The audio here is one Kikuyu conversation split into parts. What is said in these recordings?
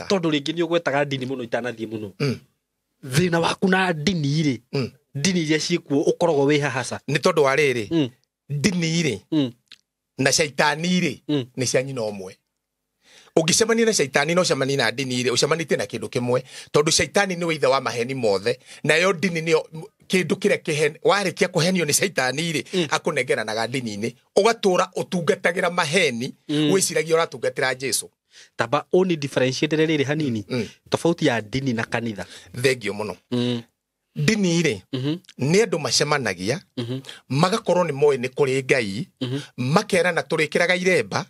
Tondu ringi ni ugwetaga ndini muno itanathie muno. Thina waku na ndini ri, ndini iria ciikuo ukoragwo wi hahaca ni tondu wa riri, ndini ri na shaitani ri ni cia nyina umwe. Ungicemania na shaitani no ucemanie na ndini ri, ucemanĩtie na kindu kimwe, tondu shaitani niwe ithe wa maheni mothe, nayo ndini niyo kindu kiria kiheni warikia kuhenio ni shaitani ri akunengeranaga ndini-inĩ, ugatura utungatagira maheni, wiciragia uratungatira Jesu. Taba oni differentiate riri hanini tofauti ya ndini na kanitha. Thengio muno. Ndini ri ni andu macemanagia, magakorwo ni moĩ ni kuri Ngai, makerana turikiraga iremba,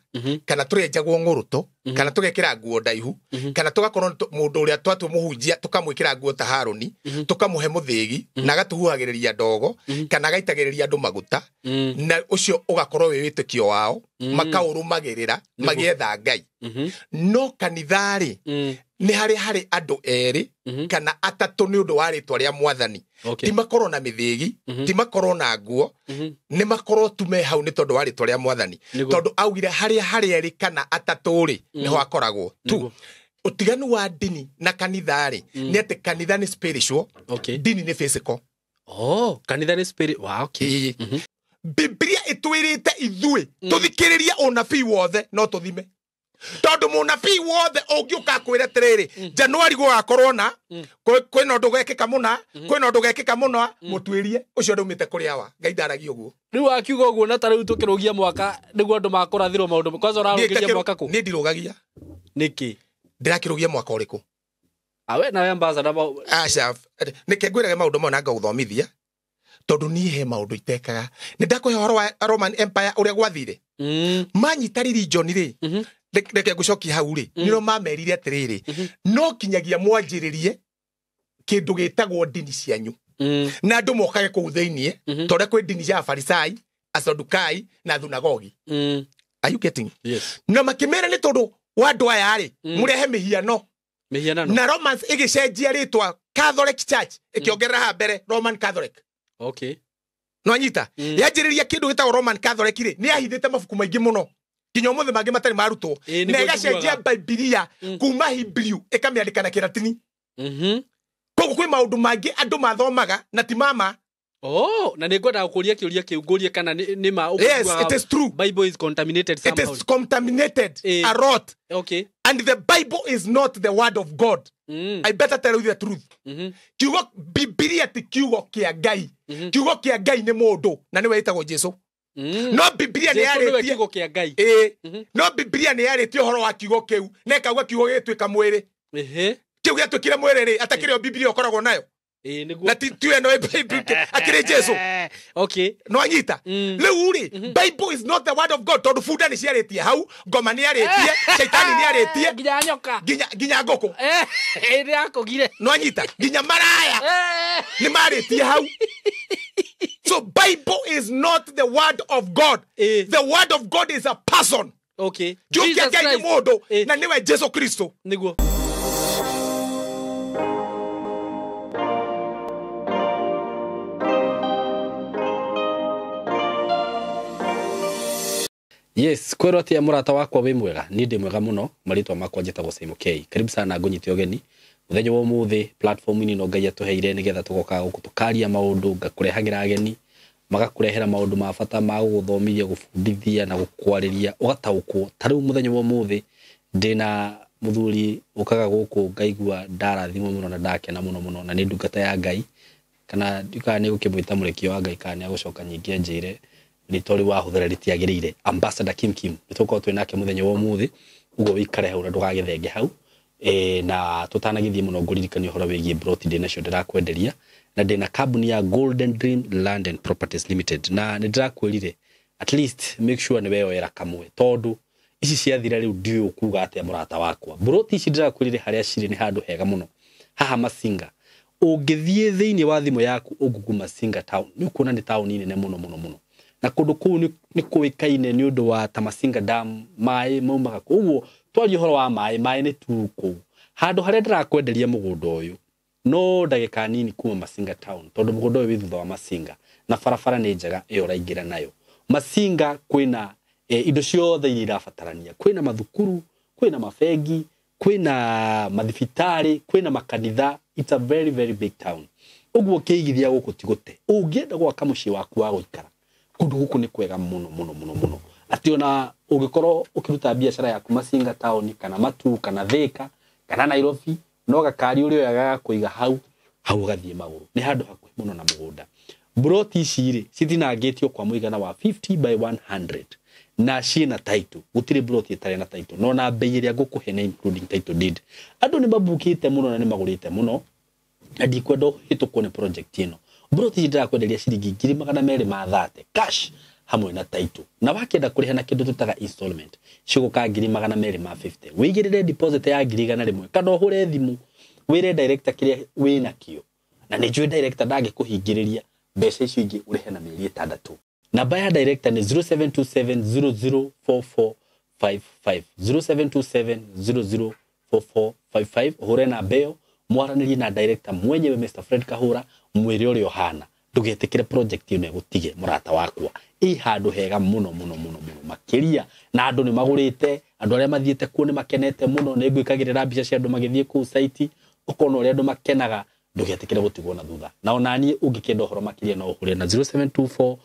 kana turenjagwo ng'ũrũtũ, kana tugekira nguo ndaihu, kana tugakorwo mundu uria twatua muhunjia tukamwikira nguo ta Harũni, tukamuhe muthĩgi na agatuhuhagĩrĩria ndogo, kana agaitagĩrĩria andu maguta, na ucio ugakorwo wi wĩtĩkio wao, makaũrũmagĩrĩra magietha Ngai. No kanitha ri ni hari hari andu eri kana atatu ni undu wa ritwa ria mwathani. Ti makorwo na mithigi, ti makorwo na nguo, ni makorwo tu me hau ni tondu wa ritwa ria mwathani, tondu augire hari hari eri kana atatu ri niho akoragwo tu. Utiganu wa ndini na kanitha ri ni ati kanitha ni spiritual, ndini ni physical. Oh, kanitha ni spirit. Wow, okay. Biblia itwirite ithuĩ tuthikiririe unabii wothe no tuthime, tondu munabii wothe ungiuka akwire atiriri Januari gugakorwo na kwina undu gwekika muna, kwina undu gwekika muno, mutwirie ucio ndumite kuri awa. Ngai ndaragia uguo. Riu akiuga uguo na ta riu tukirugia mwaka niguo andu makurathirwo maundu. Kwanza urarugia mwaka ku? Ni ndirugagia. Niki ndirakirugia mwaka uriku? Awe nawe ambassador. Aca nike ngwiraga maundu mau na ngaguthomithia, tondu ni he maundu itekaga. Ni ndakuhe horo wa Roman Empire uria gwathire. Manyita religion ri, reke ngucokie hau ri, niro mamerire atiriri, no kinyagia mwanjiririe kindu gitagwo ndini cianyu, na andu mokage kuu thiini, tondu kwi ndini cia Farisai, Asadukai na thunagogi. Are you getting? Yes. Na makimera ni tondu wa andu aya ri, murehe mihiano. Mihianano. Na Romans igicenjia ritwa Catholic Church ikiongerera ha mbere Roman Catholic. Okay. No anyita. Yanjiriria kindu gitagwo Roman Catholic ri, ni ahithite mabuku maingi muno nginya umuthi mangi matari marutwo, na igacenjia Bibilia kuma Hebrew ikamiandika na Kilatini. Koguo kwi maundu mangi andu mathomaga na ti mama. Oh, na ningwenda gukuria kiuria kiu ngurie kana ni ma. Yes, it is true. Bible is contaminated somehow. It is contaminated a lot. Okay. And the Bible is not the word of God. I better tell you the truth. Kiugo Bibilia ti kiugo kia Ngai. Kiugo kia Ngai ni mundu na niwe witagwo Jesu. No Bibilia ni yaritie kiugo kia Ngai. No Bibilia ni yaritie uhoro wa kiugo kiu na ikauga kiugo gituika mwiri. Kiu gituikire mwiri ri atakiri Bibilia ukoragwo nayo. Na ti eno akiri Jesu. Okay. No anyita. Riu ri Bible is not the word of God, tondu bunda ni ciaritie hau, ngoma ni yaritie, shaitani ni yaritie, nginya nyoka, nginya ngũkũ. Ĩrĩa yakũgire. No anyita, nginya maraya ni maritie hau. So Bible is not the word of God. The word of God is a person. Okay. Jesus Christ. Mundu na niwe Jesu Kristo. Niguo. Yes, kwero atia murata wakwa wi mwega, ni ndi mwega muno, maritwa makwa njitagwo Simon K. Karibu sana ngunyite ugeni. Muthenya wa umuthi platform-ini no Ngai atuheire nigetha tugoka guku tukaria maundu, ngakurehagira ageni, magakurehera maundu ma bata ma guguthomithia, gubundithia na gukwariria ugataukwo. Ta riu muthenya wa umuthi ndina muthuri ukaga guku ngaigua ndarathimwo muno na ndakena muno muno, na ni ndungata ya Ngai, kana ndikaga ni gukimwita murekio wa Ngai kana ni agucoka nyingi anjire ritori wa huthera ritiagirire. Ambassador Kim Kim nitukorwo twi nake muthenya wa umuthi, uguo wikare hau na ndugagithenge hau. Na tutanagithie muno nguririkania uhoro wigie broti ndi nacio ndirakwenderia, na ndina kambuni ya Golden Dream Land and Properties Limited, na nindirakwirire at least make sure ni weyoera kamwe, tondu ici ciathira riu ndiũ kuga atia murata wakwa. Broti ici ndirakwirire haria ciri ni handu hega muno haha Masinga. Ungithie thiini wa thimu yaku ungugu Masinga town, ni ukuona ni town nene muno muno muno, na kundu kuu ni kuikaine ni undu wa Tamasinga Dam, mai maumaga kuu. Uguo twaria uhoro wa mai, mai ni tu kuu handu haria ndirakwenderia mugunda uyu no ndagika nini kuma Masinga town, tondu mugunda uyu wi thutha wa Masinga na barabara ni njega iyo uraingira nayo Masinga. Kwina indo ciothe iria irabatarania, kwina mathukuru, kwina mabengi, Kwĩna mathibitarĩ, kwĩna makanitha. It's a very very big town. Ũguo ũkĩigithia gũkũ ti gũte. Ũngĩenda gwaka mũciĩ waku wa gũikara, kũndũ gũkũ nĩ kwega mũno mũno mũno mũno, atĩ ona ũngĩkorwo ũkĩruta biacara yaku Masinga town, kana Matu, kana Thika, kana Nairobi, no gakari ũrĩa oyaga gakũiga hau hau, ũgathiĩ magũrũ. Nĩ handũ hakuhĩ mũno na mũgũnda. Mburoti ici rĩ, citinangĩtio kwa mũigana wa 50 by 100 na ciĩna title. Gũtirĩ mburoti ĩtarĩ na title. No na bei ĩrĩa ngũkũhe nĩ including title deed. Andũ nĩ mabukĩte mũno na nĩ magũrĩte mũno, na ndikwenda ũhĩtũkwo nĩ project ĩno. Mburoti ici ndĩrakwenderia ciringi 230,000 cash hamwe na title, na wakĩenda kũrĩha na kĩndũ tũtaga installment, cigũka 250,000. Wĩigĩrĩre deposit ya 100,000, kana ũhũre thimũ wĩre director kĩrĩa wĩnakĩo, na nĩ njũĩ director ndangĩkũhingĩrĩria. Mbeca icio ingĩ ũrĩhe na mĩeri 6. Namba ya director nĩ 0727004455, 0727004455. Ũhũre namba ĩyo, mwaranĩrie na director mwenyewe Mr Fred Kahura, mwĩre ũrĩa ũhana. Ndũgetĩkĩre project ĩno ĩgũtige, mũrata wakwa. Ĩ handũ hega mũno mũno mũno mũno makĩria, na andũ nĩ magũrĩte. Andũ arĩa mathiĩte kuo nĩ makenete mũno. Nĩ ngwĩkagĩrĩra mbica cia andũ magĩthiĩ kũu site, ũkona ũrĩa andũ makenaga. Ndũgetĩkĩre gũtigwo na thutha. Na ona niĩ ũngĩkĩenda ũhoro makĩria, no ũhũre na 0724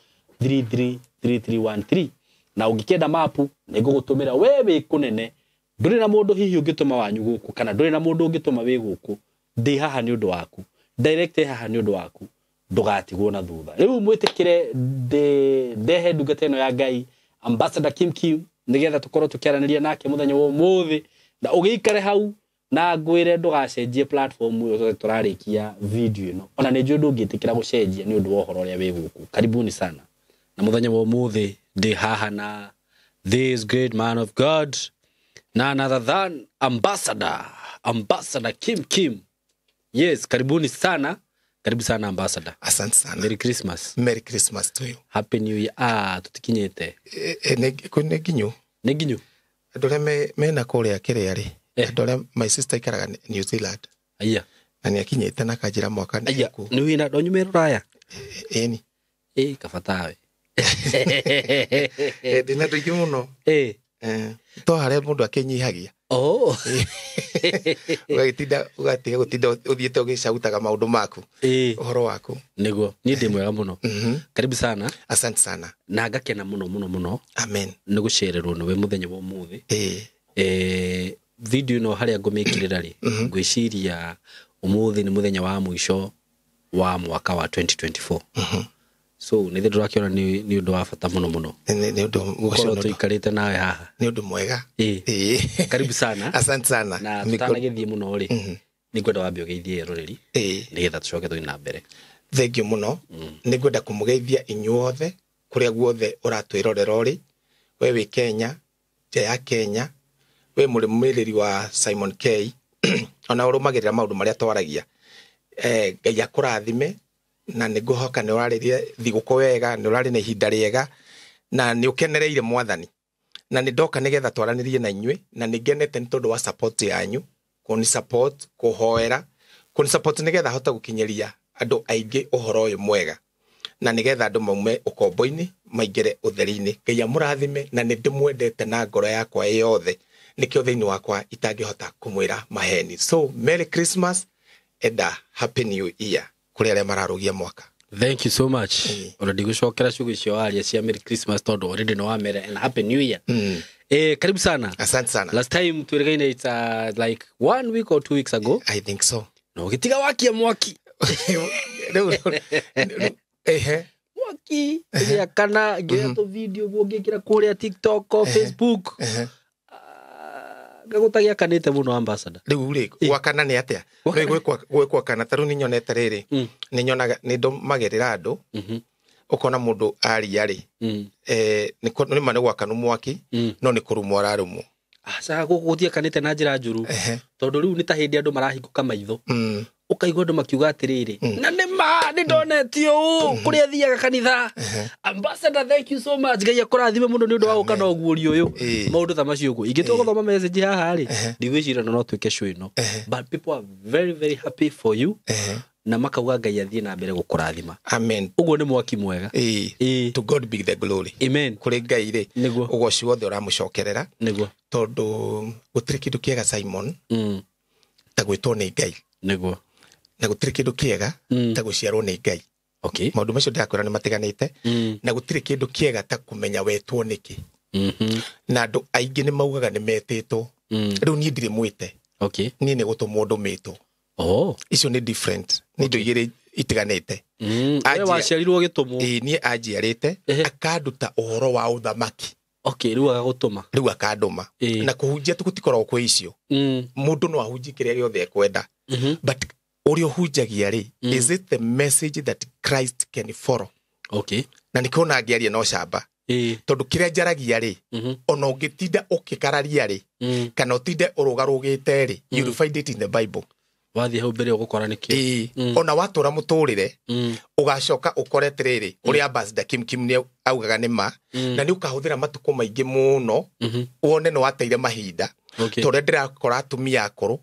333313. Na ũngĩkĩenda mapu, nĩ ngũgũtũmĩra. We wĩ kũnene, ndũrĩ na mũndũ hihi ũngĩtũma wanyu gũkũ, kana ndũrĩ na mũndũ ũngĩtũma wĩ gũkũ, ndĩ haha nĩ ũndũ waku. Direct haha nĩ ũndũ waku. Ndũgatigwo na thutha. Rĩu mwĩtĩkĩre ndehe ndungata ĩno ya Ngai, Ambassador Kim Kim, nĩgetha tũkorwo tũkĩaranĩria nake mũthenya wa ũmũthĩ. Na ũgĩikare hau na ngwĩre ndũgacenjie platform ĩyo tũrĩ tũrarĩkia video ĩno. Ona nĩ njũĩ ndũngĩtĩkĩra gũcenjia nĩ ũndũ wa ũhoro ũrĩa wĩ gũkũ. Karibuni sana. Na mũthenya wa ũmũthĩ ndĩ haha na this great man of God, none other than Ambassador Kim Kim. Yes, karibuni sana. Karibu sana, Ambassador. Asante sana. Merry Christmas. Merry Christmas to you. Happy New Year. Ah, tutikinyĩte. Nĩ nginyu. Nĩ nginyu. Andũ arĩa mena kũrĩa kĩrĩa rĩ, andũ arĩa, my sister ikaraga New Zealand. Aya. Na nĩ akinyĩte na kanjĩra mwaka nĩ Aya, kuo. nĩ wĩna ndonyu me rũraya? Ĩni. Ĩ kabatawe. Ndĩna andũ aingĩ mũno. To harĩa mũndũ akĩnyihagia. Oh. Ũgagĩtinda, ũgatiga gũtinda ũthiĩte ũgĩcautaga maũndũ maku. Ũhoro waku. Nĩguo, niĩ ndĩ mwega mũno. Karibu sana. Asante sana. Na ngakena mũno mũno mũno. Amen. Nĩ gũcererwo nĩwe mũthenya wa ũmũthĩ. Video ĩno harĩa ngũmĩkĩrĩra rĩ, ngwĩciria ũmũthĩ nĩ mũthenya wa mũico wa mwaka wa 2024. So nĩ thĩ ndũrakĩona nĩ ũndũ wa bata mũno mũno Nĩ ũndũ gũkorwo tũikarĩte nawe haha. Nĩ ũndũ mwega. Karibu sana. Asante sana. Na tũtanagĩthiĩ mũno rĩ, nĩ ngwenda wambe ũgeithie eroreri nĩgetha tũcoke tũthiĩ na mbere. Thank you mũno. Nĩ ngwenda kũmũgeithia inyuothe kũrĩa guothe ũratwĩrorera ũrĩ, we wĩ Kenya, nja ya Kenya, we mũrũmĩrĩri wa Simon K, ona ũrũmagĩrĩra maũndũ marĩa twaragia. Ngai akũrathime, na nĩ ngũhoka nĩ ũrarĩria thigũkũ wega, nĩ ũrarĩ na ihinda rĩega, na nĩ ũkenereire Mwathani. Na nĩ ndoka nĩgetha twaranĩrie na inyuĩ, na nĩ ngenete nĩ tondũ wa support yanyu, kũni support, kũhoera, kũni support nĩgetha hote gũkinyĩria andũ aingĩ ũhoro ũyũ mwega, na nĩgetha andũ maume ũkombo-inĩ maingĩre ũtheri-inĩ. Ngai amũrathime, na nĩ ndĩmwendete na ngoro yakwa yothe, nĩkĩo thĩinĩ wakwa itangĩhota kũmwĩra maheni. So Merry Christmas and a Happy New Year kũrĩ arĩa mararũgia mwaka. Thank you so much. Ona ndigũcokera ciugo icio waria cia Merry Christmas tondũ already nĩ wamera, and Happy New Year. Karibu sana. Asante sana. Last time twĩrĩgaine it's like 1 week or 2 weeks ago. I think so. Na ũgĩtiga wakia mwaki. Rĩu, ehe. Mwaki gĩakana ngĩoya tũ video guo ngĩkĩra kũrĩa TikTok, Facebook. Ngagũtagiakanĩte mũno, Ambassador. Rĩu rĩ, gwakana nĩ atĩa? Gwakana. Rĩu gwĩkwakana ta rĩu nĩ nyonete rĩrĩ, nĩ nyonaga, nĩ ndũmagĩrĩra andũ, ũkona mũndũ aria rĩ, nĩ ma nĩ gwakanu mwaki, no nĩ kũrumwo ararumwo. Aca, gũkũ gũtiakanĩte na njĩra njũru. Tondũ rĩu nĩ ta hĩndĩ andũ marahingũka maitho. Ũkaigua andũ makiuga atĩrĩrĩ, na nĩ ma nĩ ndonetio ũũ kũrĩa thiaga kanitha. Ambassador, thank you so much. Ngai akũrathime mũno nĩ ũndũ wa gũka na ũguũrio ũyũ. Maũndũ ta macio ũguo. Ingĩtua gũthoma message haha rĩ, ndigwĩciria no twĩke show ĩno. But people are very very happy for you. Na makauga Ngai athiĩ na mbere gũkũrathima. Amen. Ũguo nĩ mwaki mwega. Ĩĩ. To God be the glory. Amen. Kũrĩ Ngai rĩ, Nĩguo. ũgoci wothe ũramũcokerera. Nĩguo. Tondũ gũtirĩ kĩndũ kĩega, Simon, ta gwĩtwo nĩ Ngai. Nĩguo. Na gũtirĩ kĩndũ kĩega ta gũciarwo nĩ Ngai. Okay. Maũndũ macio ndĩrakwĩra nĩ matiganĩte. Na gũtirĩ kĩndũ kĩega ta kũmenya wetwo nĩkĩ. Na andũ aingĩ nĩ maugaga nĩ metĩtwo. Rĩu niĩ ndirĩ mwĩte. Okay. Niĩ nĩ gũtũmwo ndũmĩtwo. Oh. Icio nĩ different, nĩ indo igĩrĩ itiganĩte. We waciarirwo gĩtũmwo. Ĩĩ, niĩ anjiarĩte, akanduta ũhoro wa ũthamaki. Okay, rĩu agagũtũma. Rĩu akandũma. Na kũhunjia gũtikoragwo kwĩ icio. Mũndũ no ahunjie kĩrĩa gĩothe ekwenda, but ũrĩa ũhunjagia rĩ, is it the message that Christ can follow? Okay. Na nĩkĩo ona ngĩaria no camba, tondũ kĩrĩa njaragia rĩ, ona ũngĩtinda ũkĩkararia rĩ, kana ũtinde ũrũgarũgĩte rĩ, you will find it in the Bible. Wathiĩ hau mbere ũgũkora nĩkĩo. Ĩĩ, ona watũra mũtũrĩre, ũgacoka ũkore atĩrĩrĩ, ũrĩa ambassador Kim Kim nĩ augaga nĩ ma, na nĩ ũkahũthĩra matukũ maingĩ mũno wone nĩ wateire mahinda. Okay. Tondũ ndĩrakora atumia akũrũ,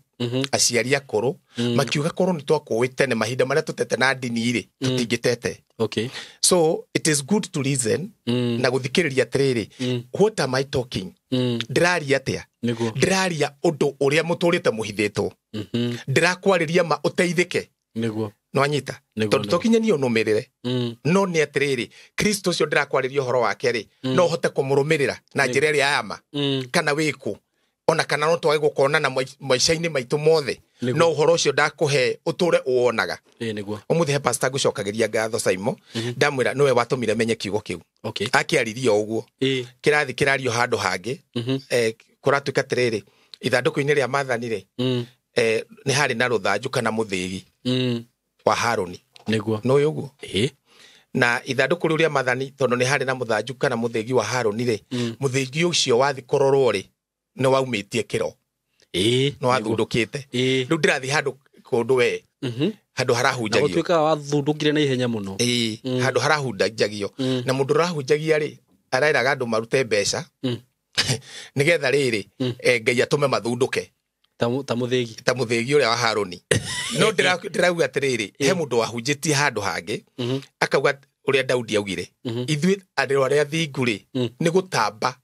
aciari akũrũ, makiuga korwo nĩ twakũĩ tene mahinda marĩa tũtete na ndini rĩ, tũtingĩtete. Okay. So it is good to listen na gũthikĩrĩria atĩrĩrĩ, what am I talking? Ndĩraria atĩa? Nĩguo. Ndĩraria ũndũ ũrĩa mũtũrĩte mũhithĩtwo. Ndĩrakwarĩria ma ũteithĩke. Nĩguo. Nĩwanyita? Nĩguo, Tondũ to nĩguo. kinya niĩ ũnũmĩrĩre, no nĩ atĩrĩrĩ, Kristo ũcio ndĩrakwarĩria ũhoro wake rĩ, no ũhote kũmũrũmĩrĩra na njĩra ĩrĩa ya ma, kana wĩkũ, ona kana no twage gũkonana maica-inĩ maitũ mothe, Nĩguo. no ũhoro ũcio ndakũhe ũtũre ũwonaga. Ĩĩ, nĩguo. Ũmũthĩ he pastor ngũcokagĩria ngatho, Simon, ndamwĩra nĩwe watũmire menye kiugo kĩu. Okay. Akĩaririe o ũguo, kĩrathi kĩrario handũ hangĩ, kũratuĩka atĩrĩrĩ, ithandũkũ-inĩ rĩa maathani rĩ, nĩ harĩ na rũthanju kana mũthĩgi wa Harũni. Nĩguo. Nĩũĩ ũguo? Ĩĩ. Na ithandũkũ rĩu rĩa maathani, tondũ nĩ harĩ na mũthanju kana mũthĩgi wa Harũni rĩ, mũthĩgi ũcio wathi kũrorwo rĩ, nĩ waumĩtie kĩro. Ĩĩ. Nĩ wathundũkĩte. Ĩĩ. Rĩu ndĩrathiĩ handũ kũndũ we, handũ Na harahunjagio. gũtuĩkaga wathundũkire na ihenya mũno. Ĩĩ, handũ harahunjagio, na mũndũ ũrahunjagia rĩ, areraga andũ marute mbeca nĩgetha rĩrĩ, Ngai atũme mathundũke. Ta mũthĩgi. Ta mũthĩgi ũrĩa wa Harũni. No ndĩrauga atĩrĩrĩ, he mũndũ wahunjĩtie handũ hangĩ, akauga ũrĩa Daudi augire, ithuĩ andũ arĩa thingu rĩ, nĩ gũtamba,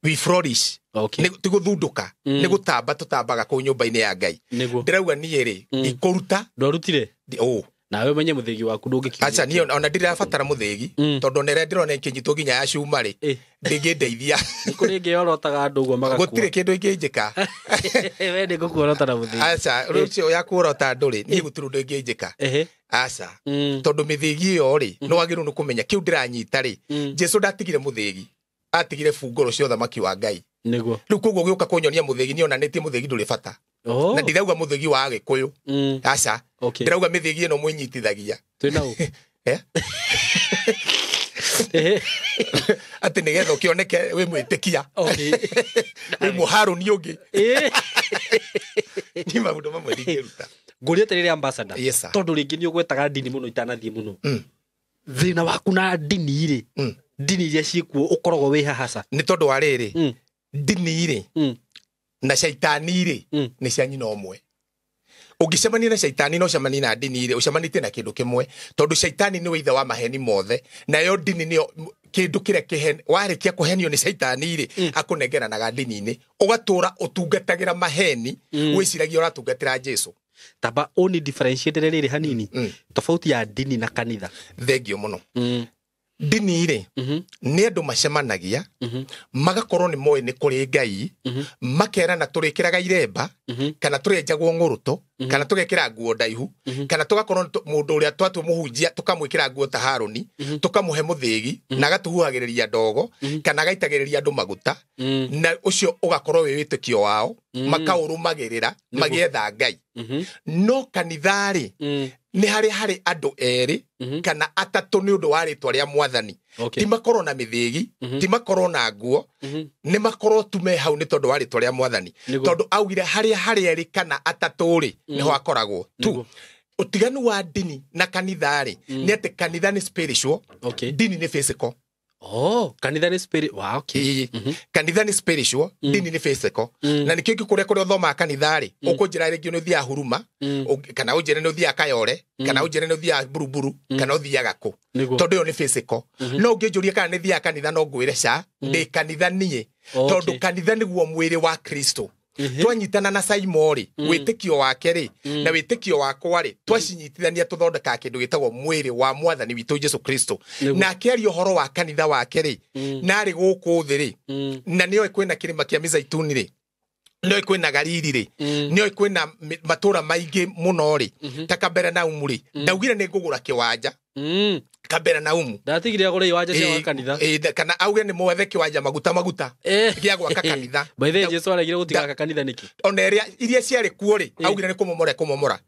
we flourish. Okay. Ti gũthundũka, nĩ gũtamba tũtambaga kũu nyũmba-inĩ ya Ngai. Nĩguo. Ndĩrauga niĩ rĩ, ndikũruta. Ndwarutire? Ũ. Nawe ũmenye mũthĩgi waku ndũngĩkinya. Aca, niĩ ona ndirabatara mũthĩgi, tondũ ona ĩrĩa ndĩrona ĩkĩnyitwo nginya ya cuma rĩ, ndĩngĩndeithia. Nĩ kũrĩ ĩngĩ yorotaga andũ ũguo magakua. Gũtirĩ kĩndũ ĩngĩnjĩka. We nĩ ngũkuorota na mũthĩgi. Aca, rũcio ya kuorota andũ rĩ, niĩ gũtirĩ ũndũ ĩngĩnjĩka. Aca, tondũ mĩthĩgi ĩyo rĩ, nĩ wagĩrĩirwo nĩ kũmenya kĩu ndĩranyita rĩ, Jesu ndatigire mũthĩgi, atigire bungũrũ cia ũthamaki wa Ngai. Nĩguo. Rĩu koguo ũgĩũka kũnyonia mũthĩgi, nĩ onanĩtie mũthĩgi ndũrĩ bata. Oh. Na ndirauga mũthĩgi wa Gĩkũyũ. Aca. Okay. Ndĩrauga mĩthĩgi ĩno mwĩnyitithagia. Twĩna ũ? Eh? Atĩ nĩgetha ũkĩoneke wĩ mwĩtĩkia. Okay. Wĩ mũharũni ũngĩ. Ĩĩ. Niĩ maũndũ mamwe ndingĩruta. Ngũria atĩrĩrĩ, ambassador. Yes, sir. Tondũ rĩngĩ nĩ ũgwetaga ndini mũno itanathiĩ mũno. Thĩna waku na ndini rĩ, ndini iria ciĩkuo ũkoragwo wĩ hahaca? Nĩ tondũ wa rĩrĩ, ndini rĩ na caitani rĩ, nĩ cia nyina ũmwe. Ũngĩcemania na caitani na ũcemanie na ndini rĩ, ũcemanĩtie na kĩndũ kĩmwe, tondũ caitani nĩwe ithe wa maheni mothe, nayo ndini nĩyo kĩndũ kĩrĩa warĩkia kũhenio nĩ caitani rĩ, akũnengeranaga ndini-inĩ, ũgatũra ũtungatagĩra maheni, wĩciragia ũratungatĩra Jesu. Tamba ũni differentiate rĩrĩ hanini, tofauti ya ndini na kanitha. Thengio mũno. Ndini rĩ, nĩ andũ macemanagia, magakorwo nĩ moĩ nĩ kũrĩ Ngai, makerana tũrĩkĩraga iremba, kana tũrĩenjagwo ng'ũrũtũ, kana tũgekĩra nguo ndaihu, kana tũgakorwo mũndũ ũrĩa twatua mũhunjia tũkamwĩkĩra nguo ta Harũni, tũkamũhe mũthĩgi, na agatuhuhagĩrĩria ndogo, kana agaitagĩrĩria andũ maguta, na ũcio ũgakorwo wĩ wĩtĩkio wao, makaũrũmagĩrĩra magĩetha Ngai. No kanitha rĩ, nĩ harĩ harĩ andũ erĩ kana atatũ nĩ ũndũ wa rĩtwa rĩa mwathani. Okay. Ti makorwo na mĩthĩgi, ti makorwo na nguo, nĩ makorwo tu me hau nĩ tondũ wa rĩtwa rĩa mwathani. Nĩguo. Tondũ augire harĩa harĩ erĩ kana atatũ rĩ, nĩho akoragwo tu. Nĩguo. Ũtiganu wa ndini na kanitha rĩ, nĩ atĩ kanitha nĩ spiritual, Okay. ndini nĩ physical. Oh, kanitha nĩ spirit. Wow, okay. Kanitha nĩ spiritual, ndini nĩ physical. Na nĩkĩo kũrĩa kũrĩa ũthomaga kanitha rĩ, ũkũnjĩra rĩngĩ nĩ ũthiaga Huruma, kana ũnjĩre nĩ ũthiaga Kayore, kana ũnjĩre nĩ ũthiaga Buruburu, kana ũthiaga kũ, tondũ ĩyo nĩ physical. No ũngĩnjũria kana nĩ thiaga kanitha, no ngwĩre ca ndĩ kanitha niĩ, tondũ kanitha nĩguo mwĩrĩ wa Kristo. Twanyitana na Saimo rĩ, wĩtĩkio wake rĩ na wĩtĩkio wakwa rĩ, twacinyitithania tũthondekaga kĩndũ gĩtagwo mwĩrĩ wa mwathani witũ Jesu Kristo. Na akĩaria ũhoro wa kanitha wake rĩ, na arĩ gũkũ thĩ rĩ, na nĩoĩ kwĩna kĩrĩma kĩa Mizaituni rĩ, nĩoĩ kwĩna Galili rĩ, nĩoĩ kwĩna matũũra maingĩ mũno rĩ, ta Kaperanaumu rĩ, ndaugire nĩ ngũgũra kĩwanja Kaperanaumu. Ndatigire agũre iwanja cia kanitha. Kana auge nĩ mwethe kĩwanja maguta maguta gĩa gwaka kanitha. By the way, Jesu aregire gũtigaka kanitha nĩkĩ? Ona iria ciarĩ kuo rĩ, augire nĩ kũmomora kũmomora,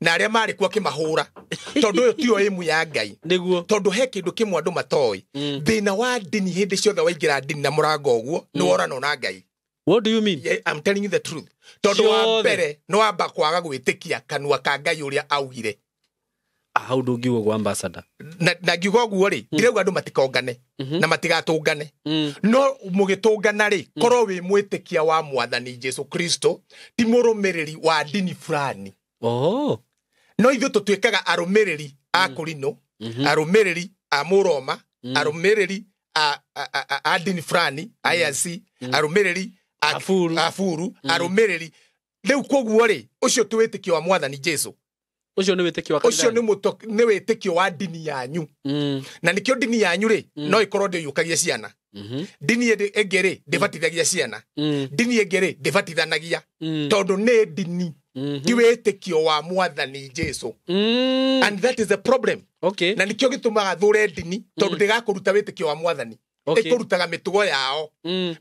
na arĩa marĩ kuo akĩmahũra, tondũ ũyũ tiyo ĩmu ya Ngai. Nĩguo. Tondũ he kĩndũ kĩmwe andũ matoĩ, thĩna wa ndini hĩndĩ ciothe waingĩra ndini na mũrango ũguo nĩ woranwo na Ngai. What do you mean? Yeah, I'm telling you the truth. Tondũ wa mbere nĩ wamba kwaga gwĩtĩkia kanua ka Ngai ũrĩa augire. Hau ndũngiuga gwa ambassador. Na ngiuga ũguo rĩ, ndirauga andũ matikongane na matigatũngane, no mũgĩtũngana rĩ, korwo wĩ mwĩtĩkia wa mwathani Jesu Kristo, ti mũrũmĩrĩri wa ndini fulani. No ithuĩ tũtuĩkaga arũmĩrĩri a Kũrinũ, arũmĩrĩri a Mũroma, arũmĩrĩri a ndini fulani, IRC, arũmĩrĩri a Buru, arũmĩrĩri. Rĩu koguo rĩ, ũcio ti wĩtĩkio wa mwathani Jesu. Ũcio nĩ wĩtĩkio wa kanitha. Ũcio nĩ wĩtĩkio wa ndini yanyu. Na nĩkĩo ndini yanyu rĩ, no ĩkorwo ndĩiyũkagia ciana. Ndini ĩngĩ rĩ, ndĩbatithagia ciana. Ndini ĩngĩ rĩ, ndĩbatithanagia. Tondũ nĩ ndini, ti wĩtĩkio wa mwathani Jesu. And that is the problem. Okay. Na nĩkĩo gĩtũmaga thũre ndini, tondũ ndĩgakũruta wĩtĩkio wa mwathani. Ĩkũrutaga mĩtugo yao,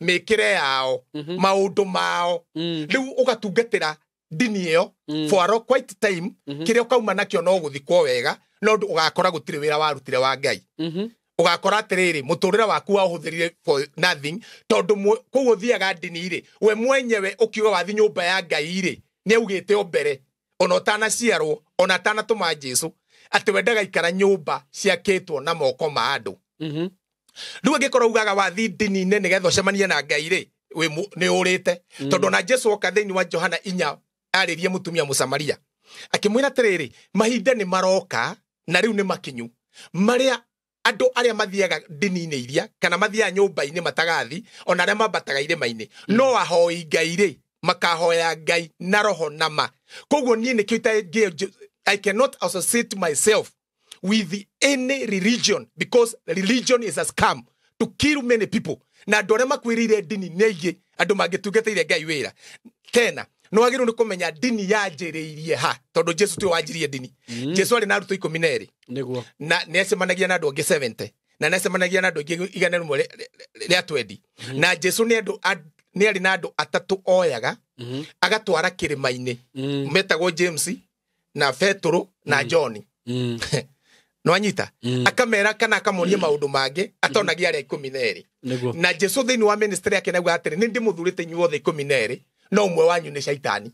mĩkĩre yao, maũndũ mao. Rĩu ũgatungatĩra ndini ĩyo for a quite time, kĩrĩa ũkauma nakĩo no gũthikwo wega, no ũgakora gũtirĩ wĩra warutire wa Ngai. Ũgakora atĩrĩrĩ, mũtũrĩre waku waũhũthĩrire for nothing, tondũ kũu ũthiaga ndini rĩ, we mwenyewe ũkiuga wathi nyũmba ya Ngai rĩ, nĩ augĩte o mbere, ona ũtanaciarwo, ona atanatũma Jesu, atĩ we ndagaikara nyũmba ciakĩtwo na moko ma andũ. Rĩu angĩkorwo ugaga wathi ndini-inĩ nĩgetha ũcemanie na Ngai rĩ, nĩ ũrĩte. Tondũ ona Jesu oka thĩinĩ wa Johana 4 arĩrie mũtumia Mũsamaria, akĩmwĩra atĩrĩrĩ, mahinda nĩ maroka na rĩu nĩ makinyu, marĩa andũ arĩa mathiaga ndini-inĩ iria kana mathiaga nyũmba-inĩ matagathi, ona arĩa mambataga irĩma-inĩ, no ahoi Ngai rĩ, makahoya Ngai na roho na ma. Koguo niĩ nĩkĩo I cannot associate myself with any religion, because religion is a scam to kill many people. Na andũ arĩa makuĩrĩire ndini nĩ aingĩ, andũ mangĩtungatĩire Ngai wĩra. Tena nĩ wagĩrĩirwo nĩ kũmenya ndini yanjĩrĩirie ha, tondũ Jesu tiwe wanjirie ndini. Jesu arĩ na arutwo 12. Nĩguo. Na nĩ acemanagia na andũ angĩ 70, na nĩ acemanagia na andũ angĩ 120. Na Jesu nĩ arĩ na andũ atatũ oyaga, agatwara kĩrĩma-inĩ, metagwo James na Petero na John. No anyita akamera kana akamonia maũndũ mangĩ atonagia arĩa 12. Na Jesu thĩinĩ wa ministry yake nauga atĩrĩ, nĩ ndĩmũthurĩte inyuothe 12, no ũmwe wanyu nĩ Shaitani.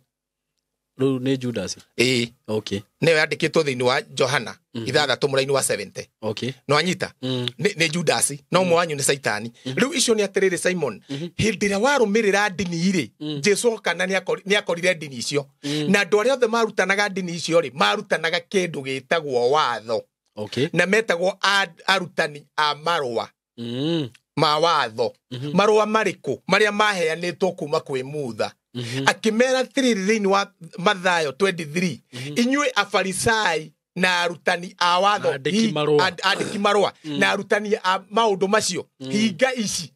Rĩu nĩ Judas. Ĩĩ. Okay. Nĩyo yandĩkĩtwo thĩinĩ wa Johana 6 mũraini wa 70. Okay. No anyita nĩ Judas, no ũmwe wanyu nĩ Shaitani. Rĩu icio nĩ atĩrĩrĩ Simon, hĩndĩ ĩrĩa warũmĩrĩra ndini rĩ, Jesu oka na nĩ akorire ndini icio. Na andũ arĩa othe marutanaga ndini icio rĩ, marutanaga kĩndũ gĩtagwo watho. Okay. Na metagwo arutani a marũa ma watho. Marũa marĩkũ? Marĩa maheanĩtwo kuma kwĩ Mutha. Akĩmera atĩrĩrĩ thĩinĩ wa Mathayo 23, inyuĩ Afarisai na arutani a watho, andĩki marũa na arutani a maũndũ macio, hinga ici.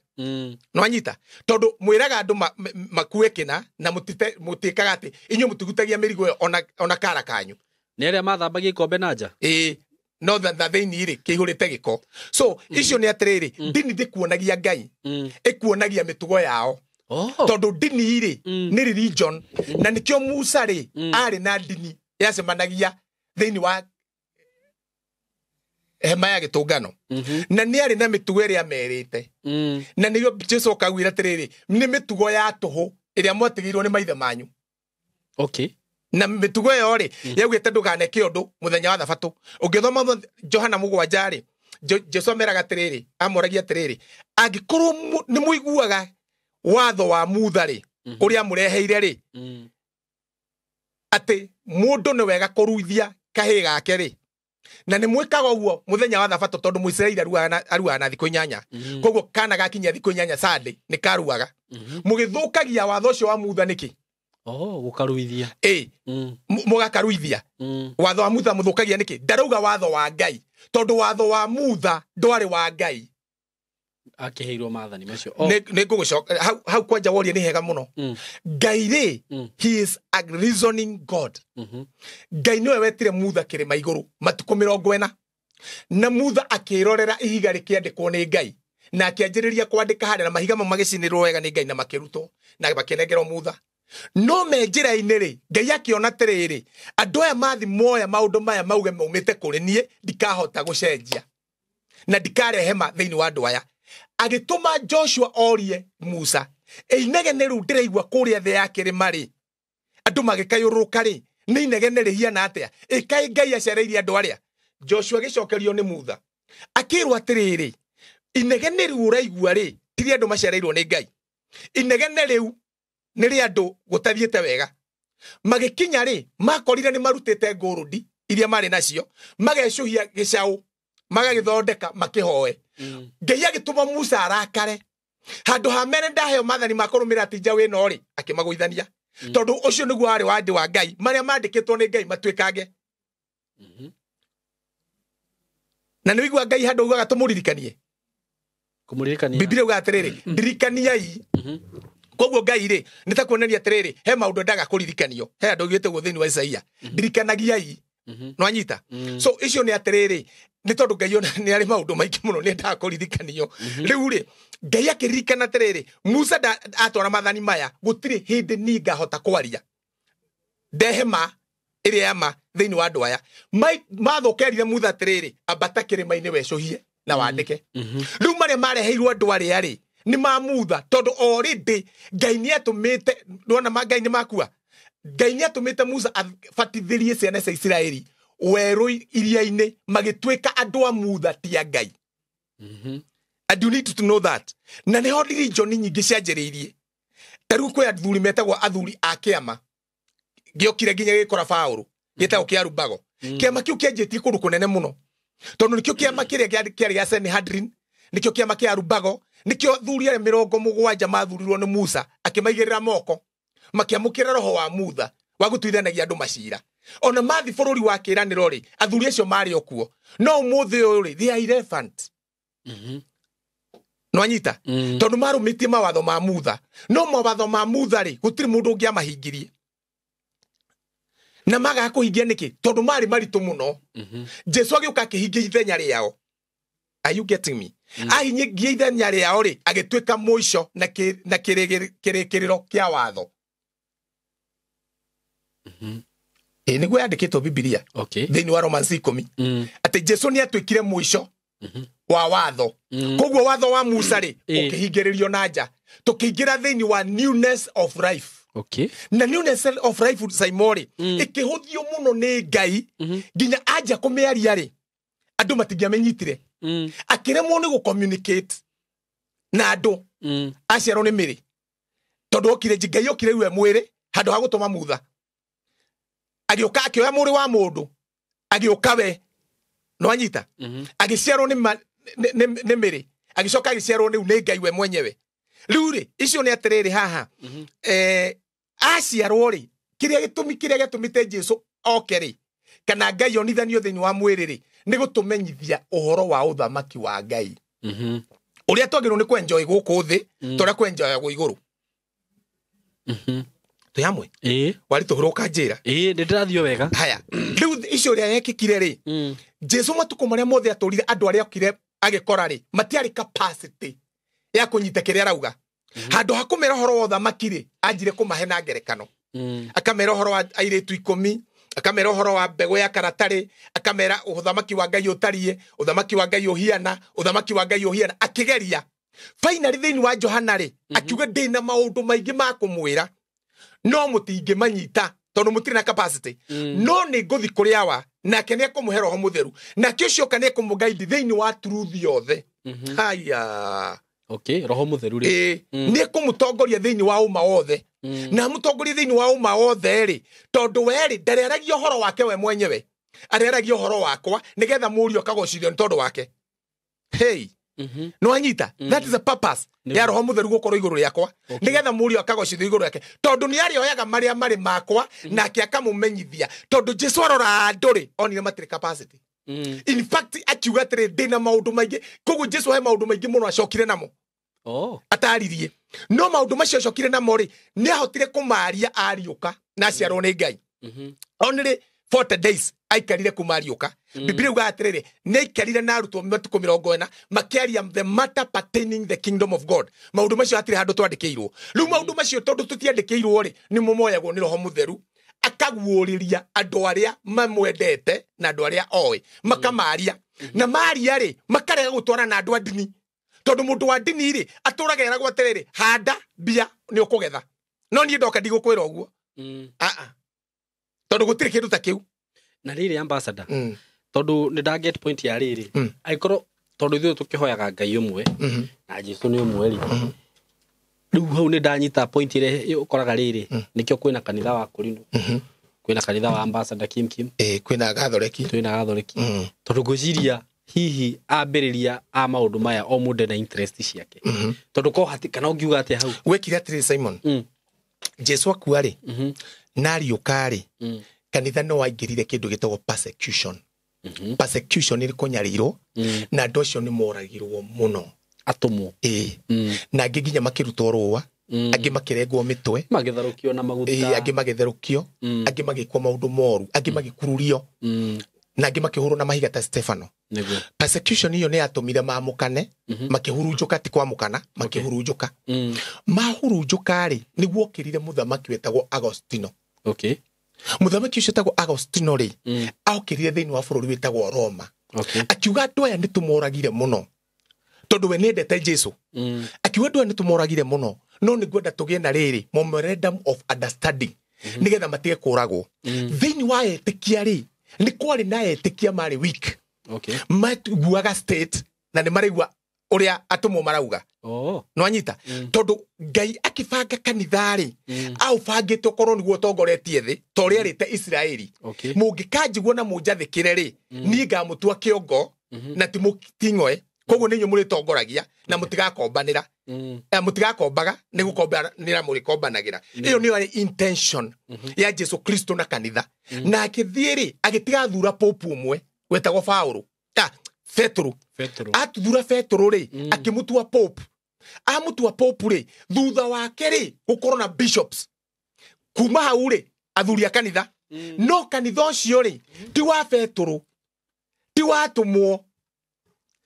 No anyita, tondũ mwĩraga andũ makue kĩna na mũtĩkaga atĩ inyuĩ mũtigutagia mĩrigo ĩyo ona kara kanyu. Nĩ arĩa mathambagia ikombe na nja? Ĩĩ. No tha thĩinĩ rĩ, kĩihũrĩte gĩko. So icio nĩ atĩrĩrĩ, ndini ndĩkuonagia Ngai, ĩkuonagia mĩtugo yao. Tondũ ndini rĩ nĩ religion, na nĩkĩo Musa rĩ arĩ na ndini yacemanagia thĩinĩ wa hema ya gĩtũngano, na nĩ arĩ na mĩtugo ĩrĩa merĩte. Na nĩrĩo Jesu okaugire atĩrĩrĩ, nĩ mĩtugo ya tũhũ ĩrĩa mwatigĩirwo nĩ maithe manyu. Okay. Na mĩtugo ĩyo rĩ, yaugĩte ndũkaneke ũndũ mũthenya wa thabatũ. Ũngĩthoma Johana 7 rĩ, Jesu ameraga atĩrĩrĩ, amoragia atĩrĩrĩ, angĩkorwo nĩ mũiguaga watho wa Mutha rĩ, ũrĩa mũreheire rĩ, atĩ mũndũ nĩ wega kũruithia kahĩĩ gake rĩ, na nĩ mwĩkaga ũguo mũthenya wa thabatũ tondũ Mũisiraeli aruaga na thikũ 8, koguo kana gakinyia thikũ 8 Sunday nĩ karuaga. Mũgĩthũkagia watho ũcio wa Mutha nĩkĩ? Gũkaruithia. Mũgakaruithia. Watho wa Mutha mũthũkagia nĩkĩ? Ndarauga watho wa Ngai, tondũ watho wa Mutha ndwarĩ wa Ngai. Akĩheirwo maathani macio. Nĩ ngũgũcoka hau kwanja woria nĩ hega mũno. Ngai rĩ, he is a reasoning God. Ngai nĩwe wetire Mutha kĩrĩma igũrũ matukũ 40, na Mutha akĩrorera ihiga rĩkĩandĩkwo nĩ Ngai, na akĩanjĩrĩria kwandĩka harĩa, na mahiga mau magĩcinĩrwo wega nĩ Ngai na makĩrutwo na makĩnengerwo Mutha. No me njĩra-inĩ rĩ, Ngai akĩona atĩrĩrĩ, andũ aya mathi moya maũndũ maya mauge maumĩte kũrĩ niĩ, ndikahota gũcenjia na ndikarehe ma thĩinĩ wa andũ aya. Agĩtũma Joshua orie Musa, inegene rĩu ndĩraigua kũrĩa thĩ ya kĩrĩma rĩ, andũ magĩkayũrũrũka rĩ, nĩ inegene rĩhiana atĩa? Ĩkaĩ Ngai acereirie andũ arĩa. Joshua agĩcokerio nĩ Mutha, akĩrwo atĩrĩrĩ, inegene rĩu ũraigua rĩ, ti rĩa andũ macereirwo nĩ Ngai, inegene rĩu nĩ rĩa andũ gũtathiĩte wega. Magĩkinya rĩ, makorire nĩ marutĩte ngũrũndi iria marĩ nacio, magecũhia gĩcaũ, magagĩthondeka makĩhoe. Ngai agĩtũma Musa arakare, handũ ha mere ndaheo maathani ma kũrũmĩrĩra ti njaũ ĩno rĩ, akĩmagũithania, tondũ ũcio nĩguo warĩ wandĩ wa Ngai, marĩa mandĩkĩtwo nĩ Ngai matuĩkange. Na nĩ ũigua Ngai handũ augaga tũmũririkanie. Kũmũririkania. Biblia ugaga atĩrĩrĩ, ndirikaniai. Koguo Ngai rĩ, nĩ ta kuonania atĩrĩrĩ, he maũndũ endaga kũririkanio. He andũ augĩte ũguo thĩinĩ wa Isaia, ndirikanagiai. Nwanyita? So icio nĩ atĩrĩrĩ, nĩ tondũ Ngai ona nĩ arĩ maũndũ maingĩ mũno nĩ endaga kũririkanio. Rĩu rĩ, Ngai akĩririkana atĩrĩrĩ, Musa atwara maathani maya, gũtirĩ hĩndĩ niĩ ngahota kwaria ndehe ma ĩrĩa ya ma thĩinĩ wa andũ aya. Mathũkerire Mutha atĩrĩrĩ, ambata kĩrĩma-inĩ wecũhie na wandĩke. Rĩu marĩa mareheirwo andũ arĩa rĩ, nĩ ma Mutha, tondũ already Ngai nĩ atũmĩte, nĩwona ma Ngai nĩ makua. Ngai nĩ atũmĩte Musa abatithĩrie ciana cia Isiraeli werũ iria-inĩ, magĩtuĩka andũ a Mutha ti a Ngai. And you need to know that. Na nĩho religion nyingĩ cianjĩrĩirie. Ta rĩu kwĩ athuri metagwo athuri a kĩama, gĩokire nginya gĩkora Paũlũ, gĩtagwo kĩa Rubago. Kĩama kĩu kĩanjĩtie kũndũ kũnene mũno, tondũ nĩkĩo kĩama kĩrĩa kĩarĩ gĩa Sanhedrin, nĩkĩo kĩama kĩa Rubago, nĩkĩo athuri arĩa 70 mathurirwo nĩ Musa akĩmaigĩrĩra moko, makĩamũkĩra roho wa Mutha wa gũtuithanagia andũ macira. Ona mathi bũrũri wa kĩĩranĩro rĩ, athuri acio marĩ o kuo. No ũmũthĩ ũyũ rĩ, they are irrelevant. Nwanyita? Tondũ marũmĩtie mawatho ma Mutha. No mawatho ma Mutha rĩ, gũtirĩ mũndũ ũngĩamahingirie. Na magaga kũhingia nĩkĩ? Tondũ marĩ maritũ mũno. Jesu agĩũka akĩhingia ithenya rĩao. Are you getting me? Ahingia ithenya rĩao rĩ, agĩtuĩka mũico na kĩrĩkĩrĩro kĩa watho. Ĩ nĩguo yandĩkĩtwo Bibilia. Thĩinĩ wa Romans 10. Atĩ Jesu nĩ atuĩkire mũico wa watho. Koguo watho wa Musa rĩ, ũkĩhingĩrĩrio na nja. Tũkĩingĩra thĩinĩ wa newness of life. Na newness of life Saimori, ĩkĩhũthio mũno nĩ Ngai, nginya anja kũmĩaria rĩ, andũ matingĩamenyitire. Akĩremwo nĩ gũ-communicate na andũ. Aciarwo nĩ mĩrĩ. Tondũ okire, Ngai okire rĩu e mwĩrĩ, handũ ha gũtũma Mutha. Agĩũka akĩoya mwĩrĩ wa mũndũ, agĩũka we. Nĩwanyita? Agĩciarwo nĩ mĩrĩ. Agĩcoka agĩciarwo rĩu nĩ Ngai we mwenyewe. Rĩu rĩ, icio nĩ atĩrĩrĩ haha. Aciarwo rĩ, kĩrĩa gĩtũmi kĩrĩa gĩatũmĩte Jesu oke rĩ, kana Ngai onithanio thĩinĩ wa mwĩrĩ rĩ, nĩ gũtũmenyithia ũhoro wa ũthamaki wa Ngai. Ũrĩa twagĩrĩirwo nĩ kwenjoy gũkũ thĩ, ta ũrĩa kwenjoyagwo igũrũ. Twĩ hamwe? Waritũhũrwo ũkanjĩra. Nĩ ndĩrathiĩ wega. Haya. Rĩu icio ũrĩa yekĩkire rĩ, Jesu matukũ marĩa mothe atũrire andũ arĩa okire agĩkora rĩ, matiarĩ capacity ya kũnyita kĩrĩa arauga. Handũ ha kũmera ũhoro wa ũthamaki rĩ, anjire kũmahe na ngerekano. Akamera ũhoro wa airĩtu 10, akamera ũhoro wa mbegũ ya karatarĩ, akamera ũthamaki wa Ngai ũtariĩ, ũthamaki wa Ngai ũhiana, ũthamaki wa Ngai ũhiana, akĩgeria. Finally thĩinĩ wa Johana rĩ, akiuga ndĩna maũndũ maingĩ ma kũmwĩra, no mũtingĩmanyita. Tondu mutiri na capacity. No ni nguthi kuri awa nake ni ekumuhe roho mutheru. Nake ucio ka ni ekumuguide thiini wa truth yothe. Haya. Okay, roho mutheru ri. Ni ekumutongoria thiini wa uma wothe. Na mutongoria thiini wa uma wothe ri tondu we ri ndareragia uhoro wake we mwenyewe. Areragia uhoro wakwa nigetha murio akagocithio ni tondu wake. Hey. No anyita. That is the purpose. Ya roho mutheru gukorwo iguru riakwa nigetha murio akagocithio iguru yake tondu ni arioyaga maria mari makwa nake akamumenyithia tondu Jesu arora andu ri onire matire capacity. In fact akiuga atiri ndina maundu maingi koguo Jesu he maundu maingi muno acokire namo. Ataririe no maundu macio acokire namo ri ni ahotire kumaria ariuka na aciarwo ni Ngai. Only 40 days aikarire kumariuka. Biblia uga atiriri ni aikarire na arutwo matuku 40 makiaria the matter pertaining the kingdom of God. Maundu macio atiri handu twandikirwo. Riu maundu macio tondu tutiandikirwo ri ni mumoyagwo ni roho mutheru akaguuriria andu aria mamwendete na andu aria oe makamaria na maria ri makarega gutwara na andu a ndini tondu mundu wa ndini ri aturaga eragwo atiriri handa mbia ni ukugetha no nie ndoka ndigukwira uguo. Tondu gutiri kindu ta kiu. Na riri ambassador tondu ni nda get point ya riri aikorwo tondu ithuĩ tukihoyaga Ngai umwe na Jesu ni umwe ri riu hau ni ndanyita point ire ukoraga riri nikio kwina kanitha wa Korino kwina kanitha wa ambassador Kim Kim kwina Gathoreki twina Gathoreki tondu ngwiciria hihi ambiriria a maundu maya o mundu na interest ciake tondu ko hati kana ungiuga atia hau wekire atiri Simon. Jesu akua ri na ariuka ri kanitha no waingirire kindu gitagwo persecution. Persecution ni kunyarirwo na andu acio ni moragirwo muno atumwo. Na angi nginya makirutwo rua angi makirengwo mitwe magitharukio na maguta angi magitherukio angi magikwo maundu moru angi magikururio na angi makihurwo na mahiga ta Stefano. Persecution iyo ni yatumire mamukane makihurunjuka ti kwamukana makihurunjuka. Mahurunjuka ri niguo okirire muthamaki wetagwo Agostino. Okay. Muthamaki ucio wetagwo Agostino ri aokirire thiini wa bururi wetagwo Roma. Akiuga andu aya ni tumoragire muno tondu we niendete Jesu. Akiuga andu aya ni tumoragire muno no ni ngwenda tugie na riri memorandum of understanding nigetha matige kuragwo. Thiini wa etikia ri ni kwari na etikia mari weak. Matuguaga state na ni maraigua uria atumwo marauga. No anyita tondu Ngai akibanga kanitha ri aubangite ukorwo niguo utongoretie thi ta uria arite Israeli. Mungikanjigua na munjathikire ri nie ngamutua kiongo na ti muting'oe koguo ni inyuĩ mũrĩtongoragia na mũtigakombanĩra. Mũtigakombaga nĩ gũkombanĩra mũrĩkombanagira. Ĩyo nĩyo yarĩ intention ya Jesu Kristo na kanitha. Na akĩthiĩ rĩ agĩtiga thura pope ũmwe wetagwo Paulo. Petro. Atuthura Petro rĩ akĩmutua pope. Amutua pope rĩ thutha wake rĩ gũkorwo na bishops. Kuma hau rĩ athuri a kanitha. No kanitha ũcio rĩ ti wa Petro ti wa atũmwo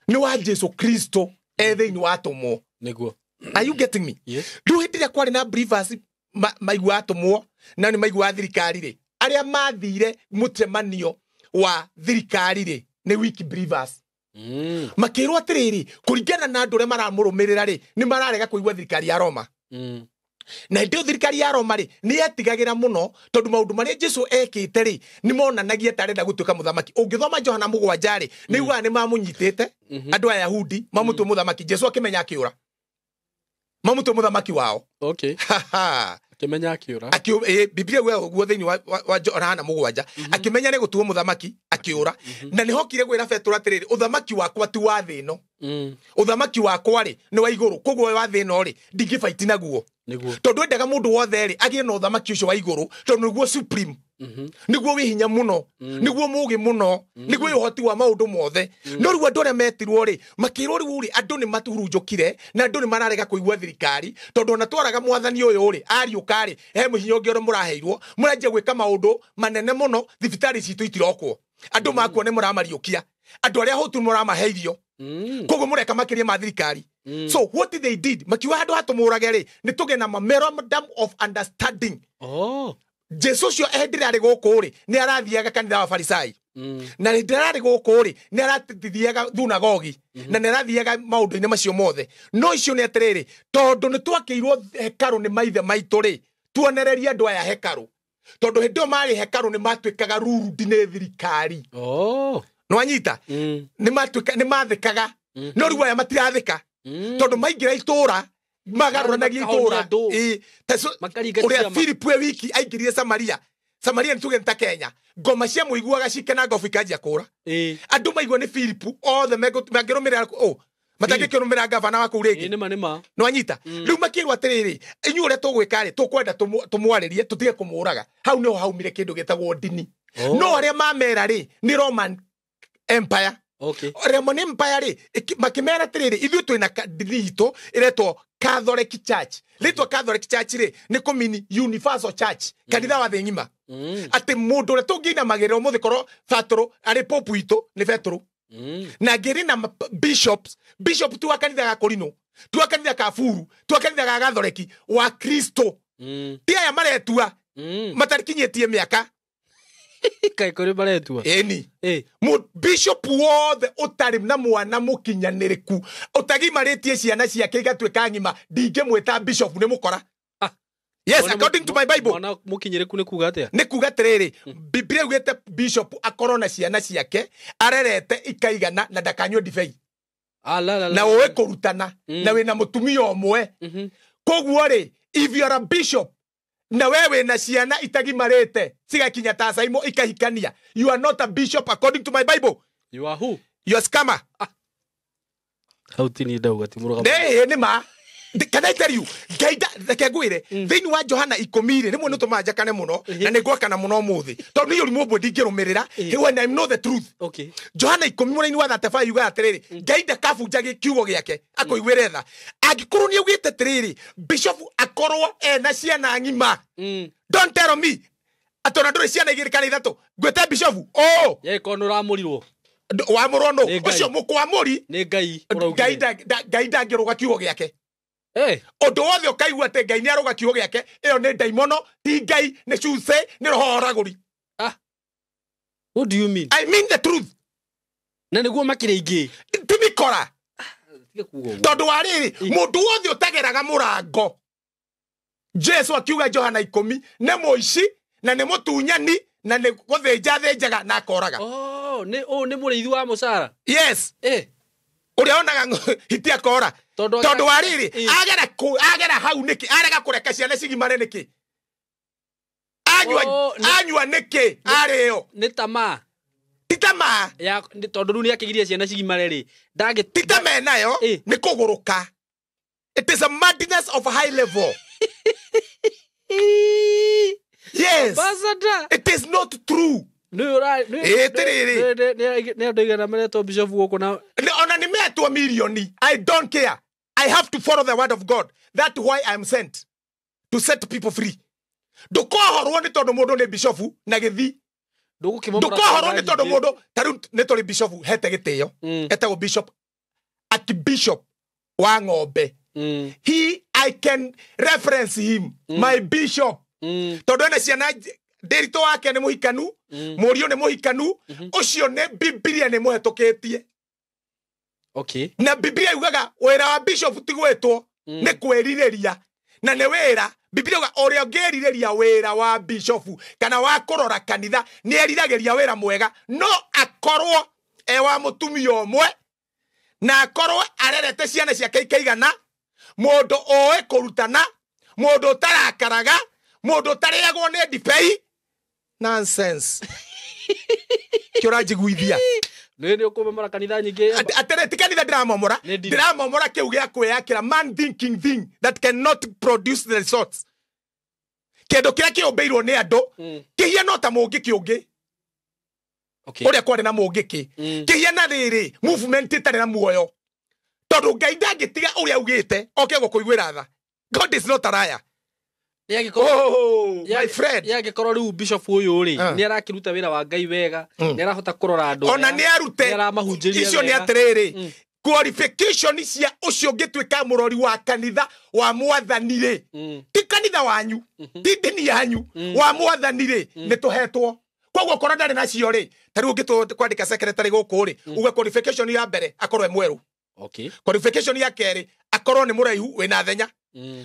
ni wa Jesu Kristo e thĩinĩ wa atũmwo. Niguo. Are you getting me? Yes. Rĩu hĩndĩ ĩrĩa kwarĩ na believers maigua atũmwo na nĩ maigua thirikari rĩ arĩa mathire mũcemanio wa thirikari rĩ nĩ weak believers. Makĩrwo atĩrĩrĩ kũringana na andũ arĩa maramũrũmĩrĩra rĩ nĩ mararega kũigua thirikari ya Roma. Na hĩndĩ ĩyo thirikari ya Roma rĩ nĩ yetigagĩra mũno tondu maũndũ marĩa Jesu ekĩte rĩ nĩ monanagia ta arenda gũtuĩka mũthamaki. Ũngĩthoma Johana 7 rĩ nĩ ugaga nĩ mamũnyitĩte andũ a Yahudi mamũtue mũthamaki. Jesu akĩmenya akĩũra mamũtue mũthamaki wao. Akĩmenya akĩũra. Biblia ugaga ũguo thĩinĩ wa Johana 7 akĩmenya nĩ gũtuo mũthamaki akĩũra. Na nĩhokire kwĩra Petero atĩrĩrĩ ũthamaki wakwa ti wa thĩ ĩno. Ũthamaki wakwa rĩ nĩ wa igũrũ koguo wa thĩ ĩno rĩ ndingĩbaiti naguo. Tondu endaga mundu wothe ri agie na uthamaki ucio wa iguru tondu niguo supreme niguo wi hinya muno niguo mugi muno niguo uhoti wa maundu mothe. No riu andu aria metirwo ri makirwo riu ri andu ni maturunjukire na andu ni mararega kuigua thirikari tondu ona twaraga mwathani uyu ri ariuka ri he muhinya ungi uria muraheirwo muranjia gwika maundu manene muno thibitari citu itirokwo andu makwo ni muramariukia andu aria hutu muramahe irio koguo mureka makiria ma thirikari. So what they did makiuga handu hatumurage ri ni tuge na memorandum of understanding. Jesu cio endire ari guku ri ni arathiaga kanitha wa Farisai na ndire ari guku ri ni arathiaga thunagogi na ni arathiaga maundu-ini macio mothe. No icio ni atiriri tondu ni twakiirwo hekaru ni maithe maitu ri tuonererie andu aya hekaru Tondũ hĩndĩ ĩyo marĩ hekarũ nĩ matuĩkaga rurudi nĩ thirikari. Oh. Nĩwanyita? Nĩ matuĩka nĩ mathĩkaga. No rĩu aya matirathĩka. Tondũ maingĩra itũra magarũranagia itũra. Ũrĩa Philip we wiki aingĩrire Samaria. Samaria nĩ tuge nĩ ta Kenya. Ngoma cia mũiguaga cikena ngobu ikanjia kũra. Andũ maigua nĩ Philip othe mangĩrũmĩrĩra matangĩkĩrũmĩrĩra gavana wa kũu rĩngĩ. Nĩ ma. Nĩwanyita? Rĩu makĩrwo atĩrĩrĩ, inyuĩ ũrĩa tũgwĩka rĩ, tũkwenda tũmwarĩrie tũtige kũmũraga. Hau nĩho haumire kĩndũ gĩtagwo ndini. No arĩa mamera rĩ nĩ Roman Empire. Okay. Roman Empire rĩ makĩmera atĩrĩrĩ, ithuĩ twĩna ndini itũ ĩretwo Catholic Church. Rĩtwa Catholic Church rĩ nĩ kũmini Universal Church, kanitha wa thĩ ng'ima. Atĩ mũndũ ũrĩa tũngĩinamagĩrĩra ũmũthĩ korwo Petero arĩ pope witũ nĩ Petero. Na ngĩrĩ na bishops, bishop tu wa kanitha ga Korino, tu wa kanitha ka Buru, tu wa kanitha ga Gathoreki wa Kristo. Ti aya maretua matarikinyĩtie mĩaka. Kaĩ kũrĩ maretua? Ĩni. Bishop wothe ũtarĩ na mwana mũkinyanĩrĩku ũtagimarĩtie ciana ciake igatuĩka ng'ima, ndingĩmwĩta bishop, nĩ mũkora. Yes, according to my Bible. Mwana mũkinyĩrĩku nĩ kuga atĩa? Nĩ kuga atĩrĩrĩ, Biblia yugĩte bishop akorwo na ciana ciake arerete ikaigana na ndakanyue ndibei. Na ũĩ kũrutana na wĩna mũtumia ũmwe. Koguo rĩ, if you are a bishop na we wĩna ciana itagimarĩte cigakinya ta Saimo ikahikania, you are not a bishop according to my Bible. You are who? You are scammer. Hau ti niĩ ndauga, ti mũrũgamo. Nĩ ma. Can I tell you, Ngai reke ngwĩre, thĩinĩ wa Johana 10 rĩ, rĩmwe nĩ ũtũmaga njakane mũno na nĩ ngwakana mũno ũmũthĩ tondũ nĩ ũrimũ ũmwe ndingĩrũmĩrĩra when I know the truth. Okay. Johana 10 mũraini wa 35 yugaga atĩrĩrĩ, Ngai ndakabunja kiugo gĩake akũiguĩre tha. Angĩkorwo nĩ augĩte atĩrĩrĩ, bishop akorwo ena ciana ng'ima. Don't tell me atĩ ona ndũrĩ ciana igĩrĩ kana ithatũ ngwĩte bishop. Oh, Yeko nĩ ũramũrirwo. Wamũrwo nũ? Ũcio mũkwamũri nĩ Ngai. Ngai ndangĩrũga kiugo gĩake. Ũndũ wothe ũkaigua atĩ Ngai nĩarũga kiugo gĩake, ĩyo nĩ ndaimono, ti Ngai, nĩ cuce, nĩ roho oragũri. What do you mean? I mean the truth. Na nĩguo makĩrĩ aingĩ. Ti mĩkora. Tondũ wa rĩrĩ, mũndũ wothe ũtageraga mũrango, Jesu akiuga Johana 10, nĩ mũici na nĩ mũtunyani na nĩ gũthĩnja thĩnjaga na akoraga. Oh, nĩ mũrĩithi wa mũcara. Yes. Ũrĩa onaga hiti akora. Tondũ wa rĩrĩ, agera hau nĩkĩ? Arega kũreka ciana cigimare nĩkĩ? Anyua nĩkĩ? Arĩo. Nĩ tamaa. Ti tamaa. Tondũ rĩu nĩakĩgiria ciana cigimare rĩ. Ti tamaa nayo, nĩ kũgũrũka. It is a madness of a high level. Yes. It is not true. Nĩ andũ aigana maretwo bishop gũkũ na ona nĩ metwo milioni. I don't care. I have to follow the word of God. That's why I'm sent to set people free. Ndũkohorwo nĩ tondũ mũndũ nĩ bishop na gĩthii. Ndũkohorwo nĩ tondũ mũndũ ta rĩu nĩ tũrĩ bishop hete gĩtĩo. Etagwo bishop Archbishop wa Ng'ombe. I can reference him, my bishop. Tondũ ena ciana ndĩritũ wake nĩ mũhikanu, mũriũ nĩ mũhikanu, ũcio nĩ Biblia nĩ mũhetũkĩtie. Okay. Na Biblia yugaga wĩra wa bishop ti gwĩtwo, nĩ kwĩrirĩria. Na nĩ wĩra, Biblia yugaga ũrĩa ũngĩrirĩria wĩra wa bishop kana wa kũrora kanitha nĩ eriragĩria wĩra mwega, no akorwo e wa mũtumia ũmwe na akorwo arerete ciana ciake ikaigana, mũndũ ũĩ kũrutana, mũndũ ũtarakaraga, mũndũ ũtarĩagwo nĩ ndibei. Nonsense. Kĩ ũranjiguithia? Nĩ ũkũmomora kanitha nyingĩ. Atĩrĩ, ti kanitha ndĩramomora, ndĩramomora kĩu gĩa kwĩyakĩra man thinking thing that cannot produce the results. Kĩndũ kĩrĩa kĩũmbĩirwo nĩ andũ kĩhiana ta mũngĩkĩ ũngĩ. Ũrĩa kwarĩ na mũngĩkĩ kĩhiana rĩrĩ movement ĩtarĩ na muoyo, tondũ Ngai ndangĩtiga ũrĩa augĩte oke gũkũiguĩra tha. God is not a liar. Oh, my friend. Yangĩkorwo rĩu bishop ũyũ rĩ nĩ arakĩruta wĩra wa Ngai wega, nĩ arahota kũrora andũ, ona nĩ arute, nĩ aramahunjĩria icio nĩ atĩrĩrĩ, qualification cia ũcio ũngĩtuĩka mũrori wa kanitha wa mwathani rĩ, ti kanitha wanyu, ti ndini yanyu, wa mwathani rĩ, nĩ tũhetwo. Koguo korwo ndarĩ nacio rĩ, ta rĩu ũngĩkwandĩka secretary gũkũ rĩ, uge qualification ya mbere akorwo e mwerũ. Okay. Qualification ya kerĩ akorwo nĩ mũraihu wĩna thenya.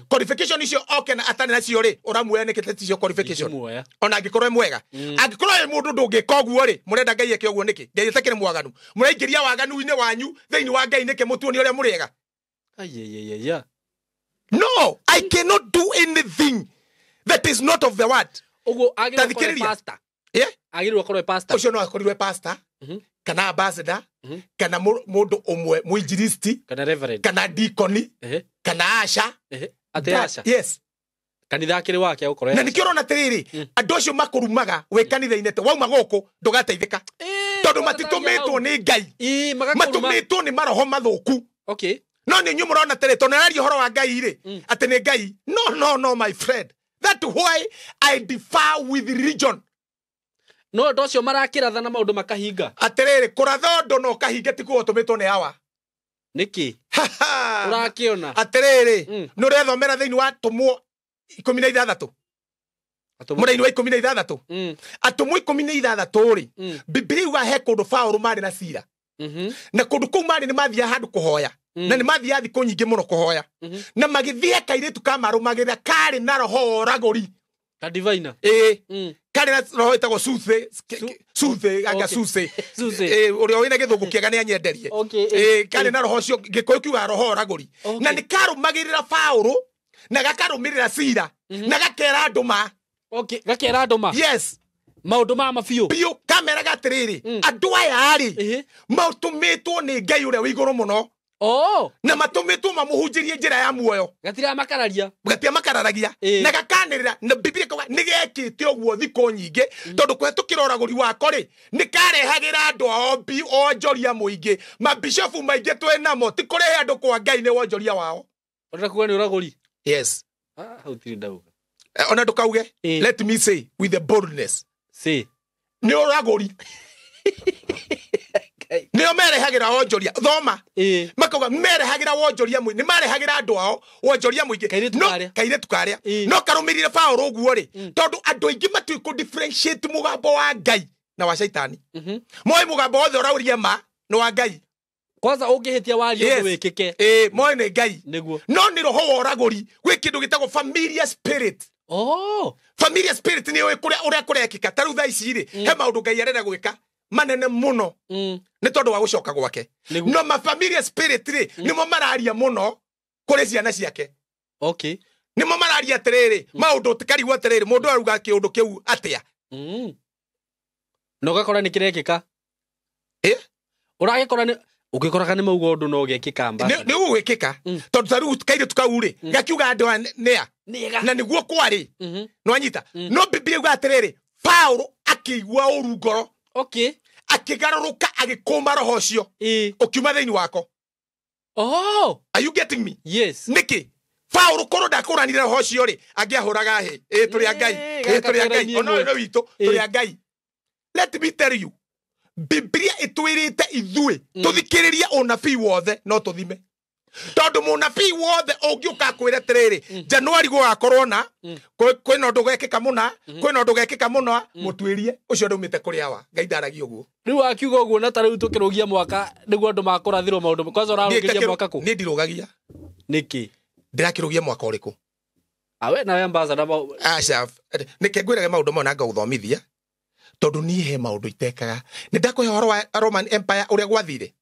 Qualification icio oke na atarĩ nacio rĩ, ũramuoya nĩkĩ ticio qualification? Ndingĩmuoya. Ona angĩkorwo e mwega, angĩkorwo e mũndũ ndũngĩka ũguo rĩ, mũrenda Ngai eke ũguo nĩkĩ? Ngai atakĩrĩ mwaganu, mũraingĩria waganu-inĩ wanyu thĩinĩ wa Ngai nĩkĩ? Mũtuonie ũrĩa mũrĩega. Ayayaya. No, I cannot do anything that is not of the word. Ũguo agĩrĩirwo Ta gũkorwo e thikĩrĩria. pastor. Yeah? Agĩrĩirwo gũkorwo e pastor. Ũcio no akorirwe pastor kana ambassador kana mũndũ ũmwe mũinjilisti Kana reverend. kana deacon Ehe. kana asha. Ehe. Atĩ aca. Yes. Kanitha akĩrĩ wake agũkorwo e Na aca. nĩkĩo ũrona atĩrĩrĩ, andũ acio makũrumaga wĩ kanitha-inĩ te wauma gũkũ ndũgateithĩka, tondũ matitũmĩtwo nĩ Ngai. Ĩĩ, magakũruma. Matũmĩtwo nĩ maroho mathũku. Okay. No nĩ inyuĩ mũrona atĩrĩ, tondũ nĩararia ũhoro wa Ngai rĩ, atĩ nĩ Ngai. No, no, no, my friend, that why I differ with religion. No andũ acio marakĩratha na maũndũ makahinga. Atĩrĩrĩ, kũratha ũndũ na ũkahinga ti kuo ũtũmĩtwo nĩ awa. Nĩkĩ? Ũrakĩona. Atĩrĩrĩ, nĩ ũrethomera thĩinĩ wa tũmwo 16, mũraini wa 16, atũmwo 16 rĩ, Bibilia yugaga he kũndũ Paũlũ marĩ na cira, na kũndũ kũu marĩ nĩ mathiaga handũ kũhoya, na nĩ mathiaga thikũ nyingĩ mũno kũhoya, na magĩthiĩ he kairĩtu kamarũmagĩrĩra karĩ na roho wa ũragũri. Ka diviner. Ĩĩ, karĩ na roho ĩtagwo Suthe. Suthe anga. Okay. Suse. Suse. Ĩĩ, ũrĩa wĩna gĩthũngũ kĩega nĩ anyenderie. Okay, Ĩĩ, karĩ na roho ũcio, Gĩkũyũ kiugaga roho ũragũri. Okay. Na nĩ karũmagĩrĩra Paũlũ na gakarũmĩrĩra cira na gakera andũ ma. Okay, gakera andũ ma. Yes. Maũndũ ma mabiũ. Biũ, kameraga atĩrĩrĩ, andũ aya rĩ, Ĩhĩ. matũmĩtwo nĩ Ngai ũrĩa wĩ igũrũ mũno, Oh, na matũmĩtwo mamũhunjĩrie njĩra ya muoyo. Gatira makararia. Gatia makararagia. Ĩĩ. Na gakanĩrĩra, na Bibilia ĩkauga nĩ gekĩte ũguo thikũ nyingĩ, tondũ kũhetũkĩra ũragũri wako rĩ, nĩ karehagĩra andũ ao onjoria mũingĩ. Mabishofu maingĩ twĩ namo ti kũrehe andũ kwa Ngai, nĩ wonjoria wao. Ũrenda kuga nĩ ũragũri? Yes. Ah, hau tirĩ ndauga. Ona ndũkauge. Ĩĩ. Let me say with the boldness, Si. nĩ ũragũri, nĩo merehagĩra wonjoria. Thoma. Ĩĩ. Makauga merehagĩra wonjoria mũingĩ, nĩ marehagĩra andũ ao wonjoria mũingĩ. Kairĩtu No- karĩa. Kairĩtu karĩa. Ĩĩ. No karũmĩrĩire Paũlũ ũguo rĩ, tondũ andũ aingĩ matiũĩ kũ differentiate mũgambo wa Ngai na wa caitani. Moĩ mũgambo wothe ũrauria ma nĩ wa Ngai. Kwanza ũngĩhĩtia warie Yes. ũndũ wĩkĩke. Ĩĩ, moĩ nĩ Ngai. Nĩguo. No nĩ roho wa ũragũri. Gwĩ kĩndũ gĩtagwo familiar spirit. Oh. Familiar spirit nĩ ũĩ kũrĩa ũrĩa kũrekĩka. Ta rĩu thaa ici rĩ, he maũndũ Ngai arenda gwĩka manene mũno nĩ tondũ wa gũcoka gwake. Nĩguo. No ma familiar spirit rĩ, nĩmo mararia mũno kũrĩ ciana ciake. Okay. Nĩmo mararia atĩrĩrĩ, maũndũ ũtikarigwo atĩrĩrĩ, mũndũ aruga kĩũndũ kĩu atĩa. Na ũgakora nĩ kĩrekĩka. Ĩ? Ũragĩkora nĩ ũngĩkoraga nĩ mauga ũndũ no ũgekĩka mba. Nĩ ũgwĩkĩka, tondũ ta rĩu kairĩtu kau rĩ, gakiuga andũ aya nĩa Nĩega. na nĩguo kwarĩ. Nĩwanyita? No Bibilia yuga atĩrĩrĩ, Paũlũ akĩigua ũru ngoro, Okay. akĩgarũrũka, agĩkũma roho ũcio, Ĩĩ. ũkiuma thĩinĩ wako. Oh. Are you getting me? Yes. Nĩkĩ Paũlũ korwo ndakũranire roho ũcio rĩ, angĩahũraga hĩ, ĩ tũrĩ a Ngai, Ĩĩ, ĩ tũrĩ a gaka Ngai, ona ũyũ nĩ witũ, Ĩĩ. tũrĩ a Ngai. Let me tell you, Bibilia ĩtwĩrĩte ithuĩ tũthikĩrĩrie ũnabii wothe no tũthime, tondũ mũnabii wothe ũngĩũka akwĩre atĩrĩrĩ, Januari gũgakorwo na kwĩna ũndũ ũgekĩka mũna, kwĩna ũndũ ũgekĩka mũna, mũtuĩrie ũcio ndaumĩte kũrĩ awa. Ngai ndaragia ũguo. Rĩu akiuga ũguo, na ta rĩu tũkĩrũgia mwaka nĩguo andũ makũrathirwo maũndũ. Kwanza ũrarũgĩria mwaka kũ? Niĩ ndirũgagia. Nĩkĩ? Ndĩrakĩrũgia mwaka ũrĩkũ? Awe nawe ambassador Aca, nĩke ngwĩrage maũndũ mau na ngagũthomithia, tondũ niĩ he maũndũ itekaga. Nĩ ndakũhe ũhoro wa Roman Empire ũrĩa gwathire.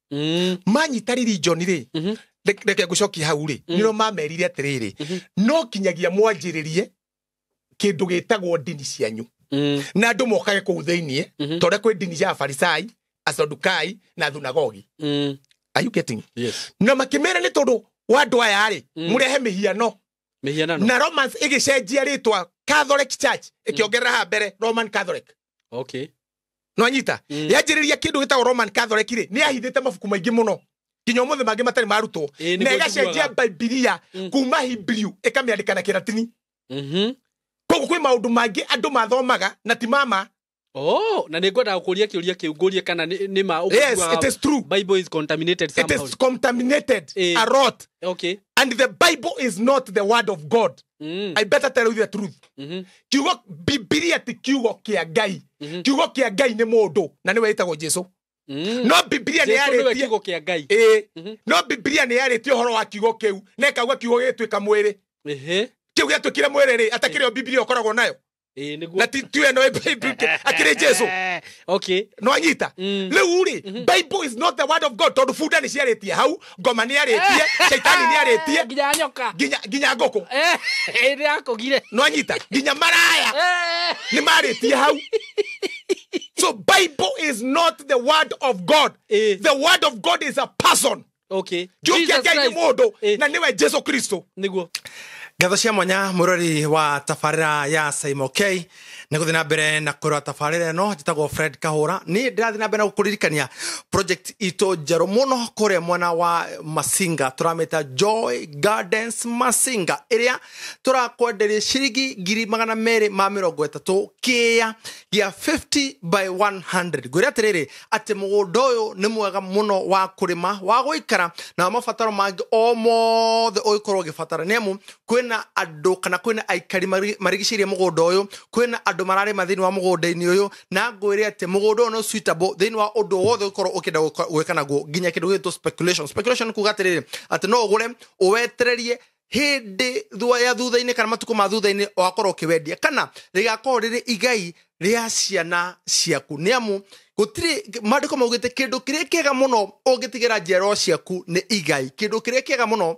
Manyita religion rĩ, reke ngũcokie hau rĩ, nĩro mamerire atĩrĩrĩ, no kinyagia mwanjĩrĩrie kĩndũ gĩtagwo ndini cianyu na andũ mokage kũu thĩiniĩ, ta ũrĩa kwĩ ndini cia Afarisai, Asadukai na thunagogi. Are you getting? Yes. Na makĩmera nĩ tondũ wa andũ aya rĩ, mũrehe mĩhiano. Mĩhianano. Na Romans ĩgĩcenjia rĩtwa Catholic Church, ĩkĩongerera haha mbere Roman Catholic. Okay. Nĩwanyita? Yanjĩrĩria kĩndũ gĩtagwo Roman Catholic rĩ, nĩ yahithĩte mabuku maingĩ mũno nginya ũmũthĩ mangĩ matarĩ marutwo. Ĩĩ, nĩguo Na ĩgacenjia njiguaga. Bibilia kuma Hebrew ĩkamĩandĩka na Kĩratini. Koguo kwĩ maũndũ mangĩ andũ mathomaga na ti mama. Oh, na nĩ ngwendaga kũria kĩũria kĩu, ngũrie kana nĩ ma Yes, ũkũiguaga it is true. Bible is contaminated It somehow. is contaminated Ĩĩ. a lot. Okay. And the Bible is not the word of God. I better tell you the truth. Kiugo Bibilia ti kiugo kĩa Ngai. Kiugo kĩa Ngai nĩ mũndũ na nĩwe wĩtagwo Jesu. No Bibilia nĩ Jesu nĩwe yarĩtie kiugo kĩa Ngai. Ĩĩ. No Bibilia nĩ yarĩtie ũhoro wa kiugo kĩu na ĩkauga kiugo gĩgĩtuĩka mwĩrĩ. Kĩu gĩatuĩkire mwĩrĩ rĩ, atakĩrĩ o Bibilia ũkoragwo nayo. Na ti ĩno akĩrĩ Jesu. Okay. No anyita. Rĩu rĩ, Bible is not the word of God tondũ bunda nĩ ciarĩtie hau, ngoma nĩ arĩtie, shaitani nĩ arĩtie, nginya nyoka, nginya ngũkũ. Nĩ yakũgire. No anyita, nginya maraya nĩ marĩtie hau. So Bible is not the word of God. The word of God is a person. Okay. Jesus Christ. Mũndũ na nĩwe Jesu Kristo. Nĩguo. Ngatho cia mwanya mũrori wa tabarĩra ya Saimo K nĩ gũthiĩ na mbere na kũrora tabarĩra ĩno. Njĩtagwo Fred Kahũra. Niĩ ndĩrathiĩ na mbere na gũkũririkania project itũ njerũ mũno kũrĩa mwena wa Masinga, tũramĩta Joy Gardens Masinga, ĩrĩa tũrakwenderia ciringi 230,000 kĩa gĩa 50 by 100. Ngwĩre atĩrĩrĩ atĩ mũgũnda ũyũ nĩ mwega mũno wa kũrĩma, wa gũikara na mabataro mangĩ o mothe ũngĩkorwo ũgĩbatara, nĩ amu kwĩna andũ kana kwĩna aikari marigicĩirie mũgũnda ũyũ, kwĩna andũ mararĩma thĩinĩ wa mũgũnda-inĩ ũyũ, na ngwĩre atĩ mũgũnda ũyũ nĩ suitable thĩinĩ wa ũndũ wothe ũngĩkorwo ũkĩenda gwĩka naguo, nginya kĩndũ gĩgwĩtwo speculation. Speculation kuga atĩrĩrĩ atĩ no ũgũre ũwetererie hĩndĩ ya thutha-inĩ kana matukũ ma thutha-inĩ wakorwo ũkĩwendia, kana rĩgakorwo rĩrĩ igai rĩa ciana ciaku, nĩ amu gũtirĩ maandĩko maugĩte kĩndũ kĩrĩa kĩega mũno ũngĩtigĩra njiarwa ciaku nĩ igai. Kĩndũ kĩrĩa kĩega mũno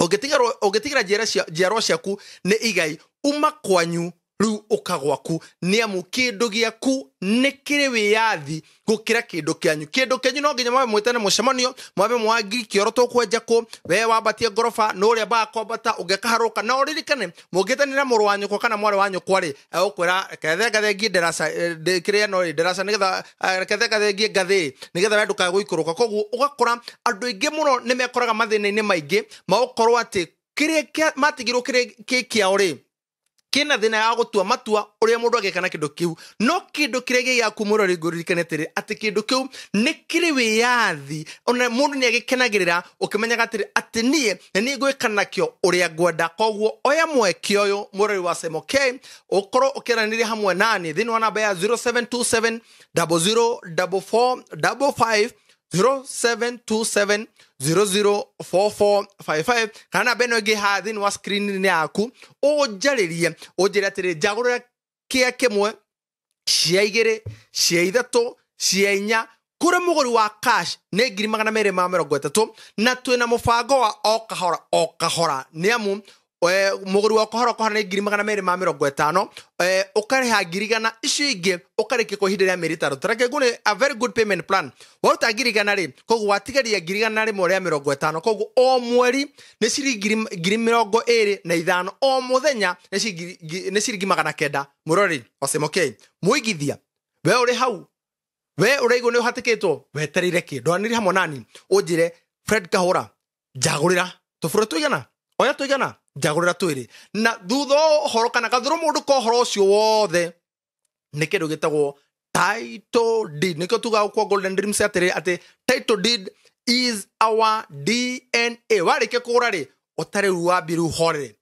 ũngĩtigĩra njiarwa ciaku nĩ igai, uma kwanyu rĩu ũka gwaku, nĩ amu kĩndũ gĩaku nĩ kĩrĩ wĩyathi gũkĩra kĩndũ kĩanyu. Kĩndũ kĩanyu no nginya mwambe mwĩtane mũcemanio, mwambe mwangi kĩoro tũkwenja kũ, we wambatie ngoroba nũ ũrĩa ambaga kwambata ũngĩkaharũka. Na ũririkane mũngĩtanĩra mũrũ wa nyũkwa kana mwarĩ wa nyũkwa rĩ, egũkwĩra reke thengathengie ndaraca kĩrĩa no rĩ ndaraca, nĩgetha reke thengathengie ngathĩ nĩgetha we ndũkae gũikũrũka. Koguo ũgakora andũ aingĩ mũno nĩ mekoraga mathĩna-inĩ maingĩ ma gũkorwo atĩ kĩrĩa matigirwo kĩrĩ kĩ kĩao rĩ kĩna thĩna ya gũtua matua ũrĩa mũndũ angĩka na kĩndũ kĩu. No kĩndũ kĩrĩa gĩ gĩaku mũrori, ngũririkane atĩrĩ atĩ kĩndũ kĩu nĩ kĩrĩ wĩyathi, ona mũndũ nĩ agĩkenagĩrĩra ũkĩmenyaga atĩrĩ atĩ niĩ nĩ niĩ ngwĩka nakĩo ũrĩa ngwenda. Koguo oya mweke ũyũ mũrori wa Saimo K, ũkorwo ũkĩaranĩria hamwe nani thĩinĩ wa namba ya 0727 0044 55 0727 004455 kana namba ĩno ĩngĩ haha thĩinĩ wa screen-inĩ yaku, ũnjarĩrie ũnjĩre atĩrĩ njagũrĩra kĩa kĩmwe, cia igĩrĩ, cia ithatũ, cia inya, kũrĩ mũgũri wa cash nĩ 230,000, na twĩna mũbango wa o kahora o kahora, nĩ amu mũgũri wa kahora kahora nĩ 250,000, ũkarĩha 100,000, icio ingĩ ũkarĩkia kwa ihinda rĩa mĩeri 5. Tareke ngũne a very good payment plan. Waruta 100,000 rĩ, koguo watigaria 150,000, koguo o mweri nĩ ciringi 25,000, o mũthenya nĩ ciringi 900. Mũrori wa Saimo K, mũigithia we ũrĩ hau, we ũraigua nĩ ũhatĩkĩtwo, wetereire kĩ? Ndwanĩrie hamwe nani ũnjĩre Fred Kahũra njagũrĩra tũbũrũ tũigana, oya tũigana, njagũrĩra twĩrĩ. Na thutha wa ũhoro kana gathũrũ mũndũ ka ũhoro ũcio wothe nĩ kĩndũ gĩtagwo title deed. Nĩkĩo tugaga kwa Golden Dreams atĩrĩ atĩ title deed is our DNA. Warĩkia kũgũra rĩ, ũtarĩ rĩu wambie rĩu ũhorere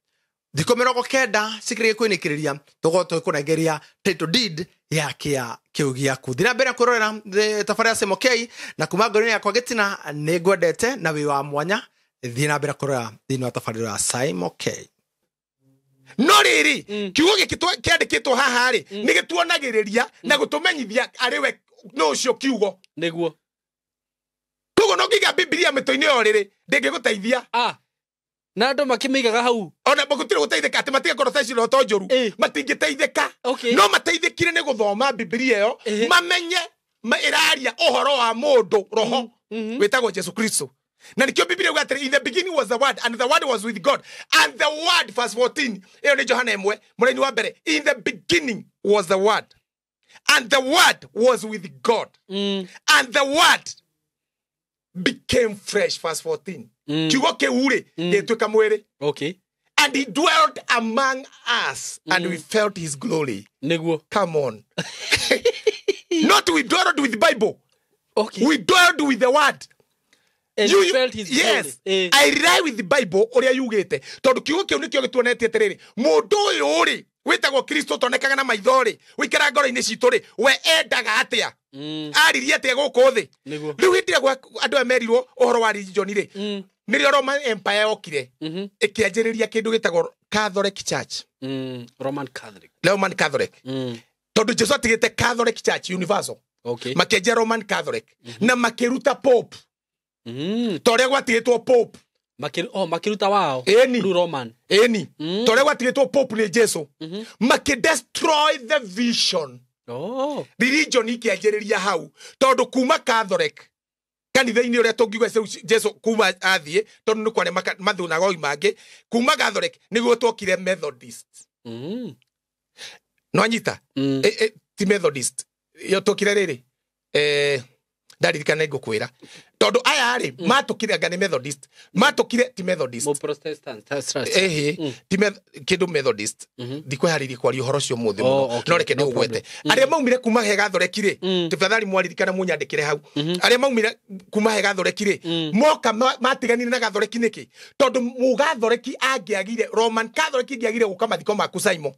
thikũ 90 cikĩrĩkia kwĩnĩkĩrĩria, tũgũkorwo tũgĩkũnengeria title deed ya kĩa kĩu gĩaku. Thiĩ na mbere kwĩrorera tabarĩra ya Saimo K, na kuma ngoro-inĩ yakwa gĩtina nĩ ngwendete na wĩ wa mwanya. Thiĩ na mbere kũrora thĩinĩ wa tabarĩra ya Saimo K. No rĩrĩ, kiugo gĩkĩ kĩandĩkĩtwo haha rĩ, nĩ gĩtuonagĩrĩria na gũtũmenyithia arĩ we no ũcio kiugo. Nĩguo. Koguo no nginya Bibilia mĩtwe-inĩ ĩyo rĩrĩ ndĩngĩgũteithia. Na andũ makĩmĩigaga hau. Ona gũtirĩ gũteithĩka atĩ matigakorwo ta icio to njũru. Matingĩteithĩka. No mateithĩkire nĩ gũthoma Bibilia ĩyo, mamenye ĩraria ũhoro wa mũndũ roho wĩtagwo Jesu Kristo. Na nikio Biblia yuga atĩrĩ, in the beginning was the word and the word was with God and the word, verse 14, ĩyo nĩ Johana 1 mũraini wa mbere, in the beginning was the word and the word was with God and the word became flesh, verse 14. Kiugo kĩu rĩ gĩtuĩka mwĩrĩ. Okay. And he dwelt among us and we felt his glory. Nĩguo. Come on. Not we dwelled with the Bible. Okay. We dwelled with the word. And you felt his yes, glory. I rely with the Bible ũrĩa yugĩte, tondũ kiugo kĩu nĩkĩo gĩtuonetie atĩrĩrĩ, mũndũ ũyũ rĩ wĩtagwo Kristo tonekaga na maitho rĩ, wĩikaraga ngoro-inĩ citũ rĩ, we endaga atĩa? Aririe atĩa gũkũ thĩ? Rĩu hĩndĩ ĩrĩa andũ aya merirwo ũhoro wa religion rĩ, Nĩrĩo Roman Empire yokire ĩkĩanjĩrĩria kĩndũ gĩtagwo Catholic Church. Roman Catholic. Roman Catholic. Tondũ Jesu atigĩte Catholic Church universal. Okay. Makĩanjia Roman Catholic na makĩruta Pope. Ta ũrĩa gwatigĩtwo Pope. Makĩruta wao. Ĩni. Rĩu Roman. Ĩni. Ta ũrĩa gwatigĩtwo Pope nĩ Jesu. Makĩdestroy the vision. Oh. Religion ikĩanjĩrĩria hau tondũ kuma Catholic kanitha-inĩ ũrĩa tũngiuga Jesu kuma athiĩ tondũ nĩ kwarĩ mathunagogi mangĩ kuma Catholic nĩguo twokire Methodist. No anyita ti Methodist yo twokire rĩrĩ ndaririkana ngũkwĩra tondũ aya rĩ matũkire anga nĩ Methodist matũkire ti Methodist. Mo Protestant. Ehe ti kĩndũ Methodist ndikwĩharĩirie kwaria ũhoro ũcio mũthĩ mũno no reke ndĩũgwete arĩa maumire kuma he Gathoreki rĩ tafadhali mwaririkana mũnyandĩkĩre hau arĩa maumire kuma he Gathoreki rĩ moka matiganire na Gathoreki nĩkĩ tondũ mũgathoreki angĩagire Roman Catholic ĩngĩagire gũka mathiko maku Saimo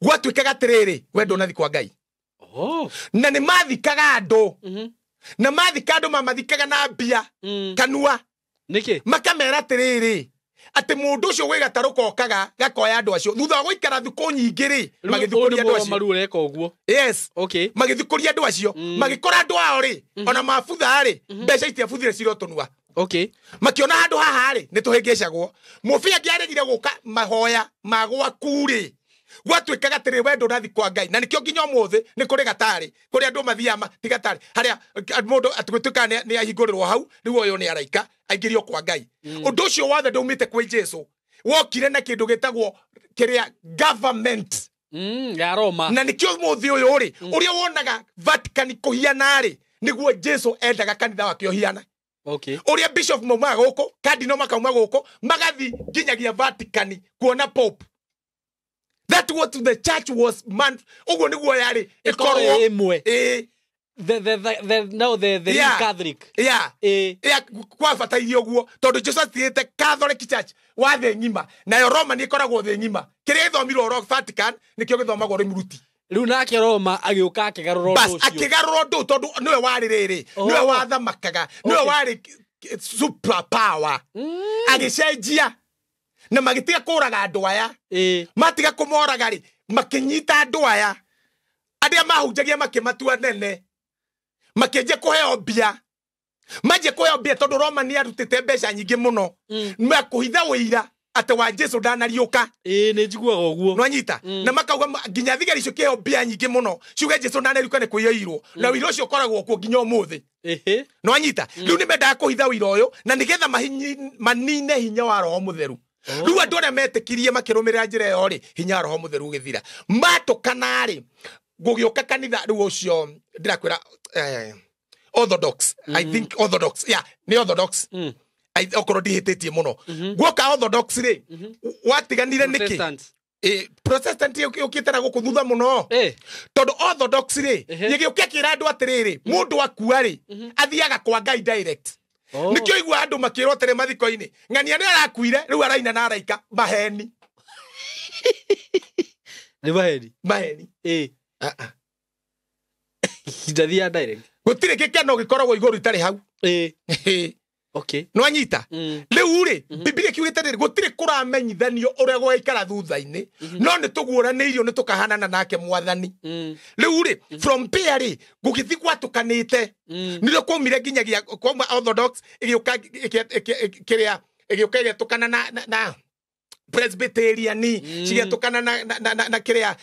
gwatuĩkaga atĩrĩrĩ we ndũnathi kwa Ngai. Na nĩ mathikaga andũ na mathika andũ mamathikaga na mbia kanua nĩkĩ makamera atĩrĩrĩ atĩ mũndũ ũcio gwĩ gatarũ kokaga gakoya andũ acio thutha wa gũikara thikũ nyingĩ rĩ magĩthikũria andũ acio. Ũreka ũguo. Yes. Okay. Magĩthikũria andũ acio magĩkora andũ ao rĩ ona mabutha rĩ mbeca itiabuthire cirĩ o tũnua. Okay. Makiona handũ haha rĩ nĩ tũhĩngĩcagwo mũbia angĩaregire gũka mahoya ma gwaku rĩ gwatuĩkaga atĩrĩ we ndũnathi kwa Ngai na nĩkĩo nginya ũmũthĩ nĩ kũrĩ gatarĩ kũrĩa andũ mathiaga ti gatarĩ harĩa mũndũ gũtuĩkaga nĩ ahingũrĩrwo hau rĩu ũyũ nĩ araika aingĩrio kwa Ngai. Ũndũ ũcio wothe ndaumĩte kwĩ Jesu wokire na kĩndũ gĩtagwo kĩrĩa government ya Roma na nĩkĩo ũmũthĩ ũyũ rĩ ũrĩa wonaga Vatican kũhiana rĩ nĩguo Jesu endaga kanitha wake ũhiana. Okay. Ũrĩa bishop maumaga gũkũ cardinal makauma gũkũ magathi nginyagia Vatican kuona Pope. That what the church was man uguo niguo yari ikorwo imwe the yeah. Catholic yeah yeah kwa bataire uguo tondu Jesu atigite Catholic Church wa the ng'ima nayo Roma ni ikoragwo the ng'ima kiria githomirwo ro Vatican nikio githomagwo Rimuruti riu nake Roma agiuka akigarura undu ucio akigarura undu tondu niwe wari riri niwe wathamakaga niwe wari super power agicenjia na magitiga kuraga andu aya matiga kumoraga ri makinyita andu aya aria mahunjagia makimatua nene makienjia kuheo mbia manjie kuheo mbia tondu Roma ni arutite mbeca nyingi muno ma kuhitha wira ati wa Jesu ndanariuka ni njiguaga uguo no anyita na makauga nginya thigari icio kiheo mbia nyingi muno ciuge Jesu ndanariuka ni kuiyoirwo na wira ucio ukoragwo kuo nginya umuthi no anyita riu ni mendaga kuhitha wira uyu na nigetha manine hinya wa Roho Mutheru. Riu andu aria metikirie makirumirira njira iyo ri hinya wa Roho Mutheru ugithira matukana ri gugiuka kanitha riu ucio ndirakwira Orthodox. I think Orthodox yeah ni Orthodox okorwo ndihititie muno guoka Orthodox ri watiganire niki Protestant yukite na guku thutha muno tondu Orthodox ri yigiuka kira andu atiriri mundu akua ri athiaga kwa Ngai direct. Nikio igua andu makirwo tere mathiko-ini ng'ania ni arakuire riu araina na araika maheni ni maheni maheni ndathia direct gutire gikeno gikoragwo iguru itari hau okay no anyita riu ri Biblia kiugite riri gutire kuramenyithanio uria gwaikara thutha-ini no ni tuguraneirio ni tukahanana nake mwathani riu ri from there ri gugithi gwatukanite nirio kwaumire nginyagia kwauma Orthodox igiuka kiria igiuka igetukana na Presbyterian cigetukana na kiria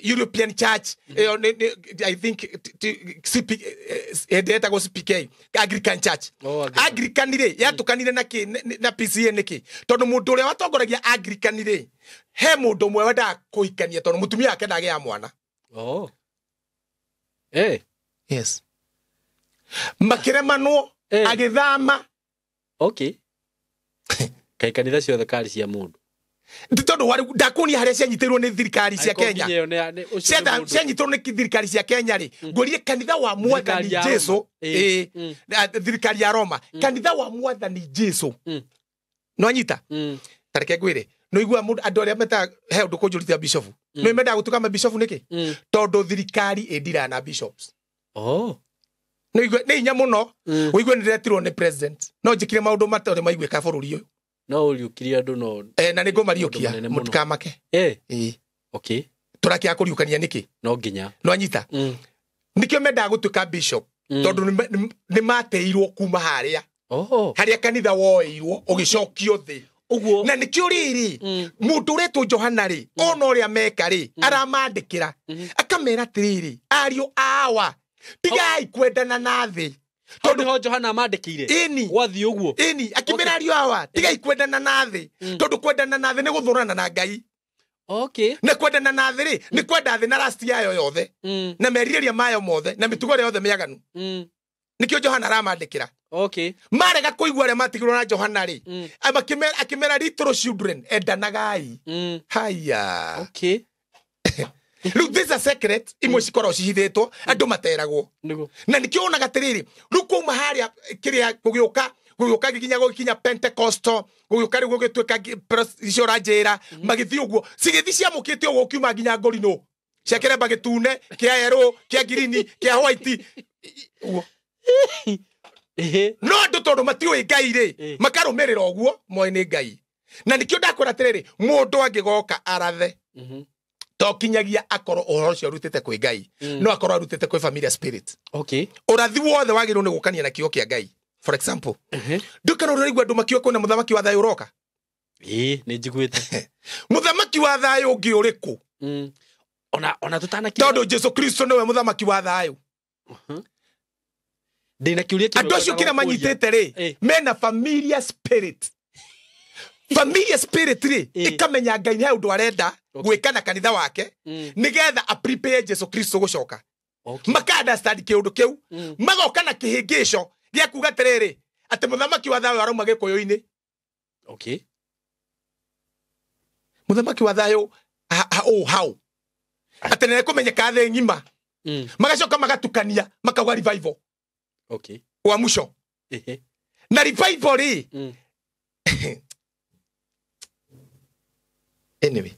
European Church I think CP etagwo CPK Anglican Church. Anglican ri yatukanire na ki na PCA niki tondu mundu uria watongoragia Anglican ri he mundu umwe wendaga kuhikania tondu mutumia wake ndagĩa mwana. Yes makiremanwo agithama. Okay. Kai kanitha ciothe kari cia mundu tondu ndakuonia haria cianyitirwo ni thirikari cia Kenya cianyitirwo ni thirikari cia Kenya ri ngurie kanitha wa mwathani Jesu thirikari ya Roma kanitha wa mwathani Jesu no anyita tareke ngwire no igua mundu andu aria meta he undu kunjurithia bishop no mendaga gutuka ma bishop niki tondu thirikari indira na bishops. Nĩ hinya mũno ũigue nĩ ndĩretirwo nĩ president no njĩkire maũndũ matarĩ maiguĩka bũrũri ũyũ. No ũriũkirie andũ no na nĩ ngũmariũkia mũtikamake. Okay. Tũrakĩaga kũriũkania nĩkĩ? No nginya. No anyita. Nĩkĩo mendaga gũtuĩka bishop tondũ nĩ mateirwo kuma harĩa. Harĩa kanitha woeirwo ũgĩcokio thĩ. Ũguo. Na nĩkĩo rĩrĩ mũndũ ũretwo Johana rĩ ona ũrĩa meka rĩ aramandĩkĩra akamera atĩrĩrĩ ariũ awa tigai kwendana na thĩ. Tondũ ho Johana amandĩkĩire. Ĩni. Gwathiĩ ũguo. Ĩni akĩmera ariũ awa tigai kwendana na thĩ tondũ kwendana na thĩ nĩ gũthũrana na Ngai. Okay. Na kwendana na thĩ rĩ nĩ kwenda thĩ na rasti yayo yothe na merirĩria mayo mothe na mĩtugo ĩrĩa yothe mĩaganu. Nĩkĩo Johana aramandĩkĩra. Okay. Marega kũigua arĩa matigirwo na Johana rĩ akĩmera little children endanagai. Haya. Okay. Rĩu this is a secret imwe cikoragwo cihithĩtwo andũ materagwo. Na nĩkĩo wonaga atĩrĩrĩ rĩu kwauma harĩa kĩrĩa gũgĩũka nginya gũgĩkinya Pentecostal gũgĩũka rĩu gũgĩtuĩka icio ũranjĩra magĩthiĩ ũguo cigĩthiĩ ciamũkĩte ũguo ũkiuma nginya ngorino cia kĩremba gĩtune kĩa yellow kĩa ngirini kĩa white ũguo. No andũ tondũ matiũĩ Ngai rĩ makarũmĩrĩra ũguo moĩ nĩ Ngai. Na nĩkĩo ndakwĩra atĩrĩrĩ mũndũ angĩgoka arathe to kinyagia akorwo ũhoro ũcio arutĩte kwĩ Ngai no akorwo arutĩte kwĩ familiar spirit. Okay. Ũrathi wothe wagĩrĩirwo nĩ gũkania na kiugo kĩa Ngai. For example, ndũkana ũraigua andũ makiuga kwĩna mũthamaki wa thayũ ũroka? Ĩĩ, nĩ njiguĩte. Mũthamaki wa thayũ ũngĩ ũrĩkũ? Ona tũtanakinya. Tondũ Jesu Kristo nĩwe mũthamaki wa thayũ. Ndĩna kĩũria kĩmwe. Andũ acio kĩrĩa manyitĩte rĩ mena familiar spirit. Familiar spirit rĩ ĩkamenya Ngai nĩ ũndũ arenda gwĩka na kanitha wake nĩgetha a prepare Jesu Kristo gũcoka. Maka understand kĩũndũ kĩu magoka na kĩhĩngĩco gĩa kuga atĩrĩrĩ atĩ mũthamaki wa thayũ arauma gĩkũyũ-inĩ. Okay. Mũthamaki wa thayũ hau atĩ nĩ kũmenyeka thĩ ng'ima. Magacoka magatukania makauga revival. Okay. Wa mũco. Na revival rĩ anyway.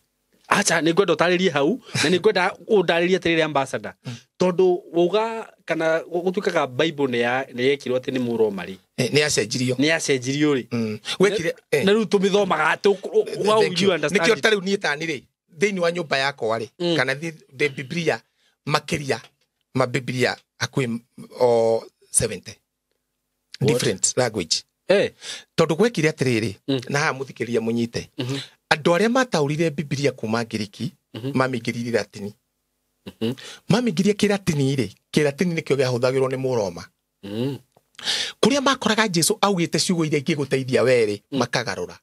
Acha nĩ ngwenda ũtarĩrie hau na nĩ ngwenda ũndarĩrie atĩrĩrĩ ambassador tondũ uga kana gũtuĩkaga Bible nĩ yekirwo atĩ nĩ Mũroma rĩ nĩ yacenjirio. Nĩ yacenjirio rĩ. Wekire na rĩu tũmĩthomaga atĩ how you understand. Nĩkĩo ta rĩu niĩ tani rĩ thĩinĩ wa nyũmba yakwa rĩ kana thĩ Biblia makĩria ma Biblia hakuhĩ o 70 different language. Tondũ gwekire atĩrĩrĩ na haha mũthikĩrĩria mũnyite andũ arĩa mataũrire Biblia kuma Ngiriki mamĩingĩririe Latini. Mamĩingĩria Kĩratini rĩ Kĩratini nĩkĩo kĩahũthagĩrwo nĩ Mũroma. Kũrĩa makoraga Jesu augĩte ciugo iria ingĩgũteithia we rĩ makagarũra.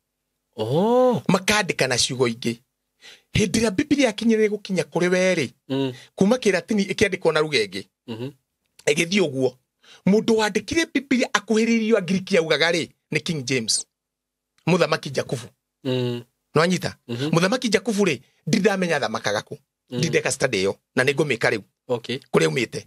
Makandĩka na ciugo ingĩ. Hĩndĩ ĩrĩa Biblia yakinyire gũkinya kũrĩ we rĩ kuma Kĩratini ĩkĩandĩkwo na ruga ĩngĩ ĩgĩthiĩ ũguo mũndũ wandĩkire Biblia akuhĩrĩirio Angiriki augaga rĩ nĩ King James mũthamaki Jakubu. No anyita mũthamaki Jakubu rĩ ndindamenya thamakaga kũ ndindeka study ĩyo na nĩ ngũmĩka rĩu. Okay. Kũrĩa aumĩte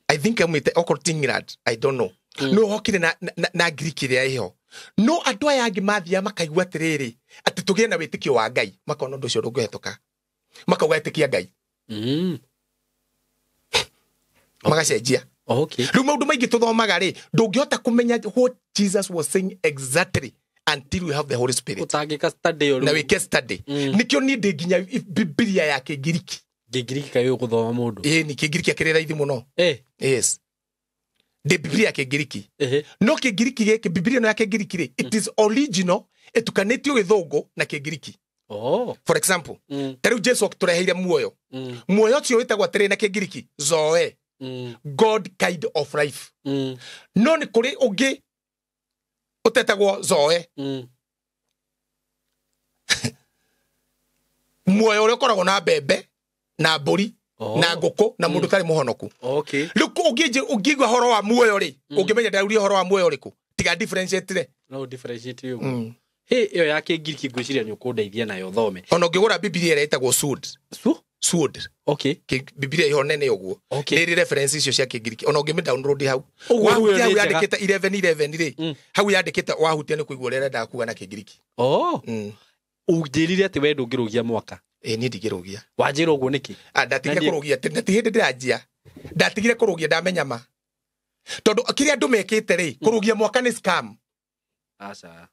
I think aumĩte okorwo ti England I don't know. No hokire na Ngiriki ĩrĩa ĩho no andũ aya angĩ mathiaga makaigua atĩrĩrĩ atĩ tũgĩe na wĩtĩkio wa Ngai makona ũndũ ũcio ndũngĩhetũka makauga ĩtĩkia Ngai. Magacenjia. Okay. Rĩu maũndũ maingĩ tũthomaga rĩ ndũngĩhota kũmenya what Jesus was saying exactly until we have the Holy Spirit. Ũtangĩka study ĩyo na wĩke study. Nĩkĩo niĩ ndĩ nginya Biblia ya Kĩngiriki. Kĩngiriki kaĩ ũgũthoma mũndũ? Ĩĩ ni Kĩngiriki akĩrĩ raithi mũno. Yes. Ndĩ Biblia ya Kĩngiriki. No Kĩngiriki gĩkĩ Biblia ĩno ya Kĩngiriki rĩ it is original ĩtukanĩtio Gĩthũngũ na Kĩngiriki. For example, ta rĩu Jesu atũreheire muoyo. Muoyo ũcio wĩtagwo atĩrĩ na Kĩngiriki Zoe. God kind of life. No nĩ kũrĩ ũngĩ ũtetagwo Zoe. Muoyo ũrĩa ũkoragwo na mbembe na mbũri na ngũkũ na mũndũ ũtarĩ mũhonoku. Okay. Rĩu ũngĩigua ũhoro wa muoyo rĩ ũngĩmenya ndĩrauria ũhoro wa muoyo ũrĩkũ tiga differentiate rĩ. No differentiate ũguo. Hĩ ĩyo ya Kĩngiriki ngwĩciria nĩ ũkũndeithia nayo thome. Ona ũngĩgũra Biblia ĩrĩa ĩtagwo Sword. Sword. Okay. Biblia ĩho nene ũguo. Okay. Nĩ ĩrĩ reference icio cia Kĩngiriki. Ona ũngĩmĩ download hau. Ũguo Wahutia hau nĩ njega. yandĩkĩte 11:11 rĩ. Hau yandĩkĩte wahutia nĩ kũigua ũrĩa ũrendaga kuga na Kĩngiriki. Ũnjĩrire atĩ we ndũngĩrũgia mwaka. Niĩ ndingĩrũgia. Wanjĩra ũguo nĩkĩ? Ndatigire kũrũgia na ti hĩndĩ ndĩranjia. Ndatigire kũrũgia ndamenya ma. Tondu kiria andu mekite ri kurugia mwaka ni scam. Aca.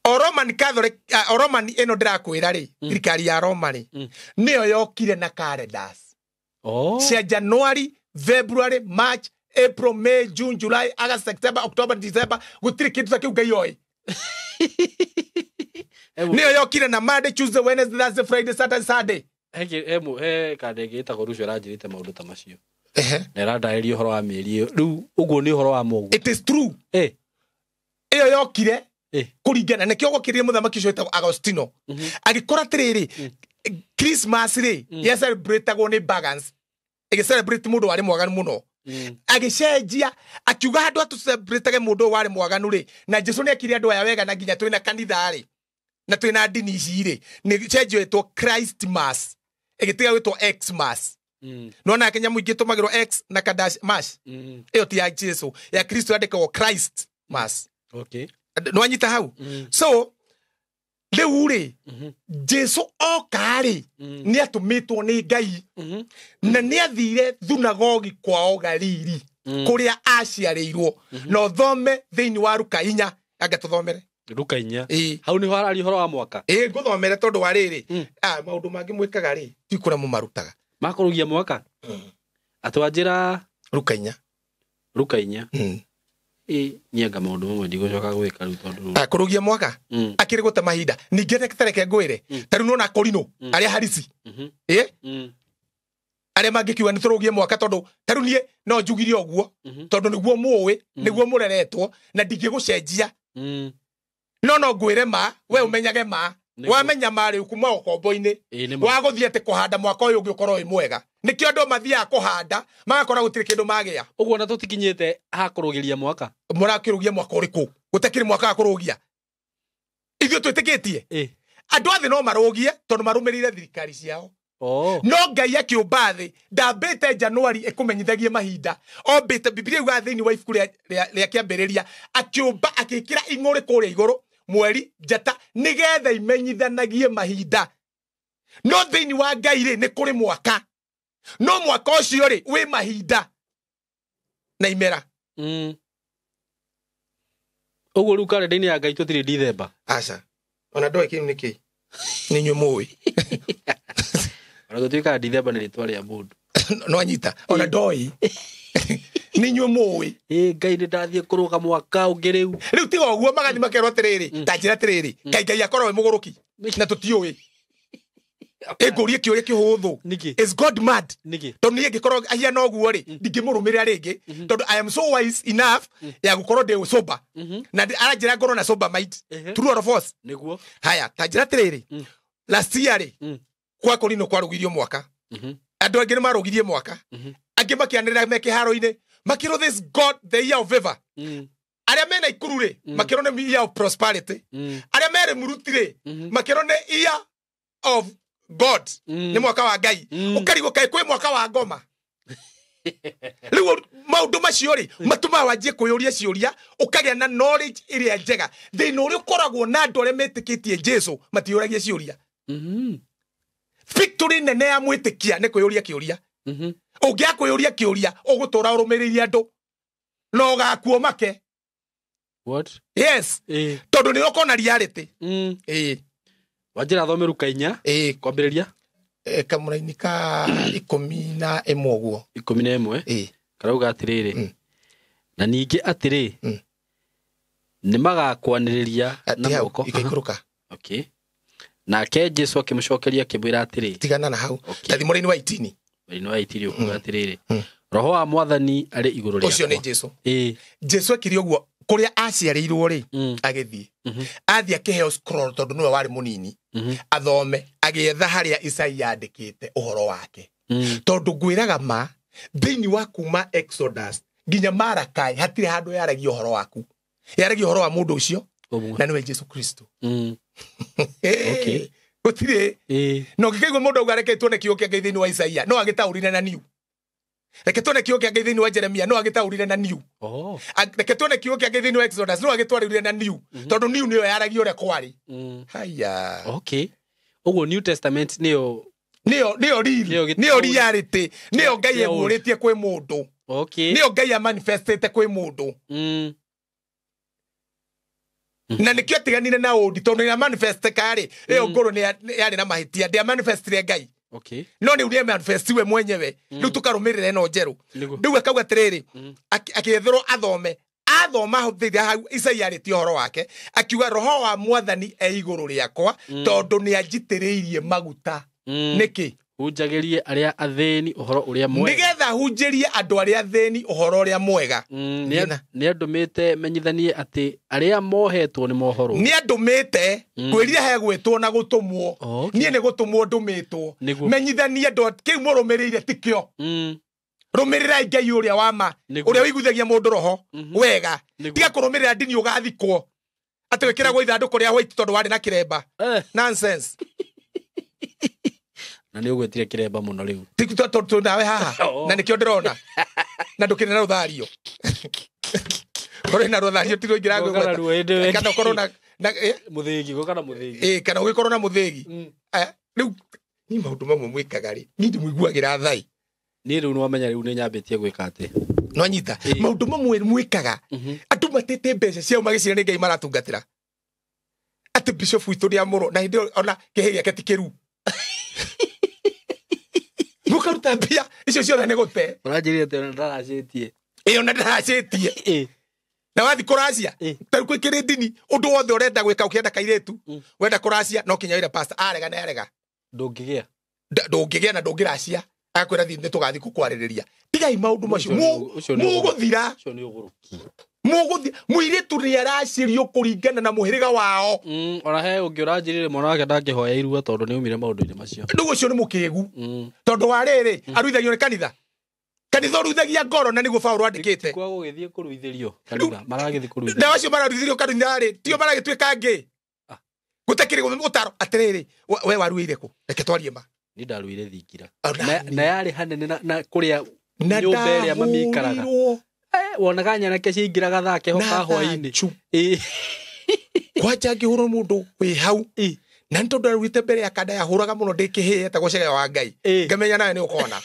O Roman Catholic, o Roman ino ndirakwira ri, thirikari ya Roma ri niyo yokire na calendars. Oh. Cia January, February, March, April, May, June, July, August, September, October, December, gutiri kindu ta kiu Ngai oi. Niyo yokire na Monday, Tuesday, Wednesday, Thursday, Friday, Saturday, Sunday. He kande gĩtagwo Rucio ĩranjĩrĩte maũndũ ta macio. Na ĩrandarĩria ũhoro wa mĩeri ĩyo. Rĩu ũguo nĩ ũhoro wa mũguo. It is true. Ĩyo yokire kũringana nĩkĩo gwokĩrire mũthamaki ũcio wĩtagwo Agostino. Agĩkora atĩrĩrĩ, Christmas rĩ ya celebrateagwo nĩ pagans. Ĩgĩ celebrate mũndũ warĩ mwaganu mũno. Agĩcenjia akiuga handũ atũ celebrateage mũndũ ũyũ warĩ mwaganu rĩ, na Jesu nĩekire andũ aya wega na nginya twĩna kanitha rĩ na twĩna ndini ici rĩ, nĩ cenjio ĩtwo Christmas ĩgĩtiga gwĩtwo Xmas. Nona Kenya mũingĩ tũmagĩrwo X na kadash mash. Ĩyo ti ya Jesu, ya Kristo yandĩkagwo Christ mass. Okay. Nĩwanyita hau? So rĩu rĩ, Jesu oka rĩ, nĩatũmĩtwo nĩ Ngai na nĩathire thunagogi kwao Galili kũrĩa aciarĩirwo. Na ũthome thĩinĩ wa Luka 4, anga tũthomere Luka 4. Hau nĩho hararia ũhoro wa mwaka. Ĩĩ ngũthomere tondũ wa rĩrĩ, maũndũ mangĩ mwĩkaga rĩ, ti kũrĩa mũmarutaga. Makũrũgia mwaka? Atĩ wanjĩra Luka 4. Luka 4. Ĩ nianga maũndũ mamwe ndigũcoka gwĩka rĩu tondũ kũrũgia mwaka akĩrĩ gũte mahinda. Ningĩ tareke ngwĩre, ta rĩu nĩwona Korino arĩa Harisi, arĩa mangĩkiuga nĩ tũrũgie mwaka tondũ ta rĩu niĩ no njugire ũguo tondũ nĩguo mũĩ, nĩguo mũreretwo na ndingĩgũcenjia. No ngwĩre ma, we ũmenyage ma. Wamenya ma rĩu kuma ũkombo-inĩ wa gũthiĩ atĩ kũhanda mwaka ũyũ ũngĩ ũkorwo wĩ mwega. Nĩkĩo andũ mathiaga kũhanda magakora gũtirĩ kĩndũ magĩa. Ũguo na tũtikinyĩte ha kũrũgĩria mwaka. Mũrakĩrũgia mwaka ũrĩkũ? Gũtakĩrĩ mwaka wa kũrũgia. Ithuĩ twĩtĩkĩtie andũ a thĩ no marũgie tondũ marũmĩrĩire thirikari ciao. No Ngai akĩũmba thĩ ndambĩte January ĩkũmenyithagie mahinda. Ombĩte Bibilia yugaga thĩinĩ wa ibuku rĩa kĩambĩrĩria akĩũmba akĩĩkĩra ing'ũrĩ kũrĩa igũrũ, mweri, njata, nĩgetha imenyithanagie mahinda. No thĩinĩ wa Ngai rĩ nĩ kũrĩ mwaka. No mwaka ũcio rĩ wĩ mahinda na imera. Ũguo rĩu karenda-inĩ ya Ngai tũtirĩ Dithemba. Aca. Ona ndoĩ kĩu nĩ kĩĩ. Nĩ inyuĩ mũĩ. Ona gũtuĩkaga Dithemba nĩ rĩtwa rĩa mũndũ. No anyita. Ona ndoĩ. Nĩ inyuĩ mũĩ. Ĩ Ngai nĩ ndathiĩ kũrũga mwaka ũngĩ rĩu. Rĩu tiga ũguo magathiĩ makerwo atĩrĩrĩ, ta njĩra atĩrĩrĩ, Ngai Ngai akorwo wĩ mũgũrũki na tũtiũĩ. Ĩngũrie kĩũria kĩhũthũ. Is God mad? Tondũ niĩ ngĩkorwo ahiana ũguo rĩ, ndingĩmũrũmĩrĩra rĩngĩ tondũ I am so wise enough ya gũkorwo ndĩ sober. Na aranjĩra ngorwo na sober mind. True or false? Nĩguo. Haya, ta njĩra atĩrĩrĩ, last year rĩ, kwa Korino kwarũgirio mwaka. Andũ angĩ nĩmarũgirie mwaka. Angĩ makĩanĩrĩra me kĩharo-inĩ, makĩrwo this God the year of favor. Arĩa mena ikuru rĩ, makĩrwo nĩ year of prosperity. Arĩa merĩ muruti rĩ, makĩrwo nĩ year of God, nĩ mwaka wa Ngai. Ũkarigwo kaĩ kwĩ mwaka wa ngoma. Rĩu maũndũ macio rĩ, matũmaga wanjie kwĩyũria ciũria, ũkagĩa na knowledge ĩrĩa njega. Thĩna ũrĩa ũkoragwo na andũ arĩa metĩkĩtie Jesu matiyũragia ciũria. Victory nene ya mwĩtĩkia nĩ kwĩyũria kĩũria. Ũngĩaga kwĩyũria kĩũria, ũgũtũra ũrũmĩrĩire andũ na ũgakuo make. What? Yes. Tondũ nĩ ũkona reality. Wanjĩra thome Luka 4. Kwambĩrĩria kamũraini ka 11 ũguo. 11. Karauga atĩrĩrĩ, na ningĩ atĩrĩ, nĩmagakwanĩrĩria na moko. Ikaikũrũka. Okay. Nake Jesu akĩmũcokeria akĩmwĩra atĩrĩ, tigana na hau. Tathi mũraini wa 18. Mũraini wa 18 ũkuga atĩrĩrĩ, Roho wa Mwathani arĩ igũrũ rĩakwa. Ũcio nĩ Jesu. Jesu ekire ũguo kũrĩa aciarĩirwo rĩ, agĩthiĩ. Athiĩ akĩheo scroll tondũ nĩwe warĩ mũnini. Athome, agĩetha harĩa Isaia andĩkĩte ũhoro wake. Tondũ ngwĩraga ma, thĩinĩ wa kuma Exodus nginya Malakai hatirĩ handũ yaragia ũhoro waku. Yaragia ũhoro wa mũndũ ũcio na nĩwe Jesu Kristo. Okay. Gũtirĩ. Na ũngĩkaigua mũndũ auga reke tuone kiugo kĩa Ngai thĩinĩ wa Isaia, no agĩtaũrire na new. Reke tuone kiugo kĩa Ngai thĩinĩ wa Jeremia, no agĩtaũrire na new. Reke tuone kiugo kĩa Ngai thĩinĩ wa Exodus, no agĩtwarĩrire na new. Tondũ new nĩyo yaragia ũrĩa kwarĩ. Haya. Okay. Ũguo New Testament nĩyo nĩyo real, nĩyo reality, nĩyo Ngai eguũrĩtie kwĩ mũndũ. Okay. Nĩyo Ngai amanifestĩte kwĩ mũndũ. Na nĩkĩo atiganire na ũndi tondũ nĩ amanifesteka rĩ, ĩyo ngũrũ nĩ yarĩ na mahĩtia, ndĩamanifestire Ngai. Okay. No nĩ ũrĩa manifesti we mwenyewe, rĩu tũkarũmĩrĩra ĩno njerũ. Nĩguo. Rĩu akauga atĩrĩrĩ, akĩetherwo athome, athoma hau thĩinĩ hau Isaia arĩtie ũhoro wake, akiuga roho wa mwathani e igũrũ rĩakwa tondũ nĩ anjitĩrĩirie maguta. Nĩkĩ? Hunjagĩrie arĩa athĩni ũhoro ũrĩa mwega. Nĩgetha hunjĩrie andũ arĩa athĩni ũhoro ũrĩa mwega. Nĩ andũmĩte menyithanie atĩ arĩa mohetwo nĩ mohorwo. Nĩ andũmĩte kwĩrire he gwĩtwo na gũtũmwo. Okay. Niĩ nĩ gũtũmwo ndũmĩtwo. Nĩguo. Menyithanie andũ kĩu mũrũmĩrĩire tikĩo. Rũmĩrĩrai Ngai ũrĩa wa ma, Nĩguo. ũrĩa ũiguithagia mũndũ roho wega. Nĩguo. Tiga kũrũmĩrĩra ndini ũgathikwo atĩ wĩkĩragwo ithandũkũ rĩa white tondũ warĩ na kĩremba. Nonsense. Na nĩ ũgwĩtire kĩremba mũno rĩu. Ti tondũ nawe haha Oh. na nĩkĩo ndĩrona na ndũkĩrĩ na rũthario. Korwo na rũthario ti rũingĩra Gũka na ruo ĩndĩ we. Kana ũkorwo na Mũthĩgi, gũka na mũthĩgi. Kana ũgĩkorwo na mũthĩgi. Rĩu niĩ maũndũ mamwe mwĩkaga rĩ, niĩ ndĩmũiguagĩra thai. Niĩ rĩu nĩwamenya rĩu nĩnyambĩtie gwĩka atĩ. Nwanyita maũndũ mamwe mwĩkaga andũ matete mbeca ciao magĩciria nĩ Ngai maratungatĩra. Atĩ bishop witũ nĩamũrwo na hĩndĩ ĩyo ona kĩhĩ gĩake ti kĩru. Mũkaruta mbia icio ciothe nĩ gũte. Ũranjĩrire atĩ ona ndaracĩtie. Ĩyo na ndaracĩtie. Na wathi kũracia ta rĩu kwĩkĩrĩ ndini ũndũ wothe ũrenda gwĩka ũkĩenda kairĩtu wenda kũracia no kinya wĩra pastor arega na arega. Ndũngĩgĩa. Ndũngĩgĩa na ndũngĩracia. Agakwĩra thiĩ nĩ tũgathiĩ gũkwarĩrĩria. Tigai maũndũ macio. Mũgũthira. Ũcio nĩ ũgũrũki. Mũgũthira. Mũirĩtu nĩ aracirio kũringana na mũhĩrĩga wao. Ona he ũngĩ ũranjĩrire mwana wake ndangĩhoya irua tondũ nĩ aumire maũndũ-inĩ macio. Rĩu ũcio nĩ mũkĩgu. Tondũ wa rĩrĩ, aruithagio nĩ kanitha. Kanitha ũruithagia ngoro na nĩguo Paũlũ andĩkĩte. Kwa gũgĩthiĩ kũruithĩrio kanitha, maragĩthiĩ kũruithĩrio. Na acio mararuithĩrio kanitha rĩ, tio maragĩtuĩka angĩ. Gũtakĩrĩ ũtaro atĩrĩrĩ, we waruĩire kũ? Reke twarie ma. Niĩ ndaruire thingira. Ona Na yarĩ hanene na kũrĩa Na nyũmba ĩrĩa mami ikaraga. ndahũrirwo. Wonaga nyanake ciaingĩraga thaa keho Na ka hwaĩ-inĩ. thanju. Kwanja ngĩhũrwo mũndũ wĩ hau. Na nĩ tondũ aruĩte mbere ya kanda yahũraga mũno ndĩ kĩhĩĩ etagwo Cegea wa Ngai. Ngamenya nawe nĩ ũkona.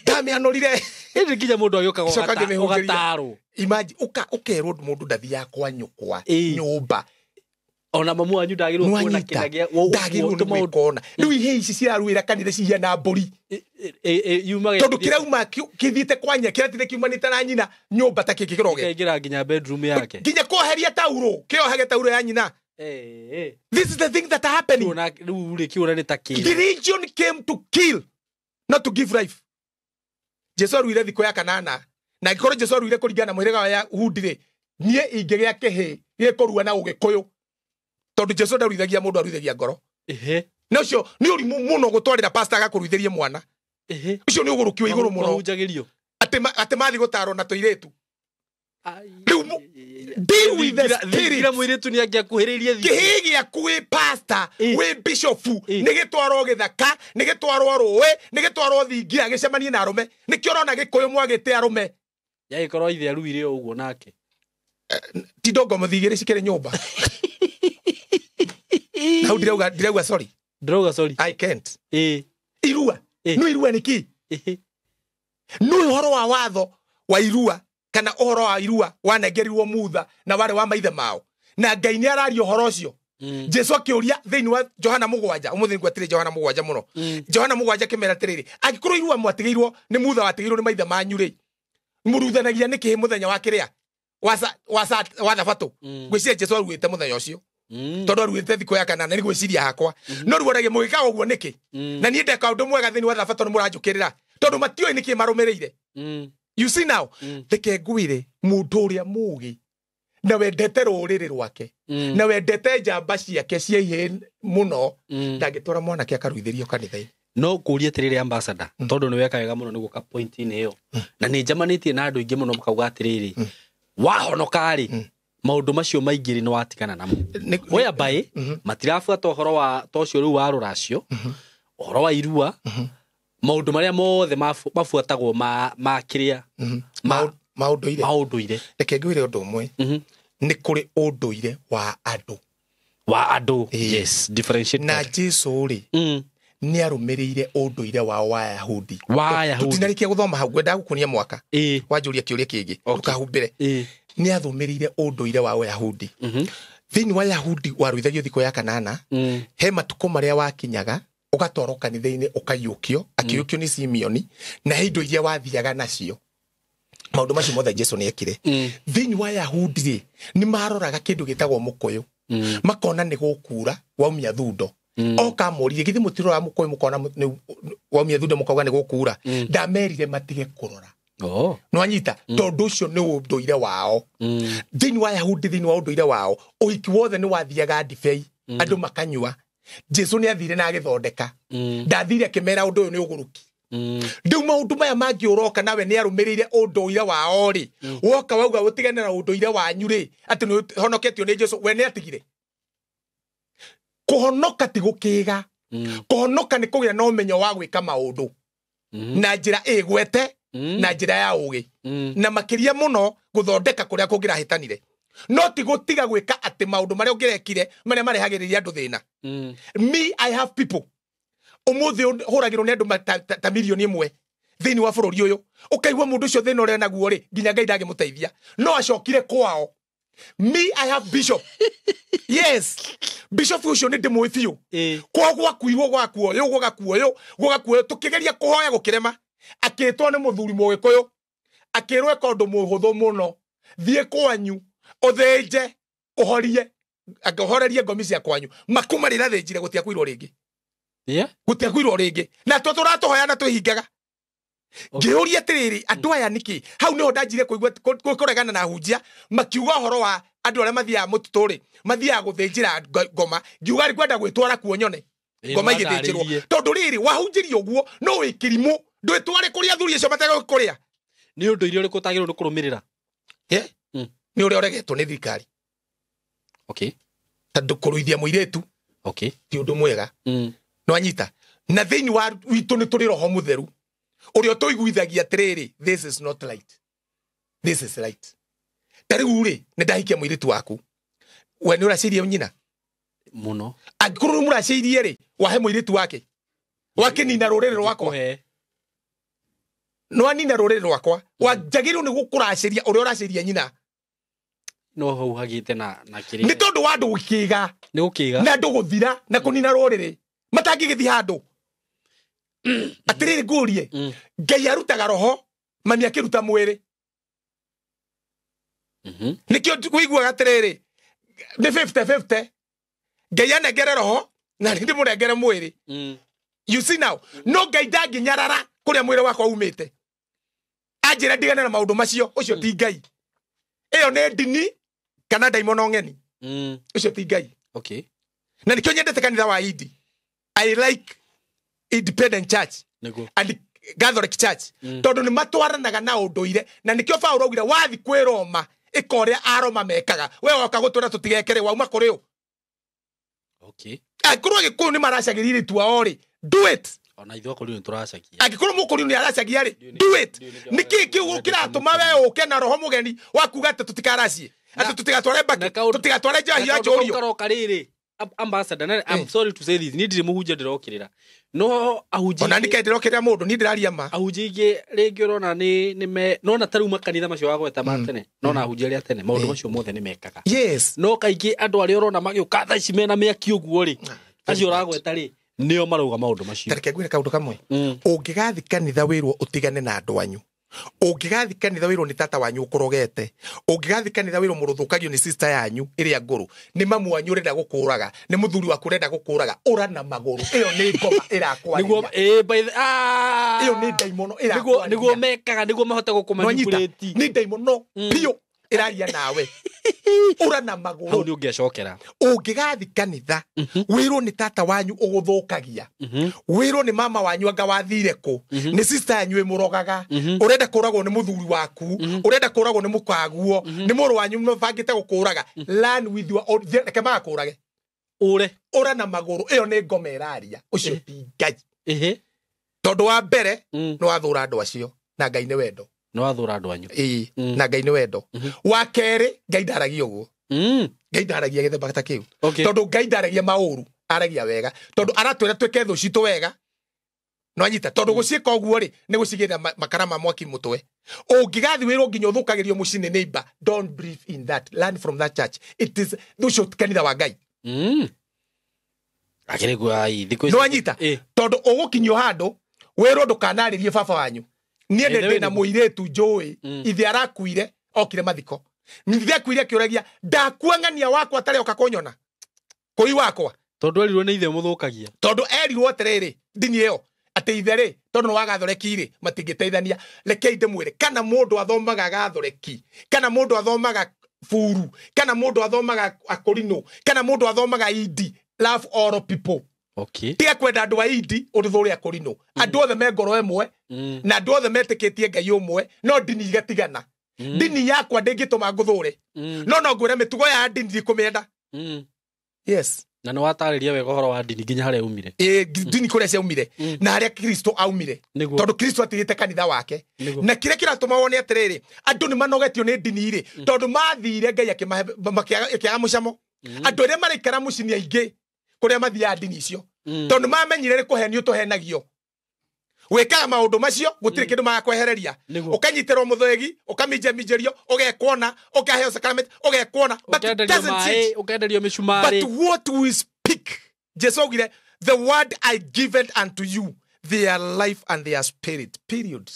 Ndamĩanũrire. Ĩndĩ nginya mũndũ agĩũkaga Coka ngĩmĩhunjĩria. ũgatarwo. Imagine, ũkerwo mũndũ ndathiaga kwa nyũkwa, nyũmba. Ona mamu wanyu ndagĩrĩirwo kuona Nwanyita. kĩrĩa Ndagĩrĩirwo nĩ gwĩkona. Rĩu ihĩĩ ici ciraruĩra kanitha cihiana mbũri. Yumaga Tondũ kĩrauma kĩthiĩte kwa nyina, kĩratinde kiumanĩte na nyina nyũmba ta kĩngĩ kĩroge. Kĩkaingĩra nginya bedroom yake. Nginya kwoheria taurũ, kĩohage taurũ ya nyina. This is the thing that are happening. Kĩona rĩu rĩ, kĩũra nĩ ta kĩra. The religion came to kill, not to give life. Jesu aruire thikũ ya kanana. Na angĩkorwo Jesu aruire kũringana na mũhĩrĩga wa Yahudi rĩ, niĩ ingĩgĩa kĩhĩ gĩkũrua na Ũgĩkũyũ. Tondũ Jesu ndaruithagia mũndũ, aruithagia ngoro. Na ũcio nĩ ũrimũ mũno gũtwarĩra pastor agakũruithĩrie mwana. Ũcio nĩ ũgũrũki wa igũrũ mũno. Mahunjagĩrio. Atĩ mathiĩ gũtarwo na tũirĩtu. Rĩu deal with the spirit. Thingira mũirĩtu nĩ angĩakuhĩrĩirie thingira. Kĩhĩ gĩaku wĩ pastor, wĩ bishop, nĩ gĩtwarwo gĩthaka, nĩ gĩtwarwo rũĩ, nĩ gĩtwarwo thingira, gĩcemanie na arũme. Nĩkĩo ũrona Gĩkũyũ mwagĩte arũme. Yagĩkorwo ithe aruire o ũguo nake. Ti ndongo mũthigĩrĩ cikĩrĩ nyũmba. Na hau ndirauga sorry. Ndirauga sorry. I can't. Irua. No irua nĩ kĩ? No ũhoro wa watho wa irua kana ũhoro wa irua wanengerirwo Mutha na warĩ wa maithe mao. Na Ngai nĩ araria ũhoro ũcio. Jesu akĩũria thĩinĩ wa Johana 7, ũmũthĩ ngwetire Johana 7 mũno. Johana 7 akĩmera atĩrĩrĩ, angĩkorwo irua mwatigĩirwo nĩ Mutha watigĩirwo nĩ maithe manyu rĩ, mũruthanagia nĩkĩ mũthenya wa kĩrĩa? Wa thabatũ. Ngwĩciria Jesu aruĩte mũthenya ũcio. Tondũ aruĩte thikũ ya kanana, nĩ ngwĩciria hakwa. No rĩu oragia mũgĩka ũguo nĩkĩ? Na niĩ ndeka ũndũ mwega thĩinĩ wa thabatũ nĩ mũranjũkĩrĩra. Tondũ matiũĩ nĩkĩ marũmĩrĩire. You see now, reke ngwĩre mũndũ ũrĩa mũũgĩ na wendete rũrĩrĩ rwake na wendete njamba ciake cia ihĩĩ mũno ndangĩtwara mwanake akaruithĩrio kanitha-inĩ. No kũria atĩrĩrĩ ambassador, tondũ nĩ weka wega mũno nĩ gũka point-inĩ ĩyo. Na nĩ njamanĩtie na andũ aingĩ mũno makauga atĩrĩrĩ, wahonoka rĩ, maũndũ macio maingĩ rĩ nĩ watigana namo. Whereby, matirabuata ũhoro wa ta ũcio rĩu wa rũracio, ũhoro wa irua, maũndũ marĩa mothe mabuatagwo ma kĩrĩa, Maũndũire. Maũndũire. Reke ngwĩre ũndũ ũmwe. Nĩ kũrĩ ũndũire wa andũ. Wa andũ. Yes, differentiate Na that. Jesu rĩ, Nĩ arũmĩrĩire ũndũire wao wa Ayahudi. Tũtinarĩkia gũthoma hau, ngwendaga gũkuonia mwaka. Wanjũria kĩũria kĩngĩ, ndũkahumbĩre. Nĩ athũmĩrĩire ũndũire wa Ayahudi. Thĩinĩ wa Ayahudi waruithagio thikũ ya kanana, he matukũ marĩa wakinyaga ũgatwarwo kanitha-inĩ ũkaiyũkio, akĩiyũkio nĩ Simeoni, na he indo iria wathiaga nacio. Maũndũ macio mothe Jesu nĩ ekire. Thĩinĩ wa Ayahudi rĩ, nĩ maroraga kĩndũ gĩtagwo mũkũyũ. Makona nĩ gũkura waumia thundo. Oka moririe githĩ mũtirora mũkũyũ mũkona waumia thundo mũkauga nĩ gũkura. Ndamerire matige kũrora. Nĩwanyita? Tondũ ũcio nĩ ũndũire wao. Thĩinĩ wa Ayahudi, thĩinĩ wa ũndũire wao, ũhiki wothe nĩ wathiaga ndibei, andũ makanyua. Jesu nĩ athire na agĩthondeka. Ndathire akĩmera ũndũ ũyũ nĩ ũgũrũki. Rĩu maũndũ maya mangĩ ũroka nawe nĩ arũmĩrĩire ũndũire wao rĩ, woka wauga ũtigane na ũndũire wanyu rĩ, atĩ nĩ ũhonoketio nĩ Jesu, we nĩ atigire. Kũhonoka ti gũkĩga. Kũhonoka nĩ kũgĩa na ũmenyo wa gwĩka maũndũ na njĩra ĩgwete, na njĩra ya ũgĩ, na makĩria mũno gũthondeka kũrĩa kũngĩrahĩtanire. No ti gũtiga gwĩka atĩ maũndũ marĩa ũngĩrekire marĩa marehagĩrĩria andũ thĩna. Me, I have people ũmũthĩ hũragĩrwo nĩ andũ ta milioni 1 thĩinĩ wa bũrũri ũyũ. Ũkaigua mũndũ ũcio thĩna ũrĩa naguo rĩ, nginya Ngai ndangĩmũteithia, no acokire kwao. Me, I have bishop. Yes, bishop ũcio nĩ ndĩmũĩ biũ. Kwao gwakuirwo gwakuoyũ, gũgakuoyũ, gũgakuoyũ, tũkĩgeria kũhoya gũkĩrema. Akĩtwo nĩ mũthuri mũgĩkũyũ, akĩrwo eka ũndũ mũhũthũ mũno, thiĩ kwanyu ũthĩnje ũhorie, ũhorerie ngomi cia kwanyu. Makuma rĩrĩa thĩnjire gũtiakuirwo rĩngĩ. Gũtiakuirwo rĩngĩ. Na tũ tũratũhoya na twĩhingaga. Ngĩũria atĩrĩrĩ, andũ aya nĩkĩ? Hau nĩho ndanjire kũigua kũregana na ahunjia makiuga ũhoro wa andũ arĩa mathiaga mũtitũ rĩ, mathiaga gũthĩnjĩra ngoma. Ngiuga rĩ, ngwenda gwĩtwara kuo nyone ngoma igĩthĩnjĩrwo. Tondũ rĩrĩ, wahunjĩria ũguo no wĩ kĩrimũ, ndwĩtware kũrĩa athuri acio mategũkũrĩa. Nĩ ũndũire ũrĩkũ ũtagĩrĩirwo nĩ kũrũmĩrĩra? Nĩ ũrĩa ũregetwo nĩ thirikari. Tondũ kũruithia mũirĩtu ti ũndũ mwega. Nĩwanyita? Na thĩinĩ wa witũ nĩ tũrĩ roho mũtheru ũrĩa ũtũiguithagia atĩrĩrĩ, this is not right, this is right. Ta rĩu rĩ, nĩ ndahikia mũirĩtu waku, we nĩ ũracirie nyina mũno. Angĩkorwo nĩ mũracirie rĩ, wahe mũirĩtu wake, wakĩnina rũrĩrĩ rwakwa. Nĩwanina rũrĩrĩ rwakwa, wanjagĩrĩirwo nĩ gũkũracĩria ũrĩa ũraciria nyina. No hau hagĩte na kĩrĩa. Nĩ tondũ wa andũ gũkĩga. Nĩ gũkĩga. Na andũ gũthira na kũnina rũrĩrĩ. Matangĩgĩthiĩ handũ. Atĩrĩrĩ ngũrie, Ngai arutaga roho, mami akĩruta mwĩrĩ. Nĩkĩo wĩiguaga atĩrĩrĩ, nĩ 50-50. Ngai anengere roho na nĩ ndĩmũnengere mwĩrĩ. You see now, no Ngai ndangĩnyarara kũrĩa mwĩrĩ wakwa umĩte. Anjĩra ndigane na maũndũ macio, ũcio ti Ngai. Ĩyo nĩ ndini kana ndaimono ng'eni. Ũcio ti Ngai. Na nĩkĩo nyendete kanitha wa Indi. I like Independent Church and Catholic Church. Tondũ nĩ matwaranaga na ũndũire, na nĩkĩo Paũlũ augire wathi kwĩ Roma, ĩka ũrĩa Aroma mekaga. We woka gũtwĩra tũtigekere, wauma kũrĩ ũ? Angĩkorwo Agĩkũyũ nĩ maracagĩria airĩtu ao rĩ, do it. Ona ithuĩ Akũriũ nĩ tũracagia. Angĩkorwo Mũkũriũ nĩ aracagia rĩ, do it. Nĩkĩĩ kĩu kĩratũma we ũke na roho mũgeni wa kuuga atĩ tũtikaracie, atĩ tũtigatware mbakĩ, tũtigatware njohi ya njũrio? Karoka rĩrĩ, ambassador, I'm sorry to say this, niĩ ndirĩ mũhunjia ndĩrokĩrĩra. No ahunjia ona nike ndĩrokĩrĩra mũndũ, niĩ ndĩraria ma. Ahunjia aingĩ rĩngĩ ũrona nĩ me, nona ta rĩu makanitha macio wagweta ma tene, nona ahunjia arĩa tene, maũndũ macio mothe nĩ mekaga. No kaingĩ andũ arĩa ũrona magĩũka thaa ici mena mĩaki ũguo rĩ, acio ũragweta rĩ, nĩo marauga maũndũ macio. Ta reke ngwĩre kaũndũ kamwe. Ũngĩgathiĩ kanitha wĩrwo ũtigane na andũ anyu, ũngĩgathiĩ kanitha wĩrwo nĩ tata wanyu ũkũrogete, ũngĩgathiĩ kanitha wĩrwo mũrũthũkagio nĩ sister yanyu ĩrĩa ngũrũ, nĩ mamu wanyu ũrenda gũkũraga, nĩ mũthuri waku ũrenda gũkũraga, ũra na magũrũ. Ĩyo nĩ ngoma ĩrakwarĩria. Nĩguo, by the, Ĩyo nĩ ndaimono ĩrakwarĩria. Nĩguo mekaga, nĩguo mahote gũkũmanipulate. Nĩ ndaimono biũ ĩraria nawe. Ũra na magũrũ. Hau nĩ ũngĩacokera. Ũngĩgathiĩ kanitha, wĩrwo nĩ tata wanyu ũgũthũkagia, wĩrwo nĩ mama wanyu anga wathire kũ, nĩ sister yanyu ĩmũrogaga, ũrenda kũragwo nĩ mũthuri waku, ũrenda kũragwo nĩ mũkaguo, nĩ mũrũ wanyu mabangĩte gũkũraga. Learn with your own, reke magakũrage. Ũre. Ũra na magũrũ. Ĩyo nĩ ngoma ĩraria. Ũcio ti Ngai. Tondũ wa mbere, nĩ wathũra andũ acio, na Ngai nĩ wendo. Nĩ wathũra andũ anyu. Na Ngai nĩ wendo. Wa kerĩ, Ngai ndaragia ũguo. Ngai ndaragia gĩthemba ta kĩu. Tondũ Ngai ndaragia maũru, Aragia wega tondu aratwira twike thu citu wega no anyita tondu guciika uguo ri ni gucigirira makara ma mwaki mutwe ungigathi wirwo nginya uthukagirio mucii ni neighbor. Don't believe in that. Learn from that church. It is thucio kanitha wa Ngai. Akire gwa thikũ no anyita tondu ugukinyio handu wirwo ndukanaririe baba wanyu. Nie ndĩ na mũirĩtu njũĩ ithe arakuire okire mathiko ithe akuire akĩũragia ndakua ng'ania wakwa atarĩ oka kũnyona kũi wakwa tondu erirwo nĩ ithe mũthũkagia tondu erirwo atĩrĩrĩ ndini ĩyo atĩ ithe rĩ tondu nĩ wa gathoreki rĩ matingĩteithania. Rekei ndĩmwĩre kana mũndũ athomaga gathoreki kana mũndũ athomaga buru kana mũndũ athomaga akũrinũ kana mũndũ athomaga indi, love all people. Okay. Tiga kwenda andũ a indi ũthũre akũrinũ. Andũ othe me ngoro ĩmwe na andũ othe metĩkĩtie Ngai ũmwe no ndini igatigana. Ndini yakwa ndĩngĩtũma ngũthũre no no ngwĩre mĩtugo ya ndini ndikũmĩenda. Yes. Na nĩ watarĩria wega ũhoro wa ndini nginya harĩa umire. Ndini kũrĩa ciaumire na harĩa Kristo aumire tondũ Kristo atigĩte kanitha wake. Na kĩrĩa kĩratũma wone atĩrĩrĩ andũ nĩ manogetio nĩ ndini rĩ tondũ mathire Ngai akĩmahe mũcamo. Andũ arĩa maraikara mũciĩ nĩ aingĩ kũrĩa mathiaga ndini icio tondũ mamenyire nĩ kũhenio tũhenagio. Wĩkaga maũndũ macio gũtirĩ kĩndũ magakwehereria ũkanyitĩrwo mũthĩgi ũkaminjaminjĩrio ũgekwona ũkaheo sacrament ũgekwona. But it doesn't change. Ũkenderio mĩcumarĩ. But what we speak, Jesu augire the word I given unto you, they are life and they are spirit. Period.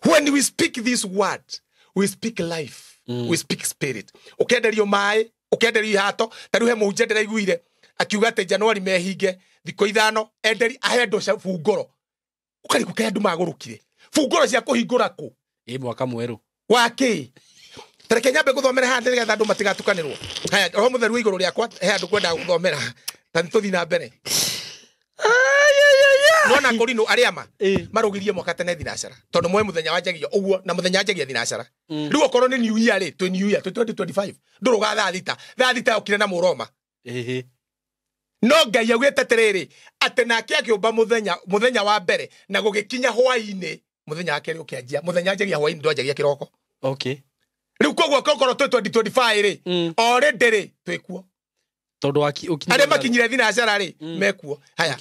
When we speak this word, we speak life. We speak spirit. Ũkenderio maĩ ũkenderio ihato ta rĩu he mũhunjia ndĩraiguire akiuga atĩ Januari mehinge thikũ ithano enderi ahe andũ bungoro ukarigwo kaĩ andũ magũrũkire bungoro cia kũhingũra kũ ĩ mwaka mwerũ wa kĩ. Tareke nyambe gũthomera haha nĩgetha andũ matigatukanĩrwo. Haya, roho mũtheru igũrũ rĩakwa he andũ kwendaga gũthomera ta nĩtũthiĩ na mbere. Nona kũrinũ arĩa ma marũgirie mwaka tene thinacara tondũ moe mũthenya wanjagia ũguo na mũthenya wanjagia thinacara. Rĩu okorwo nĩ new year rĩ twĩ new year twĩ 2025 ndũrũga thaa thita thaa thita yokire na mũroma. No Ngai augĩte atĩrĩrĩ atĩ nake akĩũmba mũthenya wa mbere na gũgĩkinya hwaĩ-inĩ mũthenya wa kerĩ ũkĩanjia mũthenya wanjagia hwaĩ-inĩ ndwanjagia kĩroko. Okay. Rĩu koguo okorwo twĩ 2025 rĩ already rĩ twĩkuo tondũ arĩa makinyire thinacara rĩ mekuo. Haya.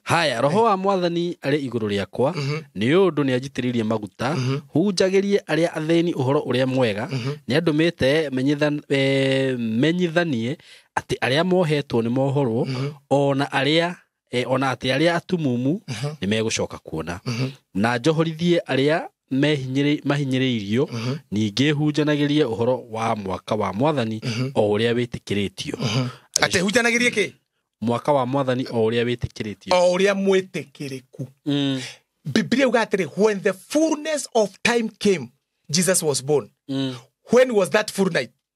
Haya, roho wa mwathani arĩ igũrũ rĩakwa nĩ ũndũ nĩanjitĩrĩirie maguta hunjagĩrie arĩa athĩni ũhoro ũrĩa mwega nĩandũmĩte menyithanie atĩ arĩa mohetwo nĩ mohorwo ona arĩa ona atĩ arĩa atumumu nĩ megũcoka kuona na njohorithie arĩa mahinyĩrĩirio ningĩ hunjanagĩrie ũhoro wa mwaka wa mwathani o ũrĩa wĩtĩkĩrĩtio. Atĩ hunjanagĩrie kĩ? Mwaka wa mwathani o ũrĩa wĩtĩkĩrĩtio. O ũrĩa mwĩtĩkĩrĩku. Biblia yuga atĩrĩ when the fullness of time came Jesus was born. When was that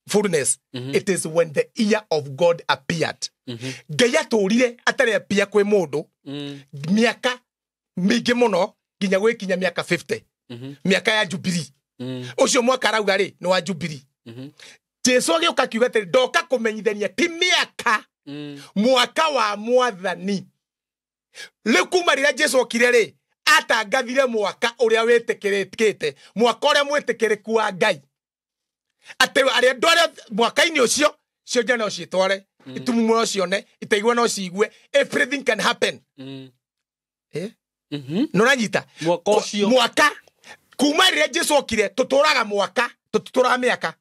fullness? It is when the ear of God appeared. Ngai atũrire atarĩ appear kwĩ mũndũ mĩaka mĩingĩ mũno nginya gwĩkinya mĩaka 50 mĩaka ya Jubilee. Ũcio mwaka arauga rĩ nĩ wa Jubilee. Jesu agĩũka akiuga atĩrĩ ndoka kũmenyithania ti mĩaka mwaka wa mwathani. Rĩu kuma rĩrĩa Jesu okire rĩ atangathire mwaka ũrĩa wĩtĩkĩrĩkĩte mwaka ũrĩa mwĩtĩkĩrĩku wa Ngai atĩ arĩa andũ arĩa mwaka-inĩ ũcio cionje no ciĩtware itumumu no cione itaigua no ciigue everything can happen. Nĩũranyita mwaka ũcio mwaka kuma rĩrĩa Jesu okire tũtũraga mwaka tũtũraga mĩaka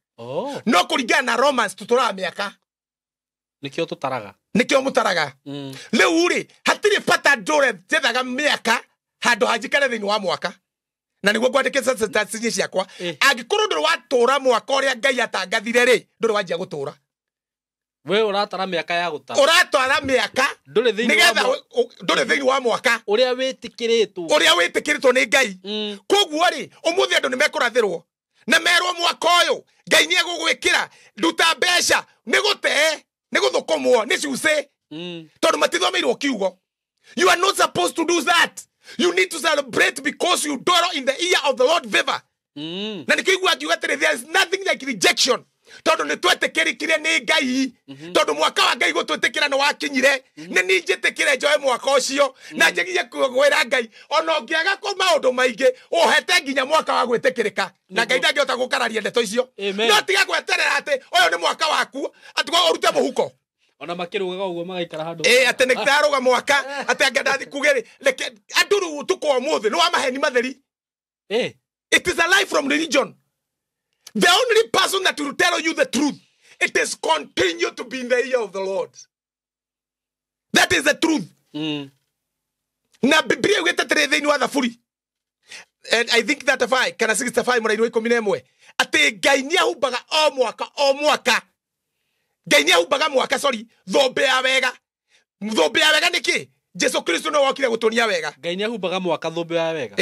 no kũringana na Romans tũtũraga mĩaka nikio tutaraga nikio mutaraga. Riu ri hatiri bata ndure njethaga miaka handu hanjikare thiini wa mwaka na niguo ngwandĩkĩte status ciakwa angĩkorwo ndũrĩ watũra mwaka ũrĩa Ngai atangathire rĩ ndũrĩ wanjia gũtũra. We ũratara mĩaka ya gũtara ũratara mĩaka ndũrĩ thĩinĩ wa mwaka ũrĩa wĩtĩkĩrĩtwo ũrĩa wĩtĩkĩrĩtwo nĩ Ngai. Koguo rĩ ũmũthĩ andũ nĩmekũrathĩrwo na merwo mwaka ũyũ Ngai nĩegũgwĩkĩra nduta mbeca nĩ gũtee nĩ gũthũkũmwo nĩ cucĩ tondũ matithomeirwo kiugo. You are not supposed to do that. You need to celebrate because you dwell in the ear of the Lord favor. Na nĩkĩo igua akiuga atĩrĩ there is nothing like rejection tondũ nĩ twetĩkĩrĩkire nĩ Ngai tondũ mwaka wa Ngai gũtwĩtĩkĩra nĩ wakinyire nĩ niĩ njĩtĩkĩre njoe mwaka ũcio na njagie kwĩra Ngai ona ũngĩaga kũ maũndũ maingĩ ũhete nginya mwaka wa gwĩtĩkĩrĩka na Ngai ndangĩhota gũkararia ndeto icio. No tiga gweterera atĩ ũyũ nĩ mwaka waku atĩ ũrute mũhuko Ona makĩrũgaga ũguo magaikara handũ. Atĩ nĩ ndarũga mwaka atĩ anga ndathi kuge rĩ reke andũ rĩu ũtukũ wa ũmũthĩ nĩ wa maheni matheri. It is a lie from religion. The only person that will tell you the truth, it is continue to be in the ear of the Lord. That is the truth. Na Biblia ugĩte atĩrĩ thĩinĩ wa Thaburi, and I think 35 kana 65 mũraini wa 11, atĩ Ngai nĩahumbaga o mwaka o mwaka. Ngai nĩahumbaga mwaka, sorry, thũmbĩ ya wega. Thũmbĩ ya wega nĩ kĩ? Jesu Kristo nĩwe wokire gũtũnia wega. Ngai nĩahumbaga mwaka thũmbĩ ya wega.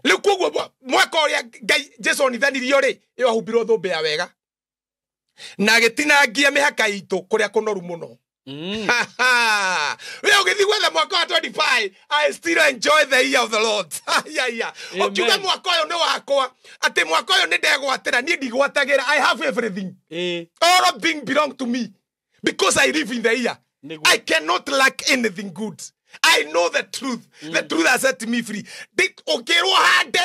Rĩu koguo mwaka ũrĩa Ngai Jesu onithanirio rĩ, ĩyo ahumbirwo thũmbĩ ya wega. Na agĩtinangia mĩhaka itũ kũrĩa kũnoru mũno. We ũgĩthiĩ gwetha mwaka wa 25, I still enjoy the year of the Lord. Yeah. Ũkiuga mwaka ũyũ nĩ wakwa, atĩ mwaka ũyũ nĩ ndegwatĩra, niĩ ndigwatagĩra. I have everything. All of things belong to me because I live in the year. I cannot lack anything good. I know the truth. The truth has set me free. Ũkĩrwo hande,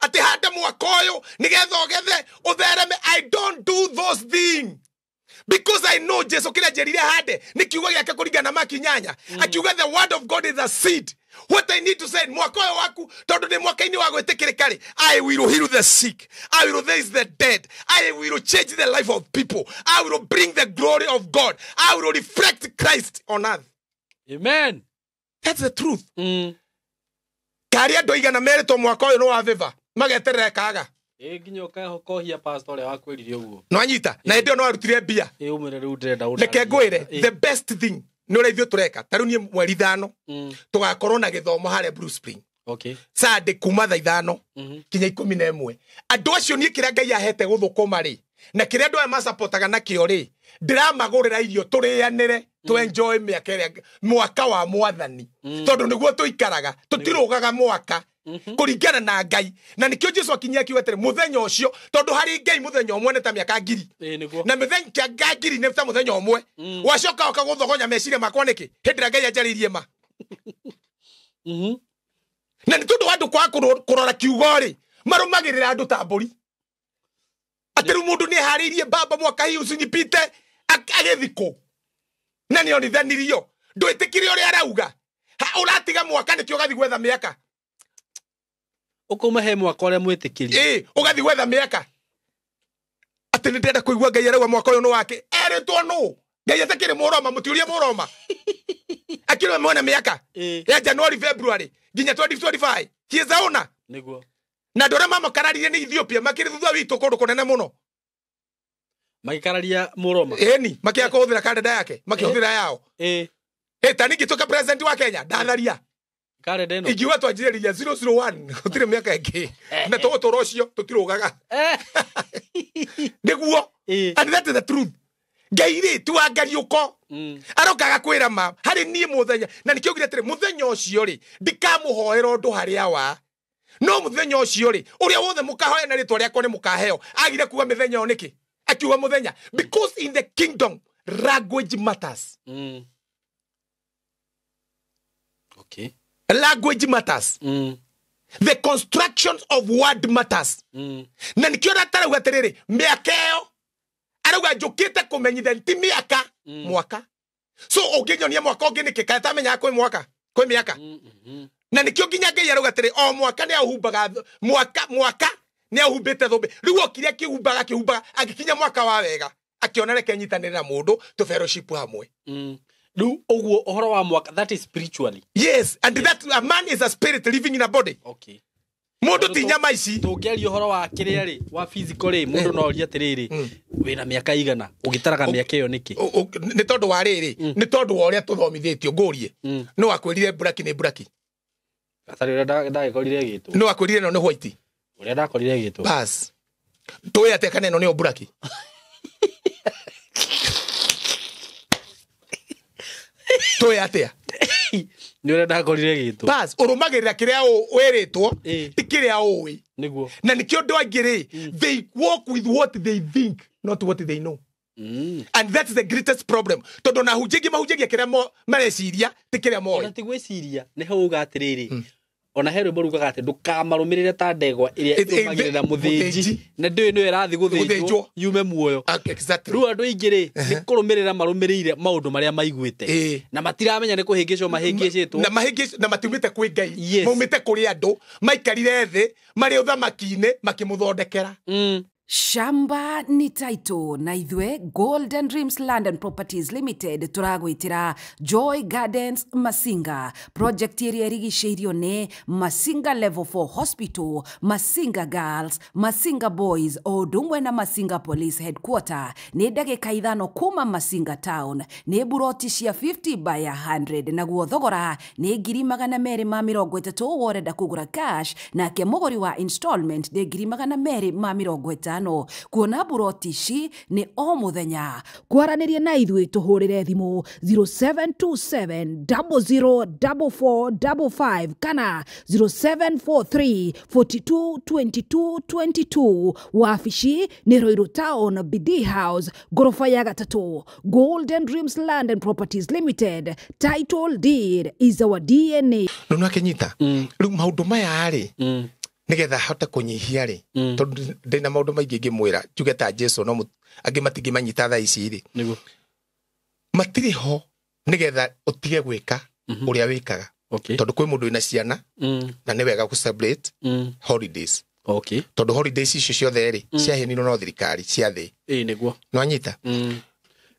atĩ hande mwaka ũyũ nĩgetha ũgethe ũthereme. I don't do those things. Because I know Jesu kĩrĩa njerire hande nĩ kiugo gĩake kũringana na Maki 8. Akiuga the word of God is a seed. What I need to say, mwaka ũyũ waku tondũ nĩ mwaka-inĩ wa gwĩtĩkĩrĩka rĩ, I will heal the sick, I will raise the dead, I will change the life of people, I will bring the glory of God, I will reflect Christ on earth. Amen. That's the truth. Karĩ andũ aigana merĩtwo mwaka ũyũ nĩ wa favor, mageterera kaga. Nginya ũkohia pastor ũrĩa wakwĩrire ũguo. Nĩwanyita? Na hĩndĩ ĩyo nĩwarutire mbia. Ũmĩre rĩu ndĩrenda ũndarĩrie. Reke ngwĩre, the best thing nĩ ũrĩa ithuĩ tũreka. Ta rĩu niĩ mweri 5 tũgakorwo na gĩthomo harĩa Blue Spring. Sunday kuma thaa 5 kinya 11. Andũ acio niĩ kĩrĩa Ngai ahete gũthũkũma rĩ, na kĩrĩa andũ aya macapotaga nakĩo rĩ, ndĩramagũrĩra irio tũrĩanĩre, tũ enjoy mĩaka ĩrĩa mwaka wa mwathani. Tondũ nĩguo tũikaraga, tũtirũgaga mwaka kũringana na Ngai. Na nĩkĩo Jesu akinyia akiuga atĩrĩ, mũthenya ũcio, tondũ harĩ Ngai mũthenya ũmwe nĩ ta mĩaka 1000. Na mĩthenya 1000 nĩ ta mũthenya ũmwe. Wacoka ũkagũthogonya meciria makwa nĩkĩ? Hĩndĩ ĩrĩa Ngai anjarĩirie ma. Na nĩ tondũ wa andũ kwaga kũrora kiugo rĩ, marũmagĩrĩra andũ ta mbũri. Atĩ rĩu mũndũ nĩeharĩirie baba mwaka hii usinipite, agĩthiĩ kũ? Na nĩonithanirio. Ndwĩtĩkire ũrĩa arauga. Ũratiga mwaka nĩkĩo ũgathiĩ gwetha mĩaka. Ũkauma he mwaka ũrĩa mwĩtĩkĩrie. Ũgathiĩ gwetha mĩaka. Atĩ nĩ ndĩrenda kũigua Ngai arauga mwaka ũyũ nĩ wake. Erĩtwo nũ? Ngai atakĩrĩ Mũroma, mũtiũrie Mũroma. Akĩrĩ mwene mĩaka ya January, February nginya 2025. He is the owner. Nĩguo. Na andũ arĩa mamakararie nĩ Ethiopia makĩrĩ thutha witũ kũndũ kũnene mũno. Magĩkararia Mũroma. Ĩni, makĩaga kũhũthĩra kalenda yake, makĩhũthĩra yao. Ta ningĩ tuĩka president wa Kenya, ndatharia. Kalenda ĩno. Ingiuga twanjĩrĩria 001, gũtirĩ mĩaka ĩngĩ. Na tũgũtũra ũcio, tũtirũgaga. Nĩguo. And that is the truth. Ngai rĩ, ti wa ngariũko. Aroka agakwĩra ma, harĩ niĩ mũthenya. Na nĩkĩo augire atĩrĩ, mũthenya ũcio rĩ, ndikamũhoera ũndũ harĩ awa. No mũthenya ũcio rĩ, ũrĩa wothe mũkahoya na rĩtwa rĩakwa nĩ mũkaheo. Agire kuga mĩthenya ĩyo nĩkĩ? Akiuga mũthenya. Because in the kingdom, language matters. Okay. Language matters. The construction of word matters. Na nikio atarauga atĩrĩrĩ, mĩaka ĩyo arauga njũkĩte kũmenyithania ti mĩaka, mwaka. So ũngĩnyonia mwaka ũngĩ nĩkĩ? Kana tamenyaga kwĩ mwaka, kwĩ mĩaka. Na nikio nginya Ngai arauga atĩrĩ, o mwaka nĩ ahumbaga, mwaka nĩ ahumbĩte thũmbĩ. Rĩu okire akĩhumbaga, akĩhumbaga, agĩkinya mwaka wa wega, akĩona reke nyitanĩre na mũndũ tũ fellowship hamwe. Rĩu ũguo ũhoro wa mwaka, that is spiritually. Yes, and that a man is a spirit living in a body. Okay. Mũndũ ti nyama ici. Tũngĩaria ũhoro wa kĩrĩa rĩ, wa physical rĩ, mũndũ no orie atĩrĩrĩ, wĩna mĩaka igana, ũgĩtaraga mĩaka ĩyo nĩkĩ? Nĩ tondũ wa rĩrĩ, nĩ tondũ wa ũrĩa tũthomithĩtio, ngũrie. No akwĩrire mburaki nĩ mburaki. Gatarĩ ũrĩa ndagĩkorire ĩgĩtwo. No akwĩrire ĩno nĩ white. Ũrĩa ndakorire ĩgĩtwo. Bas. Tũĩ atĩa kana ĩno nĩyo mburaki? Tũĩ atĩa? Nĩ ũrĩa ndakorire ĩgĩtwo. Bas, ũrũmagĩrĩra kĩrĩa wĩrĩtwo, ti kĩrĩa ũĩ. Nĩguo. Na nĩkĩo andũ aingĩ rĩ, they walk with what they think, not what they know. And that's the greatest problem. Tondũ na hunjagia mahunjagia kĩrĩa mareciria, ti kĩrĩa moĩ. Ona ti gwĩciria, nĩho uga atĩrĩrĩ, Ona he rwĩmbo rugaga atĩ ndũkamarũmĩrĩre ta ndegwa ĩrĩa ĩrũmagĩrĩra mũthĩnji na ndĩũĩ nĩyo ĩrathiĩ gũthĩnjwo yume muoyo. Exactly. Rĩu andũ aingĩ rĩ nĩ kũrũmĩrĩra marũmĩrĩire maũndũ marĩa maiguĩte na matiramenya nĩ kũhĩngĩcwo mahĩngĩcĩtwo na matiumĩte kwĩ Ngai, maumĩte kũrĩ andũ maikarire thĩ marĩ ũthamaki-inĩ makĩmũthondekera. Shamba ni title na ithwe Golden Dreams Land and Properties Limited turagwitira Joy Gardens Masinga project ĩrĩa ĩrigicĩirio nĩ Masinga Level 4 Hospital, Masinga Girls, Masinga Boys o ũndũ ũmwe na Masinga Police Headquarter. Nĩ ndagĩka 5 kuma Masinga Town, nĩ buroti cia 50 by 100 naguo thogora nĩ 230,000 worenda kũgũra cash, nake mũgũri wa installment nĩ 250,000. Kuona buroti ici nĩ o mũthenya. Kwaranĩria na ithuĩ tũhũrĩre thimũ 0727 004455 kana 0743 42 22 22. Wabici nĩ Ruiru Town, BD House, gorofa ya 3. Golden Dreams Land and Properties Limited. Title deed is our DNA. Rĩu nĩwakinyita rĩu maũndũ maya rĩ nigetha hote kunyihia ri tondu ndina maundu maingi ngimwira njuge ta Jesu no angi matingimanyita thaa ici ri niguo matiri ho nigetha utige gwika uria wikaga tondu kwi mundu wina ciana na ni wega ku celebrate holidays. Okay. Tondu holidays icio ciothe ri ciaheanirwo no thirikari cia thi niguo no anyita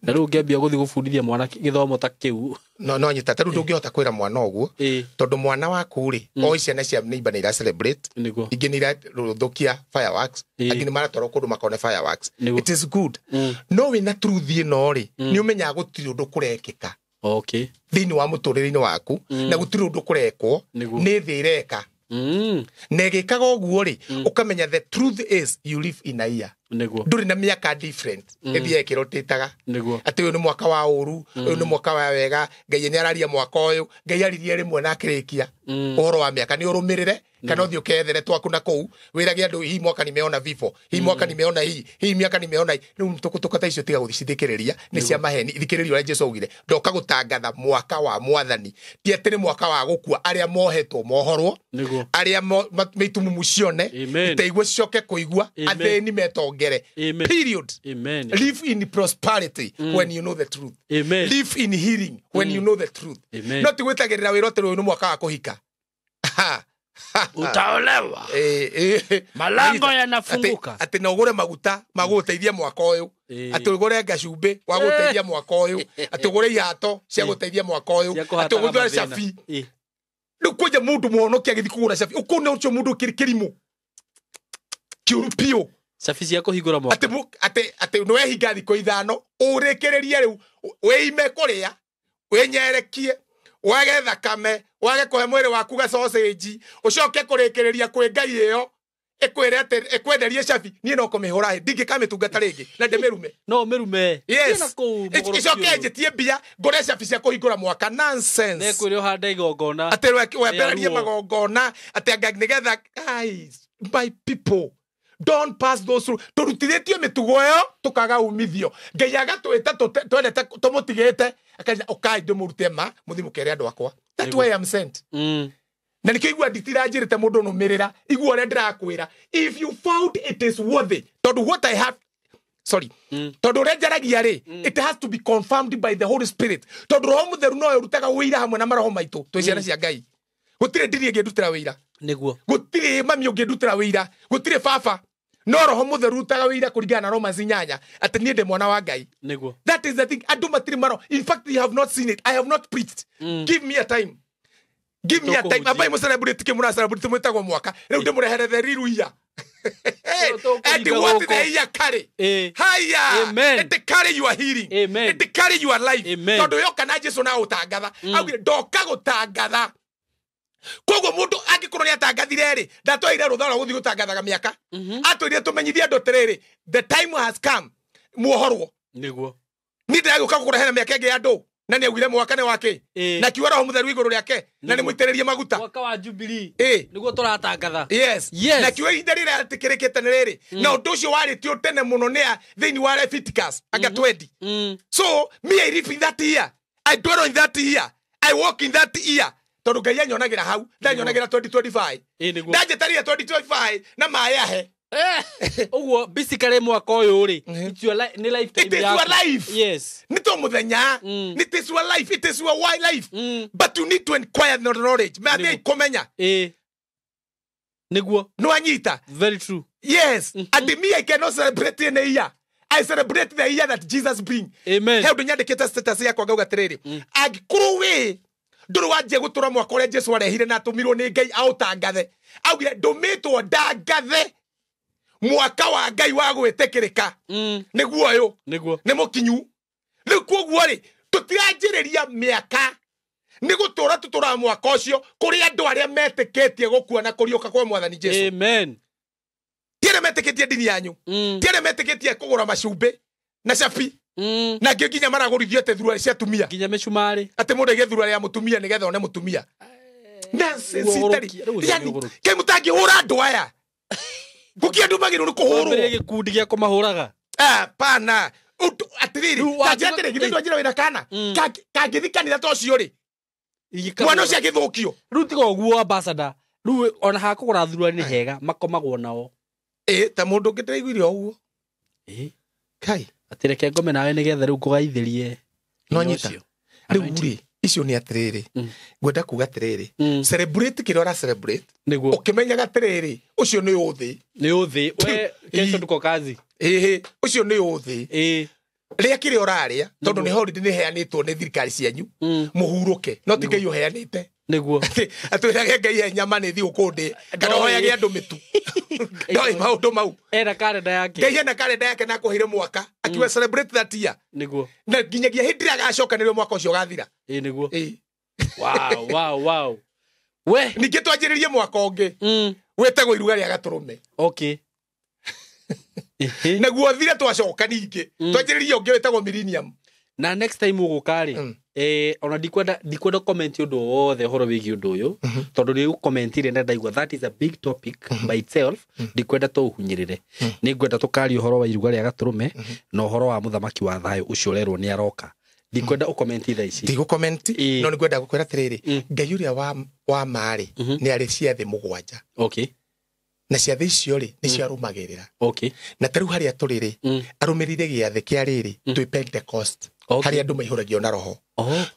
na riu ngĩambia gũthiĩ gũbundithia mwana gĩthomo ta kĩu no anyita ta riu ndũngĩhota kwĩra mwana ũguo tondu mwana waku rĩ o ciana cia neighbor nĩ ira celebrate ingĩ nĩ irathũkia fireworks angĩ nĩ maratwarwo kũndũ makone fireworks. It is good. No wĩna truth ĩno rĩ nĩ ũmenyaga gũtirĩ ũndũ kũrekĩka okay thĩinĩ wa mũtũrĩre-inĩ waku na gũtirĩ ũndũ kũrekwo nĩ thĩ ĩreka na ĩgĩkaga ũguo rĩ ũkamenya the truth is you live in a year ndũrĩ na mĩaka different ĩthiaga ĩkĩrotĩtaga atĩ ũyũ nĩ mwaka wa ũru ũyũ nĩ mwaka wa wega Ngai nĩ araria mwaka ũyũ Ngai aririe rĩmwe na akĩrĩkia ũhoro wa mĩaka nĩ ũrũmĩrĩre kana ũthiĩ ũkethere twaku na kũu wĩrage andũ hii mwaka nimeona vifo hii mwaka nimeona hii hii miaka nimeona hii. Rĩu tũkũtũka ta icio tiga gũcithikĩrĩria nĩ cia maheni. Thikĩrĩria ũrĩa Jesu augire ndoka gũtangatha mwaka wa mwathani ti atĩ nĩ mwaka wa gũkua arĩa mohetwo mohorwo arĩa mĩitumumu cione iteigua cicoke kũigua athĩni metongere. Period. Amen. Live in prosperity when you know the truth. Amen. Live in healing when you know the truth. Amen. No ti gwĩtagĩrĩra wĩra atĩ ũyũ nĩ mwaka wa kũhika. Utaolewa. Malango yanafunguka. Ati na ugure maguta magũgũteithia mwaka ũyũ atĩ ũgũre gacumbĩ wa gũteithia mwaka ũyũ atĩ ũgũre ihato cia gũteithia mwaka ũyũ atĩ ũgũre cabi. Rĩu kwanja mũndũ mũhonoki agĩthiĩ kũgũra cabi ũkũona ũcio mũndũ kĩrimũ kĩũru biũ cabi cia kũhingũra mwaka atĩ nĩ wehinga thikũ 5 ũrĩkĩrĩrie rĩu wĩime kũrĩa wĩnyerekie wage thakame wage kũhe mwĩrĩ waku ga sausage ũcoke kũrĩkĩrĩria kwĩ Ngai ĩyo ĩkwĩre atĩ ĩkwenderie cabi niĩ no kũmĩhũra ndingĩkamĩtungata rĩngĩ na ndĩmĩrume no mĩrume. Yes. Icoke njĩtie mbia ngũre cabi cia kũhingũra mwaka. Nonsense. Nĩkwĩre ũhande igongona atĩ wembererie magongona atĩ anga nĩgetha my people don't pass those through. Tũrutithĩtio mĩtugo ĩyo tũkaga umithio Ngai agatwĩta twendete tũmũtigĩte akaja ũkai ndĩmũrute ma mũthiĩ mũkere andũ akwa. That's why I'm sent. Na nikio igua nditiranjĩrĩte mũndũ nũmĩrĩra igua ũrĩa ndĩrakwĩra if you found it is worthy tondu what I have sorry tondu ũrĩa njaragia rĩ it has to be confirmed by the Holy Spirit tondu Roho Mũtheru nowe ũrutaga ũira hamwe na maroho maitũ twĩ ciana cia Ngai. Gũtirĩ ndini ĩngĩndutĩra wĩira niguo gũtirĩ mami ũngĩndutĩra wĩira gũtirĩ baba no Roho Mũtheru ũrutaga wĩira kũringana na Romans 8 atĩ niĩ ndĩ mwana wa Ngai niguo. That is the thing andũ matirĩ maro. In fact you have not seen it. I have not preached. Give me a time. Give me a time. Abai mo celebrate ke mura celebrate mwetagwo mwaka rĩu ndĩmũrehere the real year. And what the year carry haya. Amen. It carry your healing. Amen. It carry your life. Amen. Tondu yoka na Jesu na ũtangatha augire ndoka gũtangatha koguo mundu angikorwo ni atangathire ri ndatwaire rutha rwa guthii gutangathaga miaka atwirire tumenyithie andu atiriri the time has come muohorwo niguo ni ndiraguka gukurehera miaka ingi ya andu na ni augire mwaka ni wake na kiuga Roho Mũtheru igũrũ rĩake na nĩ mũitĩrĩrie maguta mwaka wa Jubilee niguo tũratangatha. Yes. Na kiuga ihinda rĩrĩa rĩtĩkĩrĩkĩte nĩ rĩrĩ na ũndũ ũcio warĩtio tene mũno nĩ thĩinĩ wa Leviticus anga 20. So me I live in that year, I dwell in that year, I walk in that year. Tondu Ngai anyonagira hau, ndanyonagira 2025. Ndanjĩtarire 2025 na maĩ ahe. Ũguo basically mwaka ũyũ rĩ, it's your life, nĩ lifetime It is your life. Yes. Nĩ to mũthenya. It is your life, it is your life. But you need to inquire the knowledge. Mathiĩ kũmenya. Nĩguo. Nĩwanyita. Very true. Yes. And me, I cannot celebrate in a year. I celebrate the year that Jesus bring. Amen. He ũndũ nyandĩkĩte status yakwa ngauga atĩrĩrĩ, angĩkorwo wĩ ndũrĩ wanjia gũtũra mwaka ũrĩa Jesu arehire na atũmirwo nĩ Ngai aũtangathe, augire ndũmĩtwo ndangathe mwaka wa Ngai wa gwĩtĩkĩrĩka. Nĩguo ũyũ. Nĩguo. Nĩ mũkinyu. Rĩu koguo rĩ, tũtiranjĩrĩria mĩaka, nĩ gũtũra tũtũraga mwaka ũcio kũrĩ andũ arĩa metĩkĩtie gũkua na kũriũka kwa Mwathani Jesu. Amen. Ti arĩa metĩkĩtie ndini yanyu, ti arĩa metĩkĩtie kũgũra macumbĩ na cabi, na angĩ nginya maragũrithio atĩ thuruarĩ cia atumia, nginya mĩcumarĩ, atĩ mũndũ aige thuruarĩ ya mũtumia nĩgetha one mũtumia. Nonsense itarĩ. Yani kaĩ mũtangĩhũra andũ aya? Gũkĩ andũ magĩrĩirwo nĩ kũhũrwo. Gĩkundi gĩa kũmahũraga. Hapana. Atĩrĩrĩ, tanjĩra atĩrĩ, githĩ ndwanjĩra wĩna kana kangĩthi kanitha ta ũcio rĩ, mwana ũcio agĩthũkio. Rĩu tiga ũguo ambassador, rĩu ona hakũgũra thuruarĩ nĩ hega, makomagwo nao. Ta mũndũ ũngĩ ndĩraiguire ũguo. Kai. Atĩreke ngome nawe nĩgetha rĩu ngũgaithĩrie. No nyita. Rĩu rĩ, icio nĩ atĩrĩrĩ, ngwenda kuga atĩrĩrĩ, celebrate kĩrĩa ũra celebrate, nĩguo ũkĩmenyaga atĩrĩrĩ, ũcio nĩ ũthĩ. Nĩ ũthĩ. We kesho tuko kazi. Ũcio nĩ ũthĩ. Rĩa kĩrĩa ũrarĩa, tondũ nĩ holiday nĩ heanĩtwo nĩ thirikari cianyu, mũhurũke, no ti Ngai ũheanĩte. Nĩguo. Atwĩrage Ngai he nyama nĩ thigũkũ ndĩ, kana ũhoyage andũ mĩtu. Ndoĩ maũndũ mau. Ena karenda yake. Ngai ena karenda yake na akũheire mwaka, akiuga celebrate that year. Nĩguo. Na nginyagia hĩndĩ ĩrĩa agacokanĩrĩrio mwaka ũcio ũgathira. Nĩguo. Wow, wow, wow. We ningĩ twanjĩrĩrie mwaka ũngĩ. Wĩtagwo iruga rĩa gatũrũme. Okay. Naguo thire twacoka ningĩ. Twanjĩrĩrie ũngĩ wĩtagwo millennium. Na next time ũgũka rĩ, ona ndikwenda comment ũndũ wothe ũhoro wĩgiĩ ũndũ ũyũ, tondũ nĩ ũkomentire na ndaigua that is a big topic by itself. Ndikwenda tũũhunyĩrĩre. Nĩ ngwenda tũkarie ũhoro wa iruga rĩa gatũrũme na ũhoro wa mũthamaki wa thayũ ũcio ũrerwo nĩ aroka. Ndikwenda ũkomenti thaa ici. Ndigũkomenti, no nĩngwenda gũkwĩra atĩrĩrĩ, Ngai ũrĩa wa ma rĩ, nĩ arĩ ciathĩ 7. Okay. Na ciathĩ icio rĩ, nĩcio arũmagĩrĩra. Okay. Na ta rĩu harĩa tũrĩ rĩ, arũmĩrĩire gĩathĩ kĩa rĩrĩ, twĩ Pentecost. Harĩa andũ maihũragio na roho.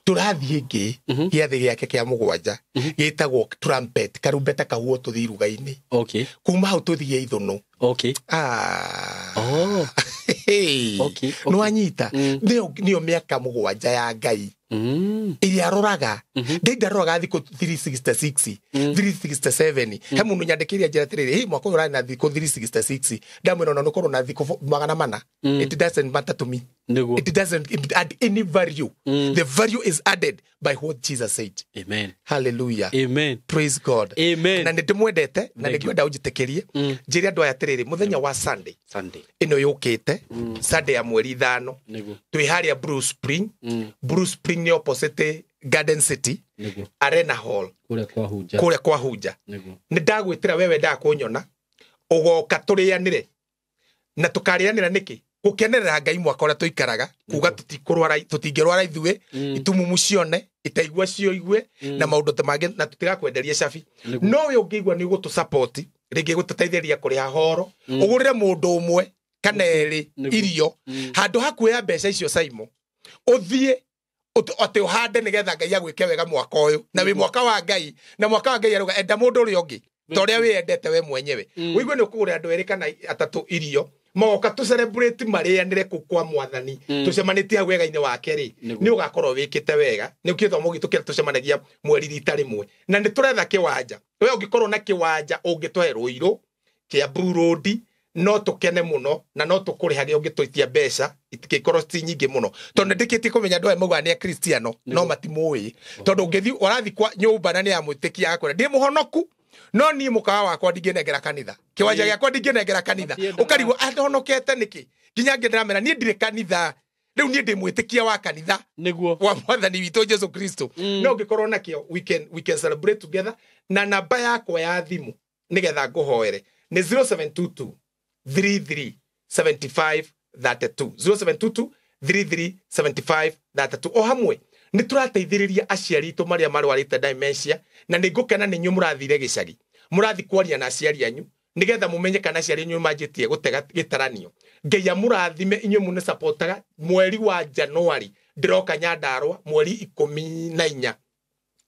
Tũrathiĩ ĩngĩ gĩathĩ gĩake kĩa 7 gĩtagwo trumpet, karumbeta kahuo tũthiĩ iruga-inĩ. Okay. Kuma hau tũthiĩ ithũnũ. Okay. Okay. Nĩwanyita. Nĩyo mĩaka 7 ya Ngai. Ĩrĩa aroraga. Ngai ndaroraga thikũ 366, 367. He mũndũ nyandĩkĩire njĩra atĩrĩrĩ, hey, mwaka ũyũ ũrarĩ na thikũ 366. Ndamwĩra ona nĩũkorwo na thikũ 400. It doesn't matter to me. Nĩguo. It doesn't add any value. The value is added by what Jesus said. Amen. Hallelujah. Amen. Praise God. Amen. Na nĩndĩmwendete na nĩngwenda ũnjĩtĩkĩrie. Njĩre andũ aya atĩrĩrĩ, mũthenya wa Sunday. Sunday. Ĩno yũkĩte, Sunday ya mweri 5. Nĩguo. Twĩ harĩa Blue Spring. Blue Spring nĩ opposite Garden City. Nĩguo. Arena Hall. Kũrĩa kwa Hunja. Kũrĩa kwa Hunja. Nĩguo. Nĩ ndagwĩtĩra we wendaga kũnyona, ũgoka tũrĩanĩre. Na tũkarĩanĩra nĩkĩ? Gũkenerera Ngai mwaka ũrĩa tũikaraga, kuga tũtikũrwara, tũtingĩrwara ithuĩ, itumumu cione, itaigua cioigue, na maũndũ ta mangĩ, na tũtigakwenderia cabi. No we ũngĩigua nĩ ũgũtũ-support, rĩngĩ gũtũteithĩrĩria kũrĩha horo, ũgũrĩre mũndũ ũmwe kana erĩ irio, handũ ha kuoya mbeca icio Saimo, ũthiĩ atĩ ũhande nĩgetha Ngai agwĩke wega mwaka ũyũ, na wĩ mwaka wa Ngai, na mwaka wa Ngai arauga enda mũndũ ũrĩa ũngĩ ta ũrĩa wĩyendete we mwenyewe. Ũigue nĩ ũkũgũrĩra andũ erĩ kana atatũ irio, magoka tũ celebrate marĩanĩre kũu kwa Mwathani, tũcemanĩtie hau wega-inĩ wake rĩ, nĩ ũgakorwo wĩkĩte wega. Nĩ gĩthomo gitũ kĩrĩa tũcemanagia mweri rita rĩmwe, na nĩ tũretha kĩwanja. We ũngĩkorwo na kĩwanja ũngĩtũhe Rũirũ, Kiambu Road, no tũkene mũno na no tũkũrĩhage ũngĩtũitia mbeca itingĩkorwo ti nyingĩ mũno, tondũ nĩndĩkĩtie kũmenya andũ aya maugaga nĩ akristiano no matimũĩ, tondũ ũngĩthiĩ ũrathiĩ kwa nyũmba na nĩ amwĩtĩkia agakwĩra ndĩ mũhonoku, no niĩ mũkawa wakwa ndingĩnengera kanitha, kĩwanja gĩakwa ndingĩnengera kanitha, ũkarigwo ahonokete nĩkĩ? Nginya ngĩ ndĩramera niĩ ndirĩ kanitha, rĩu niĩ ndĩ mwĩtĩkia wa kanitha Nĩguo. wa Mwathani witũ Jesu Kristo. No ũngĩkorwo nakĩo we can celebrate together. Na namba yakwa ya thimũ nĩgetha ngũhoere nĩ 0722 33 75 32, 0722 33 75 32. O hamwe Nĩ tũrateithĩrĩria aciari itũ marĩa marwarĩte dementia, na nĩ ngũkena nĩ inyuĩ mũrathire gĩcagi, mũrathi kwaria na aciari anyu nĩgetha mũmenye kana aciari anyu manjĩtie gũtega gĩtaranio. Ngai amũrathime inyuĩ mũnĩsapotaga. Mweri wa January ndĩroka Nyandarua, mweri 14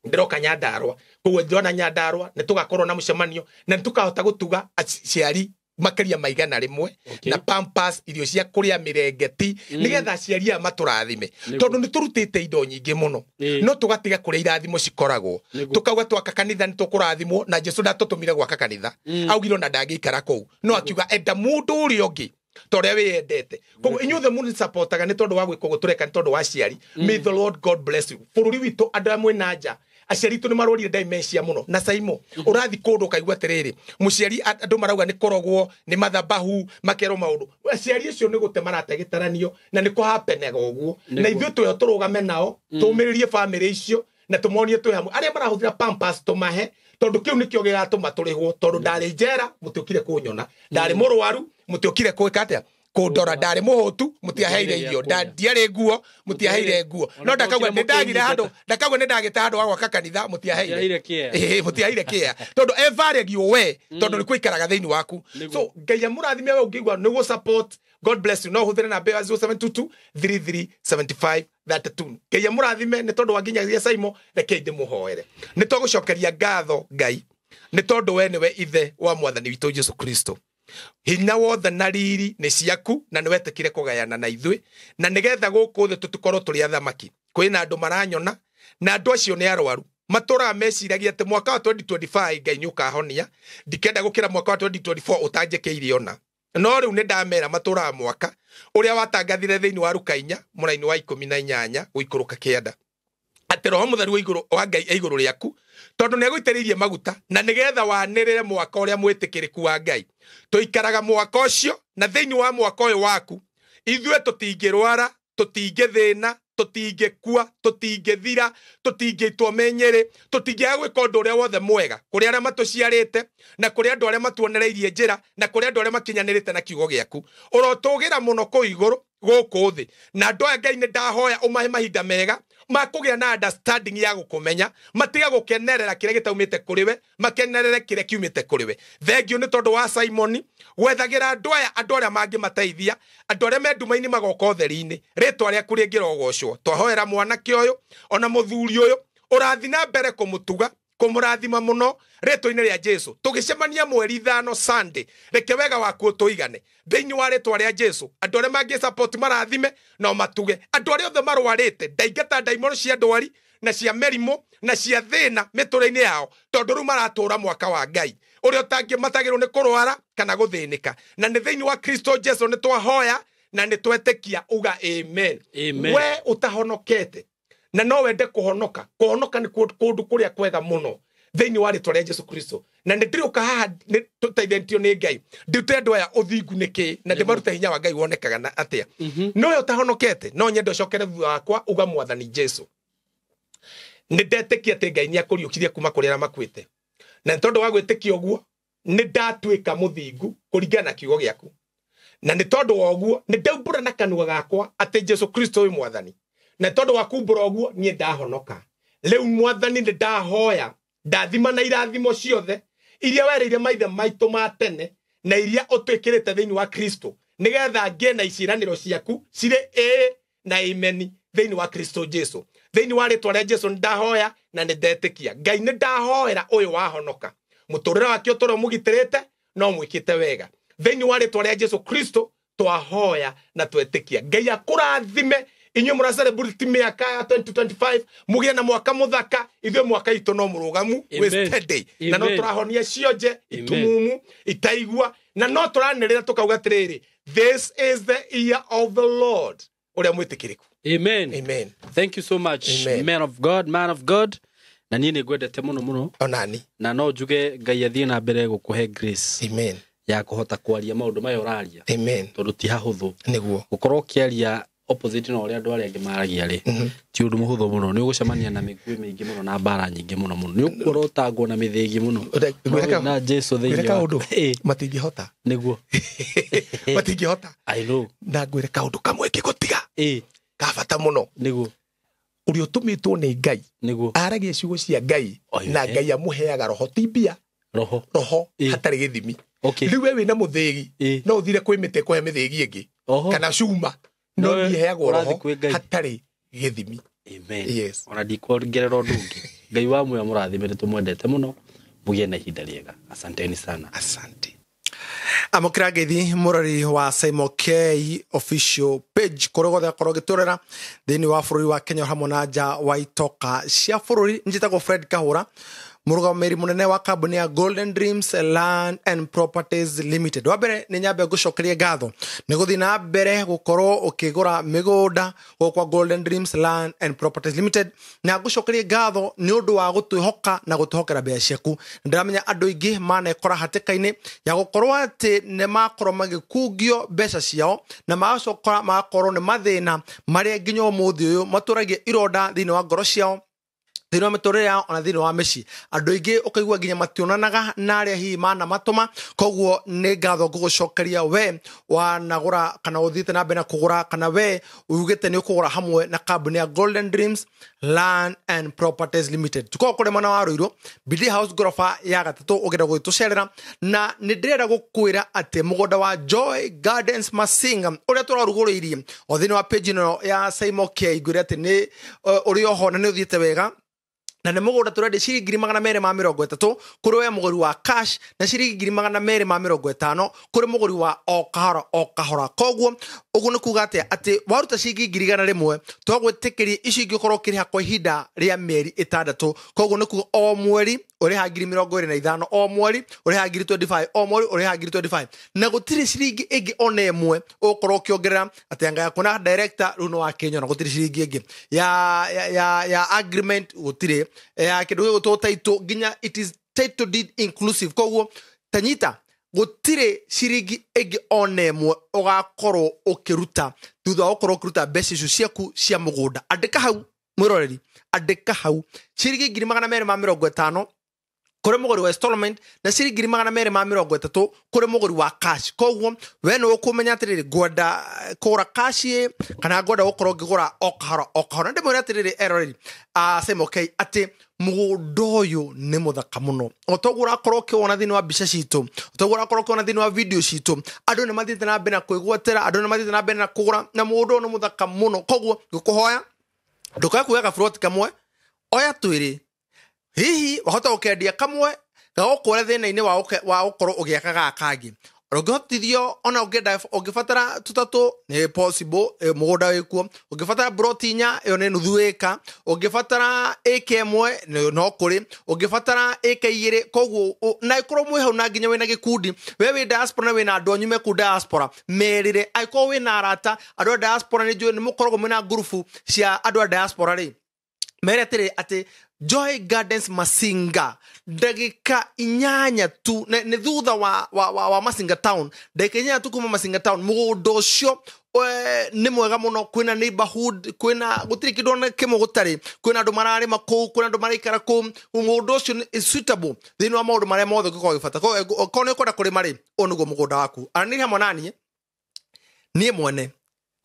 ndĩroka Nyandarua. Koguo ndĩrona Nyandarua nĩ tũgakorwo na mũcemanio na nĩ tũkahota gũtuga aciari makĩria ma 100 na pampers, irio cia kũrĩa, mĩrengeti, nĩgetha aciari aya matũrathime, tondũ nĩ tũrutĩte indo nyingĩ mũno no tũgatiga kũrĩa irathimo cikoragwo. Tũkauga twaka kanitha nĩ tũkũrathimwo, na Jesu ndatũtũmire gwaka kanitha, augire ona ndangĩikara kũu, no akiuga enda mũndũ ũrĩa ũngĩ ta ũrĩa wĩyendete. Koguo inyuothe mũnĩsapotaga nĩ tondũ wa gwĩka ũguo tũreka nĩ tondũ wa aciari. May the Lord God bless you. Bũrũri witũ, andũ arĩa mwĩna nja, aciari itũ nĩ marwarire dementia mũno. Na Saimo, ũrathi kũndũ ũkaigua atĩrĩrĩ, mũciari, andũ marauga nĩ kũrogwo, nĩ mathabahu, makerwo maũndũ. Aciari acio nĩ gũte marate gĩtaranio, na nĩ kũhapenaga ũguo, na ithuĩ twĩho tũrũgame nao, tũmĩrĩrie bamĩrĩ icio na tũmonie twĩ hamwe. Arĩa marahũthĩra pampers tũmahe, tondũ kĩu nĩkĩo gĩgatũma tũrĩhwo, tondũ ndarĩ njera mũtiũkire kũnyona, ndarĩ mũrwaru mũtiũkire gwĩka atĩa, kũndora, ndarĩ mũhũtu mũtiaheire irio, ndiarĩ nguo mũtiaheire nguo, no ndakauga nĩ ndagire handũ, ndakauga nĩ ndagĩte handũ ha gwaka kanitha, mũtiaheire, mũtiaheire kĩa, tondũ evaragio we, tondũ nĩ kũikaraga thĩinĩ waku. So Ngai amũrathime we ũngĩigua nĩguo support. God bless you. No hũthĩre namba ya 0722 3375 32. Ngai amũrathime nĩ tondũ wa nginyagia Saimo. Reke ndĩmũhoere. Nĩ tũgũcokeria ngatho Ngai nĩ tondũ we nĩwe ithe wa mwathani witũ Jesu Kristo. Hinya wothe na riri nĩ ciaku, na nĩ wetĩkire kũgayana na ithuĩ, na nĩgetha gũkũ thĩ tũtikorwo tũrĩ athamaki. Kwĩna andũ maranyona, na andũ acio nĩ arwaru, matũraga meciragia atĩ mwaka wa 2025 Ngai nĩ ũkahonia, ndikenda gũkĩra mwaka wa 2024 ũtanjĩkĩire ona. No rĩu nĩ ndamera matũraga mwaka ũrĩa watangathire thĩinĩ wa Luka 4 mũraini wa 18 gũikũrũka 9, atĩ roho mũtheru wa igũrũ wa Ngai e igũrũ rĩaku, tondũ nĩ agũitĩrĩirie maguta na nĩgetha wanĩrĩre mwaka ũrĩa mwĩtĩkĩrĩku wa Ngai. Tũikaraga mwaka ũcio, na thĩinĩ wa mwaka ũyũ waku ithuĩ tũtingĩrwara, tũtingĩthĩna, tũtingĩkua, tũtingĩthira, tũtingĩitwo menyerĩ, tũtingĩaga gwĩka ũndũ ũrĩa wothe mwega kũrĩ arĩa matũciarĩte, na kũrĩ andũ arĩa matuonereirie njĩra, na kũrĩ andũ arĩa makinyanĩrĩte na kiugo gĩaku. Ũrotũgĩra mũno kũu igũrũ gũkũ thĩ, na andũ aya Ngai nĩ ndahoya ũmahe mahinda mega ma kũgĩa na understanding ya gũkũmenya, matiga gũkenerera kĩrĩa gĩtaumĩte kũrĩ we, makenerere kĩrĩa kiumĩte kũrĩ we. Thengiũ nĩ tondũ wa Simoni gwethagĩra andũ aya andũ arĩa mangĩmateithia, andũ arĩa me nduma-inĩ magoka ũtheri-inĩ. Rĩtwa rĩaku rĩngĩrogocwo. Twahoera mwanake ũyũ ona mũthuri ũyũ, ũrathi na mbere kũmũtuga, kũmũrathima mũno rĩtwa-inĩ rĩa Jesu. Tũgĩcemania mweri 5 Sunday, reke wega waku ũtũigane thĩinĩ wa rĩtwa rĩa Jesu. Andũ arĩa mangĩ support marathime no matuge. Andũ arĩa othe marwarĩte, ndaingata ndaimono cia ndwari na cia mĩrimũ na cia thĩna mĩtũrĩre-inĩ yao, tondũ rĩu maratũra mwaka wa Ngai ũrĩa ũtangĩmatagĩrwo nĩ kũrwara kana gũthĩnĩka. Na nĩ thĩinĩ wa Kristo Jesu nĩ twahoya na nĩ twetĩkia. Uga amen. Amen. We ũtahonokete na no wende kũhonoka, kũhonoka nĩ kũndũ kũrĩa kwega mũno thĩinĩ wa rĩtwa rĩa Jesu Kristo. Na nĩ ndĩrĩũka haha tũteithĩtio nĩ Ngai, ndute andũ aya ũthingu nĩ kĩ, na ndĩmarute hinya wa Ngai wonekaga na atĩa. No we ũtahonokete, no nyende ũcokere thutha wakwa, uga mwathani Jesu, nĩ ndetĩkia atĩ Ngai nĩ akũriũkirie kuma kũrĩ arĩa makuĩte, na nĩ tondũ wa gwĩtĩkia ũguo nĩ ndatuĩka mũthingu kũringana na kiugo gĩaku, na nĩ tondũ wa ũguo nĩ ndaumbũra na kanua gakwa atĩ Jesu Kristo wĩ mwathani, na tondũ wa kumbũra ũguo niĩ ndahonoka. Rĩu mwathani nĩ ndahoya ndathima na irathimo ciothe iria werĩire maithe maitũ ma tene, na iria ũtwĩkĩrĩte thĩinĩ wa Kristo, nĩgetha ngĩe na iciranĩro ciaku cirĩ ĩĩ na imeni thĩinĩ wa Kristo Jesu. Thĩinĩ wa rĩtwa rĩa Jesu nĩ ndahoya na nĩ ndetĩkia. Ngai nĩ ndahoera ũyũ wahonoka, mũtũrĩre wake ũtũre mũgitĩrĩte no mwĩkĩte wega. Thĩinĩ wa rĩtwa rĩa Jesu Kristo twahoya na twetĩkia. Ngai akũrathime inyuĩ mũra celebrate mĩaka ya 2025, mũgĩe na mwaka mũthaka. Ithuĩ mwaka itũ no mũrũgamu, wĩ steady, na no tũrahonia cionje itumumu itaigua, na no tũranĩrĩra tũkauga atĩrĩrĩ, this is the year of the Lord ũrĩa mwĩtĩkĩrĩku. Amen. Amen. Thank you so much. Amen. Man of God, man of God. Na niĩ nĩ ngwendete mũno mũno, onani na no njuge Ngai athiĩ na mbere gũkũhe grace. Amen. ya kũhota kwaria maũndũ maya ũraria, Amen. tondũ ti hahũthũ Nĩguo. gũkorwo ũkĩaria opposite na ũrĩa andũ arĩa angĩ maragia rĩ, ti ũndũ mũhũthũ mũno. Nĩ ũgũcemania na mĩguĩ mĩingĩ mũno na mbara nyingĩ mũno mũno, nĩ ũgũkorwo ũtangwo na mĩthĩgi mũno. Ngwĩre No na Jesu ngwĩre thĩinĩ wa kaũndũ, matingĩhota. Nĩguo. Matingĩhota. I know. Na ngwĩre kaũndũ kamwe ngĩgũtiga ka bata mũno. Nĩguo. Ũrĩa ũtũmĩtwo nĩ Ngai Nĩguo. Aragia ciugo cia Ngai Oyo, na eh. Ngai amũheaga roho, ti mbia. Roho. Roho Ĩ. hatarĩ gĩthimi. Okay. Rĩu we wĩna mũthĩgi, no ũthire kwĩ mĩtĩ kũhe mĩthĩgi ĩngĩ Oho. kana cuma, no No, niĩ heagwo ũrathiĩ roho kwĩ Ngai. hatarĩ gĩthimi. Amen. Yes. Ona ndikwongerera ũndũ ũngĩ. Ngai wa muoyo mũrathime, nĩ tũmwendete mũno, mũgĩe na ihinda rĩega. Asanteni sana. Asante. Amũkĩra ngeithi mũrori wa Simon K Official page kũrĩa guothe akorwo ũgĩtũrera thĩinĩ wa bũrũri wa Kenya hamwe na nja wa itoka cia bũrũri. Njĩtagwo Fred Kahũra, mũrũgamĩrĩri mũnene wa kambuni ya Golden Dreams Land and Properties Limited. Wa mbere nĩ nyambe ngũcokerie ngatho nĩ gũthiĩ na mbere gũkorwo ũkĩgũra mĩgũnda gũkũ kwa Golden Dreams Land and Properties Limited, na ngũcokerie ngatho nĩ ũndũ wa gũtwĩhoka na gũtwĩhokera mbeca ciaku. Ndĩramenya andũ aingĩ manekora hatĩka-inĩ ya gũkorwo atĩ nĩ makorwo magĩkungio mbeca ciao na magacoka magakorwo nĩ mathĩna marĩa nginya ũmũthĩ ũyũ matũragia ironda thĩinĩ wa ngoro ciao, thĩinĩ wa mĩtũrĩre yao, ona thĩinĩ wa mĩciĩ. Andũ aingĩ ũkaigua nginya mationanaga na arĩa hihi manamatũma. Koguo nĩ ngatho ngũgũcokeria we wanagũra kana ũthiĩte na mbere na kũgũra, kana we ugĩte nĩ ũkũgũra hamwe na kambuni ya Golden Dreams Land and Properties Limited. Tukoragwo kũrĩ mwena wa Rũirũ, BD House, ngoroba ya gatatũ, ũngĩenda gũgĩtũcerera. Na nĩ ndĩrenda gũkwĩra atĩ mũgũnda wa Joy Gardens Masinga ũrĩa tũrarugũrĩirie o thĩinĩ wa page ĩno ya Simon K, ngwĩre atĩ nĩ ũrĩ oho na nĩ ũthiĩte wega, na nĩ mũgũnda tũrendia ciringi 230,000 kũrĩ we mũgũri wa cash, na ciringi 250,000 kũrĩ mũgũri wa o kahora o kahora. Koguo ũguo nĩ kuga atĩa? Atĩ waruta ciringi 100,000, twagwĩtĩkĩria icio ingĩ ũkorwo ũkĩrĩha kwa ihinda rĩa mĩeri 6. Koguo nĩ kuga o mweri ũrĩha 25,000, o mweri ũrĩha 25,000, o mweri ũrĩha 25,000, na gũtirĩ ciringi ĩngĩ ona ĩmwe ũgũkorwo ũkĩongerera. Atĩ anga yaku na director rĩu nĩ wakĩnyona, gũtirĩ ciringi ĩngĩ ya agreement, gũtirĩ ya kĩndũ gĩgũtwo title, nginya it is title deed inclusive. Koguo tanyita, gũtirĩ ciringi ĩngĩ ona ĩmwe ũgakorwo ũkĩruta thutha wa gũkorwo ũkĩruta mbeca icio ciaku cia mũgũnda. Andĩka hau mwĩroreri, andĩka hau ciringi 250,000 kũrĩ mũgũri wa installment na ciringi 230,000 kũrĩ mũgũri wa cash. Koguo we nĩ ũkũmenya atĩrĩrĩ, ngwenda kũgũra cash ĩ kana ngwenda gũkorwo ngĩgũra o kahora o kahora. Na ndĩmwĩre atĩrĩrĩ eroreri a Simon K atĩ mũgũnda ũyũ nĩ mũthaka mũno, o toguo ũrakorwo ũkĩwona thĩinĩ wa mbica citũ, o toguo ũrakorwo ũkĩwona thĩinĩ wa video citũ. Andũ nĩ mathiĩte na mbere na kwĩgwatĩra, andũ nĩ mathiĩte na mbere na kũgũra, na mũgũnda ũyũ nĩ mũthaka mũno. Koguo ngũkũhoya ndũkae kuoya gaburoti kamwe, oya twĩrĩ, hihi wahota gũkendia kamwe gagũkũre thĩna-inĩ wa gũkorwo ũgĩaka gaka kangĩ. Ũngĩhotithio ona ũngĩenda, ũngĩbatara tũtatũ nĩ possible, mũgũnda wĩkuo. Ũngĩbatara broti 4, ĩyo nĩ nuthu ĩka. Ũngĩbatara ĩka 1, no kũrĩ. Ũngĩbatara ĩka 2. Koguo na ĩkorwo mwĩ hau na nginya wĩna gĩkundi, we wĩ diaspora na wĩna andũ anyu me kũu diaspora, merĩre. Angĩkorwo wĩna arata andũ a diaspora, nĩ njũĩ nĩ mũkoragwo mwĩna ngurubu cia andũ a diaspora rĩ, mere atĩrĩ atĩ Joy Gardens Masinga ndagĩka 8 tu nĩ thutha wa Masinga town, ndagĩka 8 tu kuma Masinga town. Mũgũnda ũcio nĩ mwega mũno, kwĩna neighborhood, kwĩna gũtirĩ kĩndũ ona kĩmwe gũtarĩ, kwĩna andũ mararĩma kũu, kwĩna andũ maraikara kũu. Mũgũnda ũcio is suitable thĩinĩ wa maũndũ marĩa mothe ũngĩkorwo ũgĩbata. Koguo okorwo nĩ ũkwenda kũrĩma rĩ, ũyũ nĩguo mũgũnda waku. Aranĩria hamwe na niĩ, niĩ mwene,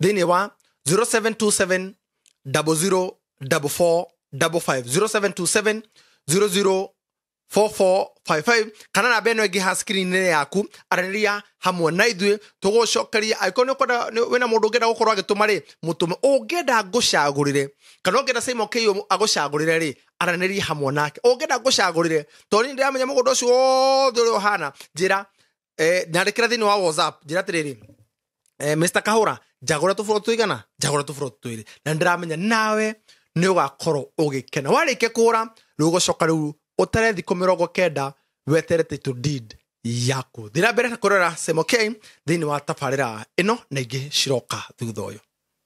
thĩinĩ wa 0727 00 44 55, 0727 00 4455, kana namba ĩno ĩngĩ ha screen-inĩ yaku. Aranĩria hamwe na ithuĩ, tũgũcokeria. Angĩkorwo nĩ ũkwenda, wĩna mũndũ ũngĩenda gũkorwo agĩtũma rĩ, mũtũme. Ũngĩenda ngũcagũrĩre kana ũngĩenda Simon K agũcagũrĩre rĩ, aranĩria hamwe nake. Ũngĩenda ngũcagũrĩre, tondũ niĩ ndĩramenya mũgũnda ũcio wothe ũrĩa ũhana, njĩra, nyandĩkĩra thĩinĩ wa WhatsApp, njĩra atĩrĩrĩ, Mr Kahũra, njagũra tũbũrũ tũigana, njagũra tũbũrũ twĩrĩ, na ndĩramenya nawe nĩ ũgakorwo ũgĩkena. Warĩkia kũgũra rĩu, ũgũcoka rĩu ũtare thikũ 90 wetere title deed yaku. Thiĩ na mbere na kũrora Simon K thĩinĩ wa tabarĩra ĩno na ingĩ ciroka thutha ũyũ.